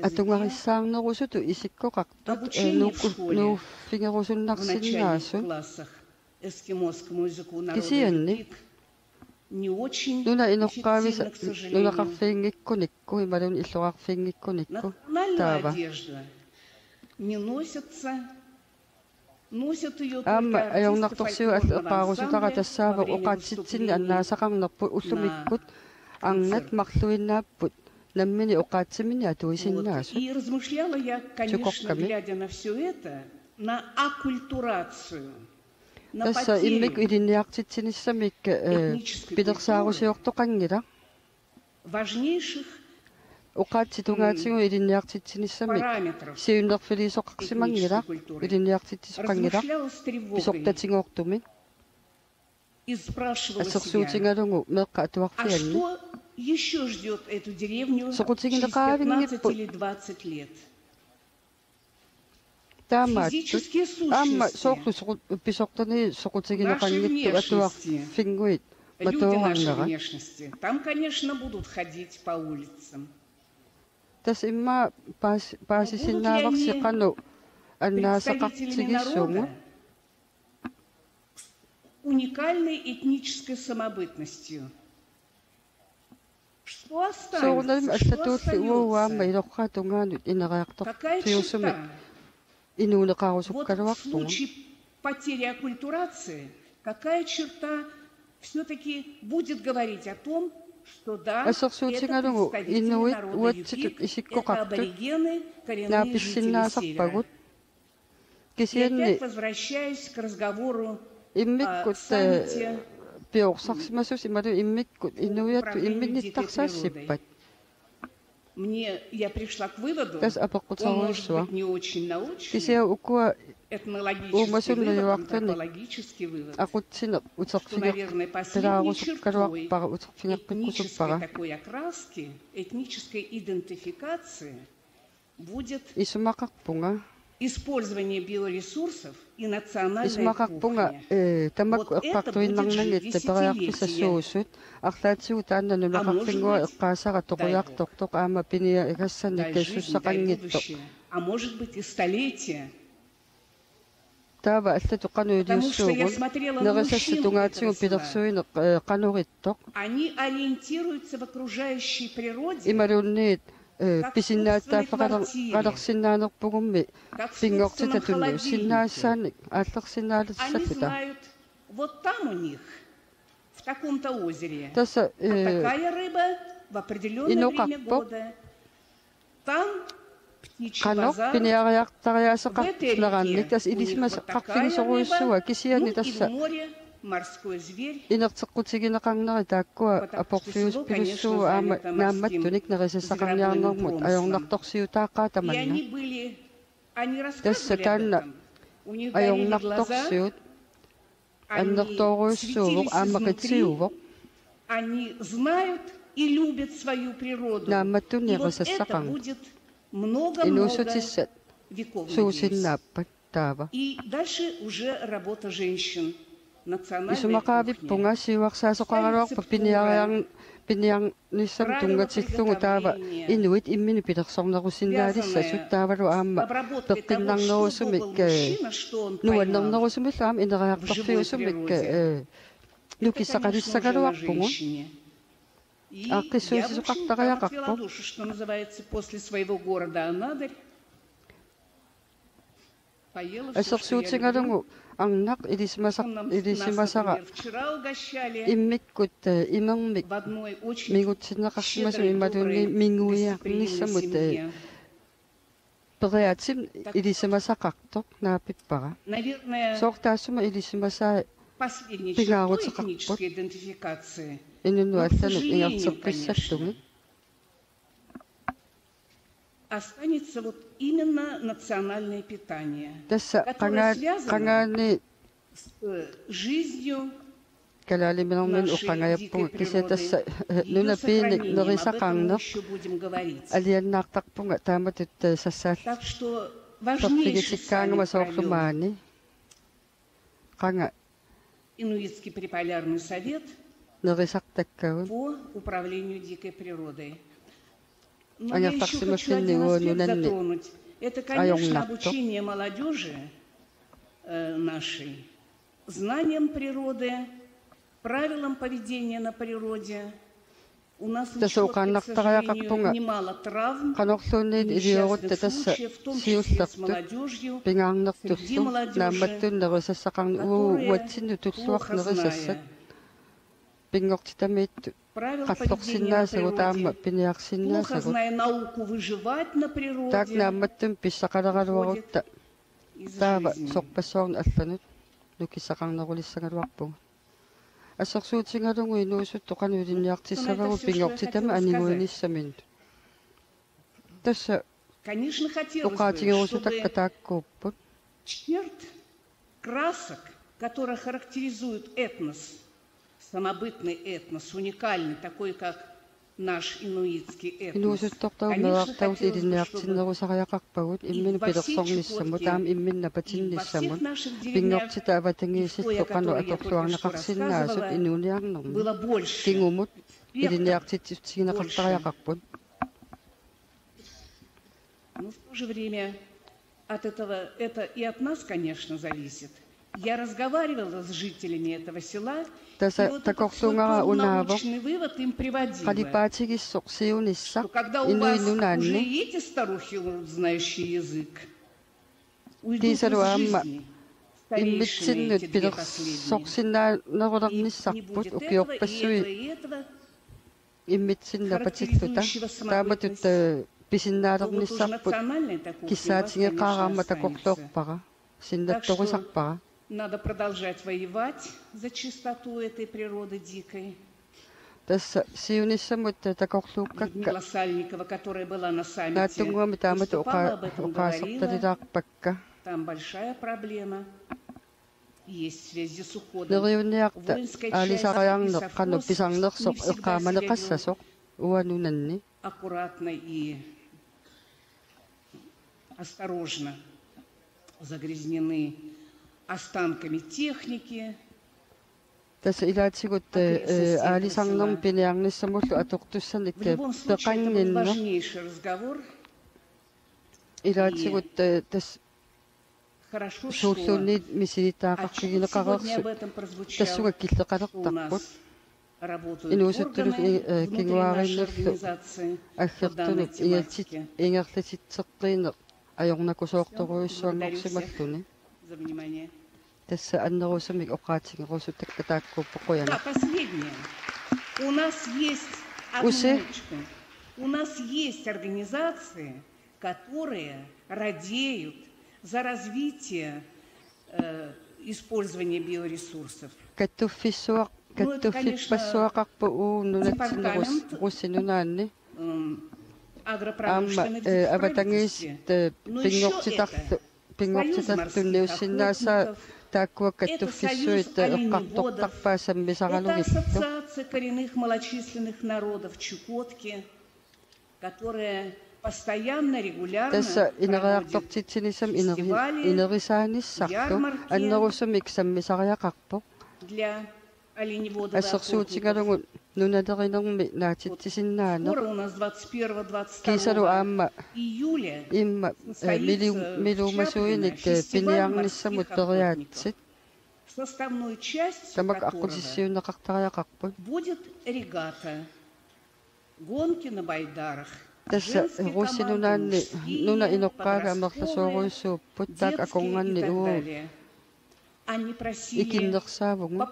atugarissaarnerusutut isikkoqartut, eh, nuukku-, nuuffigerusunnarsinnaasut. Kisianni nunap inoqqaavisa nunaqarfiginngikkunikku imaluunniit illoqarfiginngikkunikku taava. Aamma ajornartorsiut allat eqqaarusuttaraat tassaavoq oqaatsitsinni annaasaqarnerput, ullumikkut arnat marluinnaapput nammineq oqaatsiminnik atuisinnaasut. Tjukokkami. на аккультурацию, на Tassa immikkut потерю ilinniartitsinissamik, eh, этнической культуры pilersaarusiortoqanngilaq. Важнейших Oqaatsit tungaatigut ilinniartitsinissamik параметров siunnerfiliisoqarsimanngilaq, этнической культуры ilinniartitsisoqanngilaq, размышляла с тревогой pisortatigoortumik. И спрашивала себя, Assersuutigalugu meeqqat а atuarfianni что еще ждет эту деревню через Soqutigineqavinngippu- пятнадцать или двадцать лет? Taamaattut Физические aamma сущности, soorlu soqu- pisortani нашей soqutigineqanngitsoq внешности, atuarfinnguit люди нашей matuuarnera. Внешности, там, конечно, будут ходить по улицам. Tassa immaqa paas- Но будут ли paasisinnaavarsi они qanoq представителями annaasaqartigissuugut. народа с уникальной этнической самобытностью? Что Soorunalimi останется? Что allatuulli uagut aamma остается? ilorraap tungaanut Какая ineriartorfiusumik черта? Вот в inuuneqarusukkaluarpugut. Случае потери аккультурации, какая черта все-таки будет говорить о том, что да, это Assersuutigalugu представители inuit народа uatsitut Юпик, это isikkoqartut аборигены, коренные жители Севера. naapissinnaasarpagut. И Kisianni опять возвращаясь к разговору immikkut о саммите piorsarsimasoq imaluunniit immikkut inuiattut управлению дикой imminnittarsassippat. Мне, я пришла к выводу, Tassa он может apeqqutsoorujussuaq. Быть не очень научный, Kisianni ukua этнологический uumasut вывод, nujuartarneq антропологический вывод, aqutsineq что, наверное, последней чертой uterfigeqqilaarusukkalaarpara этнической uterfigeqqikkusuppara. Такой окраски, этнической идентификации будет Isumaqarpunga. Использование биоресурсов и национальная Isumaqarpunga кухня. eh, tamakku Вот это будет жить eqqartuinnarnanngitsoq десятилетия, periarfissasuusut arlaatsigut taanna а может nunaqarfinnguaq быть, eqqaasara дай бог, toqujartortoq aamma piniagassani дай жизнь, дай kassussaqqanngitsoq. Будущее, а может быть и столетия. Taava allatut qanoq Потому что я iliussuugut смотрела на nerisassat мужчин tungaatigut этого села. Pilersuineq eh, qanoq ittoq. Они ориентируются в окружающей природе Imaluunniit eh, как в собственной квартире, pisinnaatitaaffeqalersinnaanerpugummi как в собственном pinngortitatut холодильнике. sinnaassaanik Они aallersinnaalersalluta. Знают, вот там у них, в таком-то озере, Tassa вот eh, такая рыба в определенное время inoqarpoq года. Там птичий qanoq базар, piniariartariaaseqarnerannik tassa у них вот такая ilisimasaqarfigisorujussuuvoq рыба, kisianni ну и в tassa море морское зверь, inerteqqutigineqarnera taakkua потому что село, конечно, занято морским, с aporfiuspillussuuvoq aamma грибоедным naammattunik промыслом. nerisasaqarniarnermut И они ajornartorsiutaaqqaa были, tamanna. они Tassa рассказывали об taanna этом. У них горели глаза, ajornartorsiut они annertoorujussuuvoq светились aamma изнутри, qitsiuvoq они знают и любят свою природу. naammattunik И вот это nerisasaqarneq. Будет много-много Inuussutissat веков, надеюсь. Suusinnaappat taava. И дальше уже работа женщин. Национальная Isumaqaavippunga кухня. siuarsaasoqaraluarpat piniariar- piniarnissamut tunngatillugu taava inuit imminnut pilersornerusinnaalissasut taavalu aamma peqqinnarnerusumik eh, nuannernerusumillu aamma ineriartorfiusumik eh, nukissaqalissagaluarpugut. Aaqqissuussisoqartariaqarpoq. Assersuutigalugu arnaq ilisimasaq ilisimasara immikkut eh, imermik mingutsinneqarsimasoq imaluunniit minguiarnissamut eh, periaaseq ilisimasaqartoq naapippara. Soorlu taassuma ilisimasai pingaaruteqarput inunnut allanut ingerlateqqissallugit. Останется вот именно национальное питание, Tassa которое qangaa- связано qangaani с э, жизнью kalaaliminermini нашей uqqangajappunga дикой kisianni природы, tassa eh, её nunap piinik сохранением. Об этом мы nerisaqarneq еще будем говорить. Aliannaartarpunga taamatut eh, sassaallu Так что важнейший perfigitikkaangama саммит провёл soorlu maani qanga Инуитский приполярный совет nerisartakkagut. По управлению дикой природой. Но я еще хочу Angerlarsimaffinni один uagut аспект nunanni затронуть. Это, конечно, ajornartoq. Обучение молодежи э, нашей знаниям природы, правилам поведения на природе. У нас Tassa нечётко, к сожалению, oqaannartariaqarpunga немало травм и qanorluunniit несчастных iliorutta tassa случаев, в том числе с siullertut молодёжью, среди pingaarnertullu молодёжи, naammattunik nerisasaqarneq uu которые, uatsinnut tulluarlu плохо nerisassat зная, pinngortitamiittut правила поведения на qallorsinnaasagut aamma природе, плохо piniarsinnaasagut зная науку выживать на taakku природе, naammattunik pisaqaleraluarutta Taava sorpassuarnut allanut nukissaqarnerulissagaluarpugut. Assersuutigalugu inuusuttut qanoq ilinniartissavagut pinngortitami aniguinissaminut. Tassa oqaatigerusutakka taakkuupput. Черт красок, которые характеризуют этнос, самобытный этнос, уникальный, такой, как наш инуитский этнос. Inuusuttortagut meerartagut ilinniartinnerusariaqarpagut imminut pilersornissamut taama imminut napatinnissamut pinngortitaq avatangiisillu qanoq atorluarneqarsinnaasut inuuniarnermi kingumut ilinniartitsissutigineqartariaqarput. Но в то же время от этого, это и от нас, конечно, зависит. Я разговаривала с жителями этого села, Tassa takorluugara unaavoq qalipaatigissoq siunissaq Inuit Nunaanni. Kiisalu aamma immitsinnut pilersorsinnaanerulernissarput ukiorpassuit immitsinnut napatilluta. Taamatut pisinnaalernissarput kissaatigeqaara aamma takorloorpara, sinnattorisarpara. Надо продолжать воевать за чистоту этой природы дикой. Tassa siunissamut takorluukkakka. Людмила Сальникова, которая была на саммите, Naatsunnguamik taamatut oqaasertalilaarpakka. Там большая проблема есть в связи с уходом. Neriunniarta aalisariarneq qanoq pisarnersoq eqqaamaneqassasoq uanga nunanni. Аккуратно и осторожно загрязнены останками техники. Tassa ilaatigut aalisarnermik piniarnissamullu atortussanik peqannginneq. Ilaatigut tassa suulluunniit misilittagaqarfigineqareersut tassunga killeqalertarput. Inuusuttunut kinguaariinnillu aggertunut ingerlatitseqqiineq ajornakusoortorujussuanngorsimalluni. Tassa annerusumik oqaatigerusutakka taakkuupput qujanaq. У нас есть, одну минуточку. У нас есть организации, которые радеют за развитие э, использование биоресурсов. Kattuffissuaq, kattuffippassuaqarpoq uagut nunatsinni Russi nunaanni. Aamma avatangiisit pinngortitarlu, pinngortitarlu tunniussinnaasaat taakkua kattuffissuit eqqartortarpaat sammisaralugillu. Ассоциация коренных малочисленных народов Чукотки, которая постоянно, регулярно Tassa ineriartortitsinissami ineri-, inerisaanissarlu annerusumik sammisariaqarpoq. Assersuutigalugu nunalerinermi naatitsisinnaaneq. Kiisalu aamma imma miliu-, miliumasuinik piniarnissamut periaatsit tamakku aqqutissiuunneqartariaqarput. Tassa Russi nunaanni nunat inoqqaavi amerlasoorujussuupput, taakku akornanni uagut ikinnersaavugut.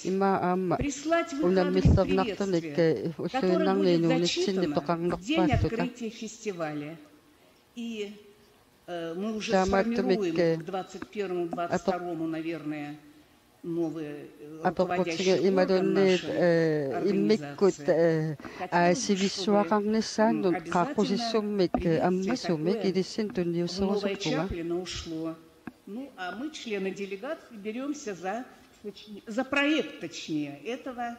Ima aamma unammillernartunik ulluinnarni inuunitsinni peqarnerpaalluta. Taamaattumik apeq-, apeqqutiga imaluunniit immikkut aasivissuaqarnissaannut qaaqqusissummik ammasumik ilissinnut tunniusserusuppunga. Ну, а мы, члены делегации, беремся за, за проект, точнее, этого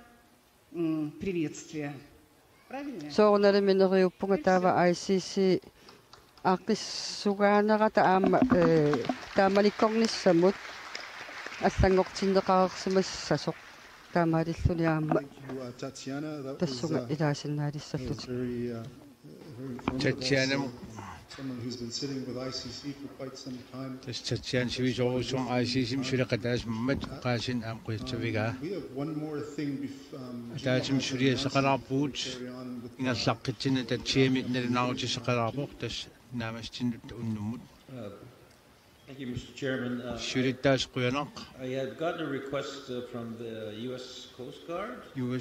приветствия. Правильно? Soorunalimi neriuppunga taava I C C aaqqissugaanerata aamma taamanikkornissamut allanngortinneqareersimassasoq taamaalilluni aamma tassunga ilaasinnaalissallutik. Tatjana. Tassa Tatjana sivisoorujussuarmik I C C-mi suleqataasimammat oqaasiineq aamma qujassavigaa. Ataatsimi suliassaqalaarpugut ingerlaqqitsinni Tatjanami nalunaarutissaqalaarpoq tassa naammassinnut unnummut. Siulittaasup qujanaq. U S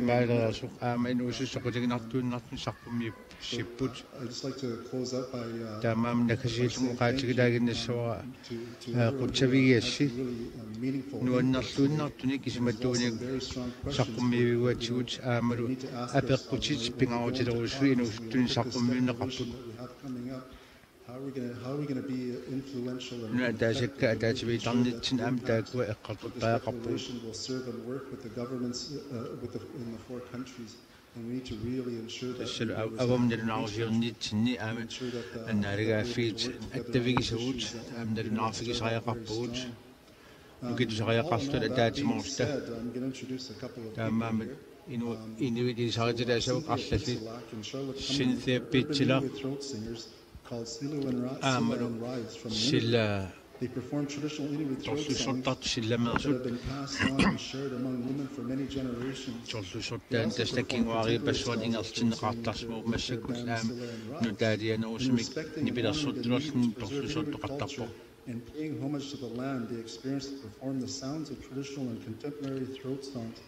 Imaalereersoq aamma inuusuttut soqutiginartuinnartunik saqqummiussipput. Taamaammat naggasiillunga oqaatigilaaginnassavara, aa, qutsavigigassi nuannerluinnartunik isumatuunik saqqummiivigugatsigu aammalu apeqqutit pingaarutilerujussuit inuusuttunik saqqummiunneqarput. Nuna ataasakka ataatsimiittarnitsinni aamma taakkua eqqartortariaqarpagut. Tassalu av-, avammut nalunaarusiornitsinni aamma annaalegaaffiit attavigisagut aamma nalunaarfigisariaqarpagut. Nukitusariaqarluta ataatsimoorluta. Taamaammat inu-, inuit ilisaritilaassapput arlallit. Cynthia Pitsila. Aammalu Silla, torlussortartut sillameersut. Torlussortaani tassa kinguariipassuarnik ingerlatinneqartarsimavoq massakkut aamma nutaalianerusumik nipilersortulerluni torlussortoqartarpoq. And paying homage to the land, they experienced to perform the sounds of traditional and contemporary throat songs.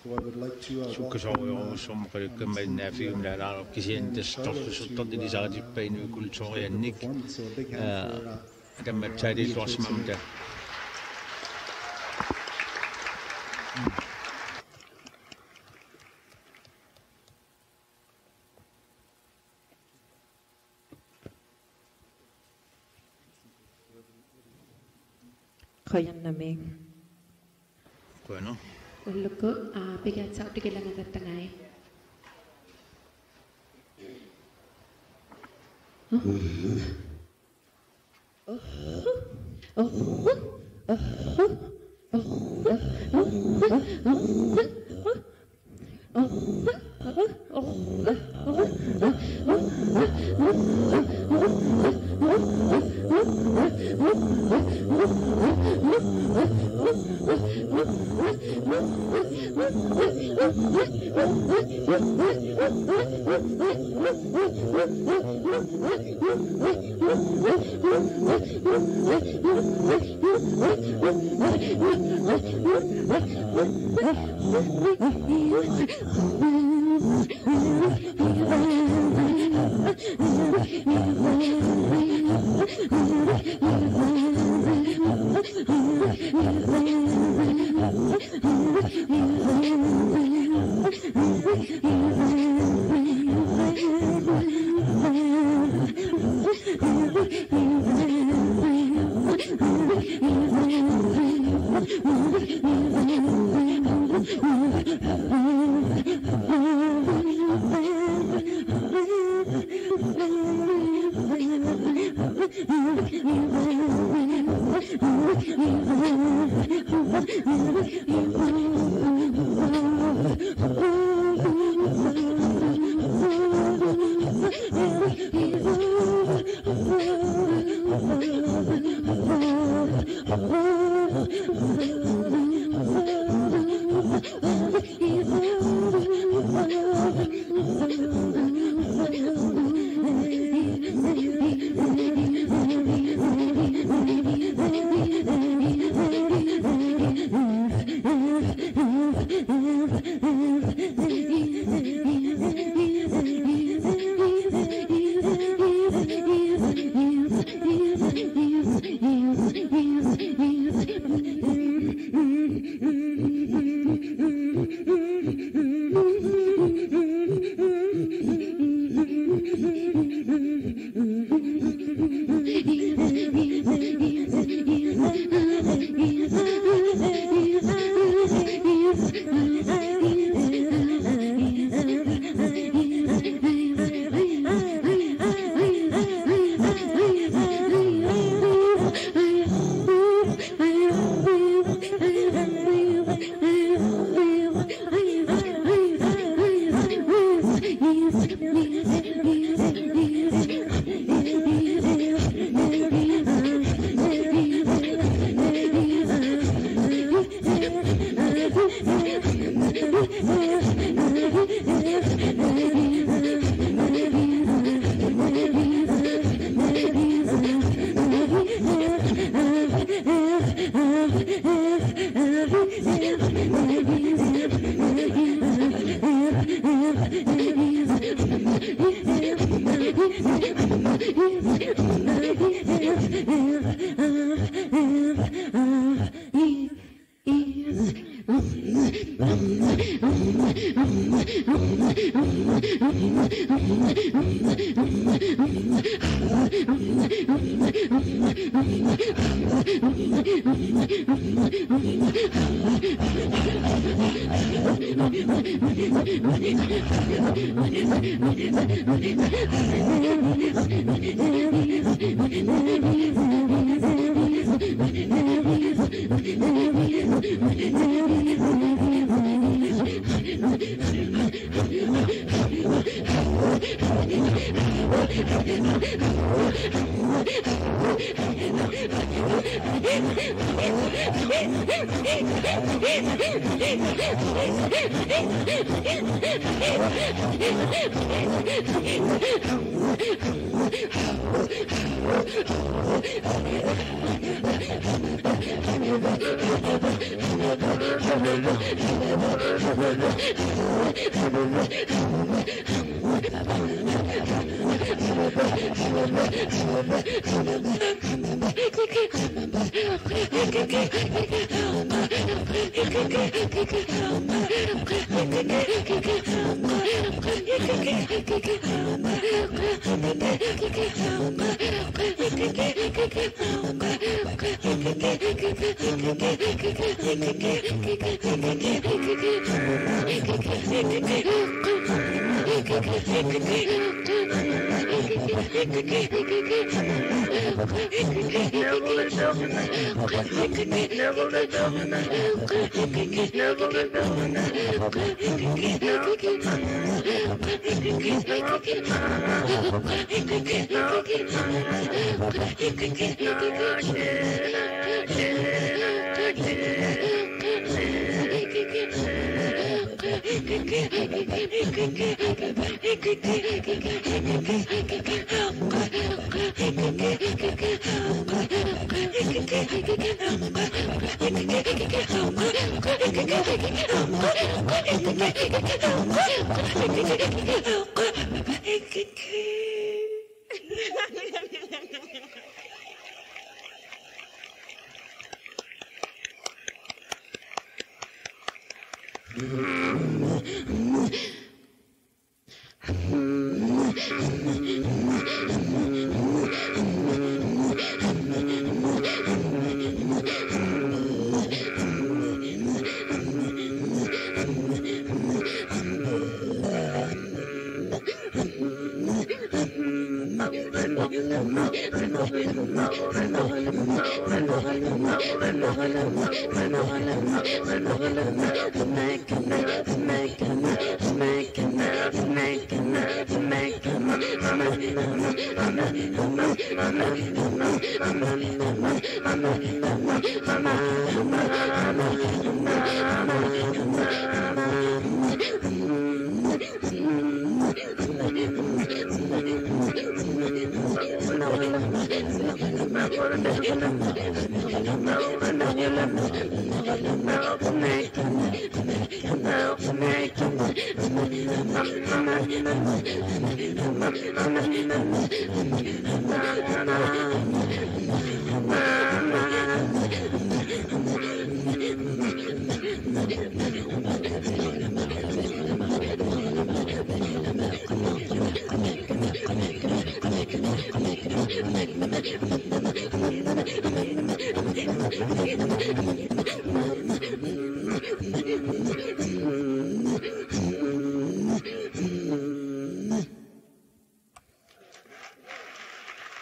So I would like to, uh, welcome, uh, Sukkasoorujussuarmik oqalukkamma innaaffigiumilaalaarlugu kisianni tassa torlussortartut ilisaritippai inuit kulturiannik. So a big hand for, uh, atammatsaaliilluarsimammata. Qujanarmi. Qujanaq. Ulluku, aa, pigiaatsaartut killingatattagai.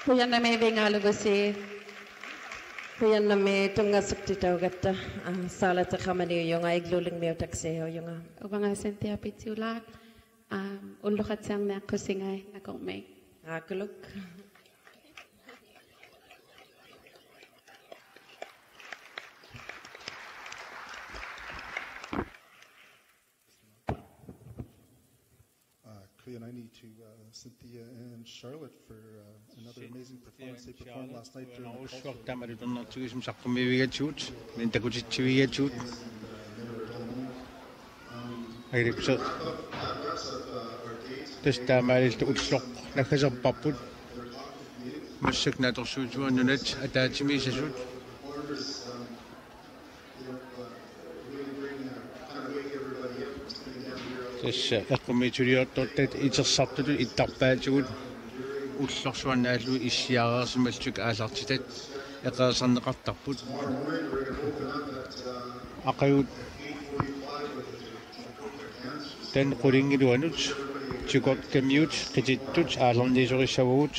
Qujanarmi, Ivinngalugusi. Qujanarmi tunngassuteqartugatta. Aa, saalata qamani uunga, iglulingmiut taxi uunga. Uanga Cynthia Pitsulaak, aa, ulloqatsiarniaqqusinga nakormi. Aa, kuluk. Uh, Kuya, and I need to, uh, Cynthia and Charlotte for, uh, another amazing performance they performed last night during the cultural. Taamalu tunnertigisum saqqummiivigatsigut, min takutitsivigatsigut. Ailipse. Tassa taamaalilluta ulloq naggaserparput. Massakkut naatsorsuutigut nunat ataatsimiisasut. Tassa eqqumiitsuliortortat itersartutut ittarpaatigut ullorsuarnaallu issiareersimallutik aallartitat eqeersarneqartarput. Aqagu taanna qulingiluanut Chukotkamut qitittut aallarniisorissavagut.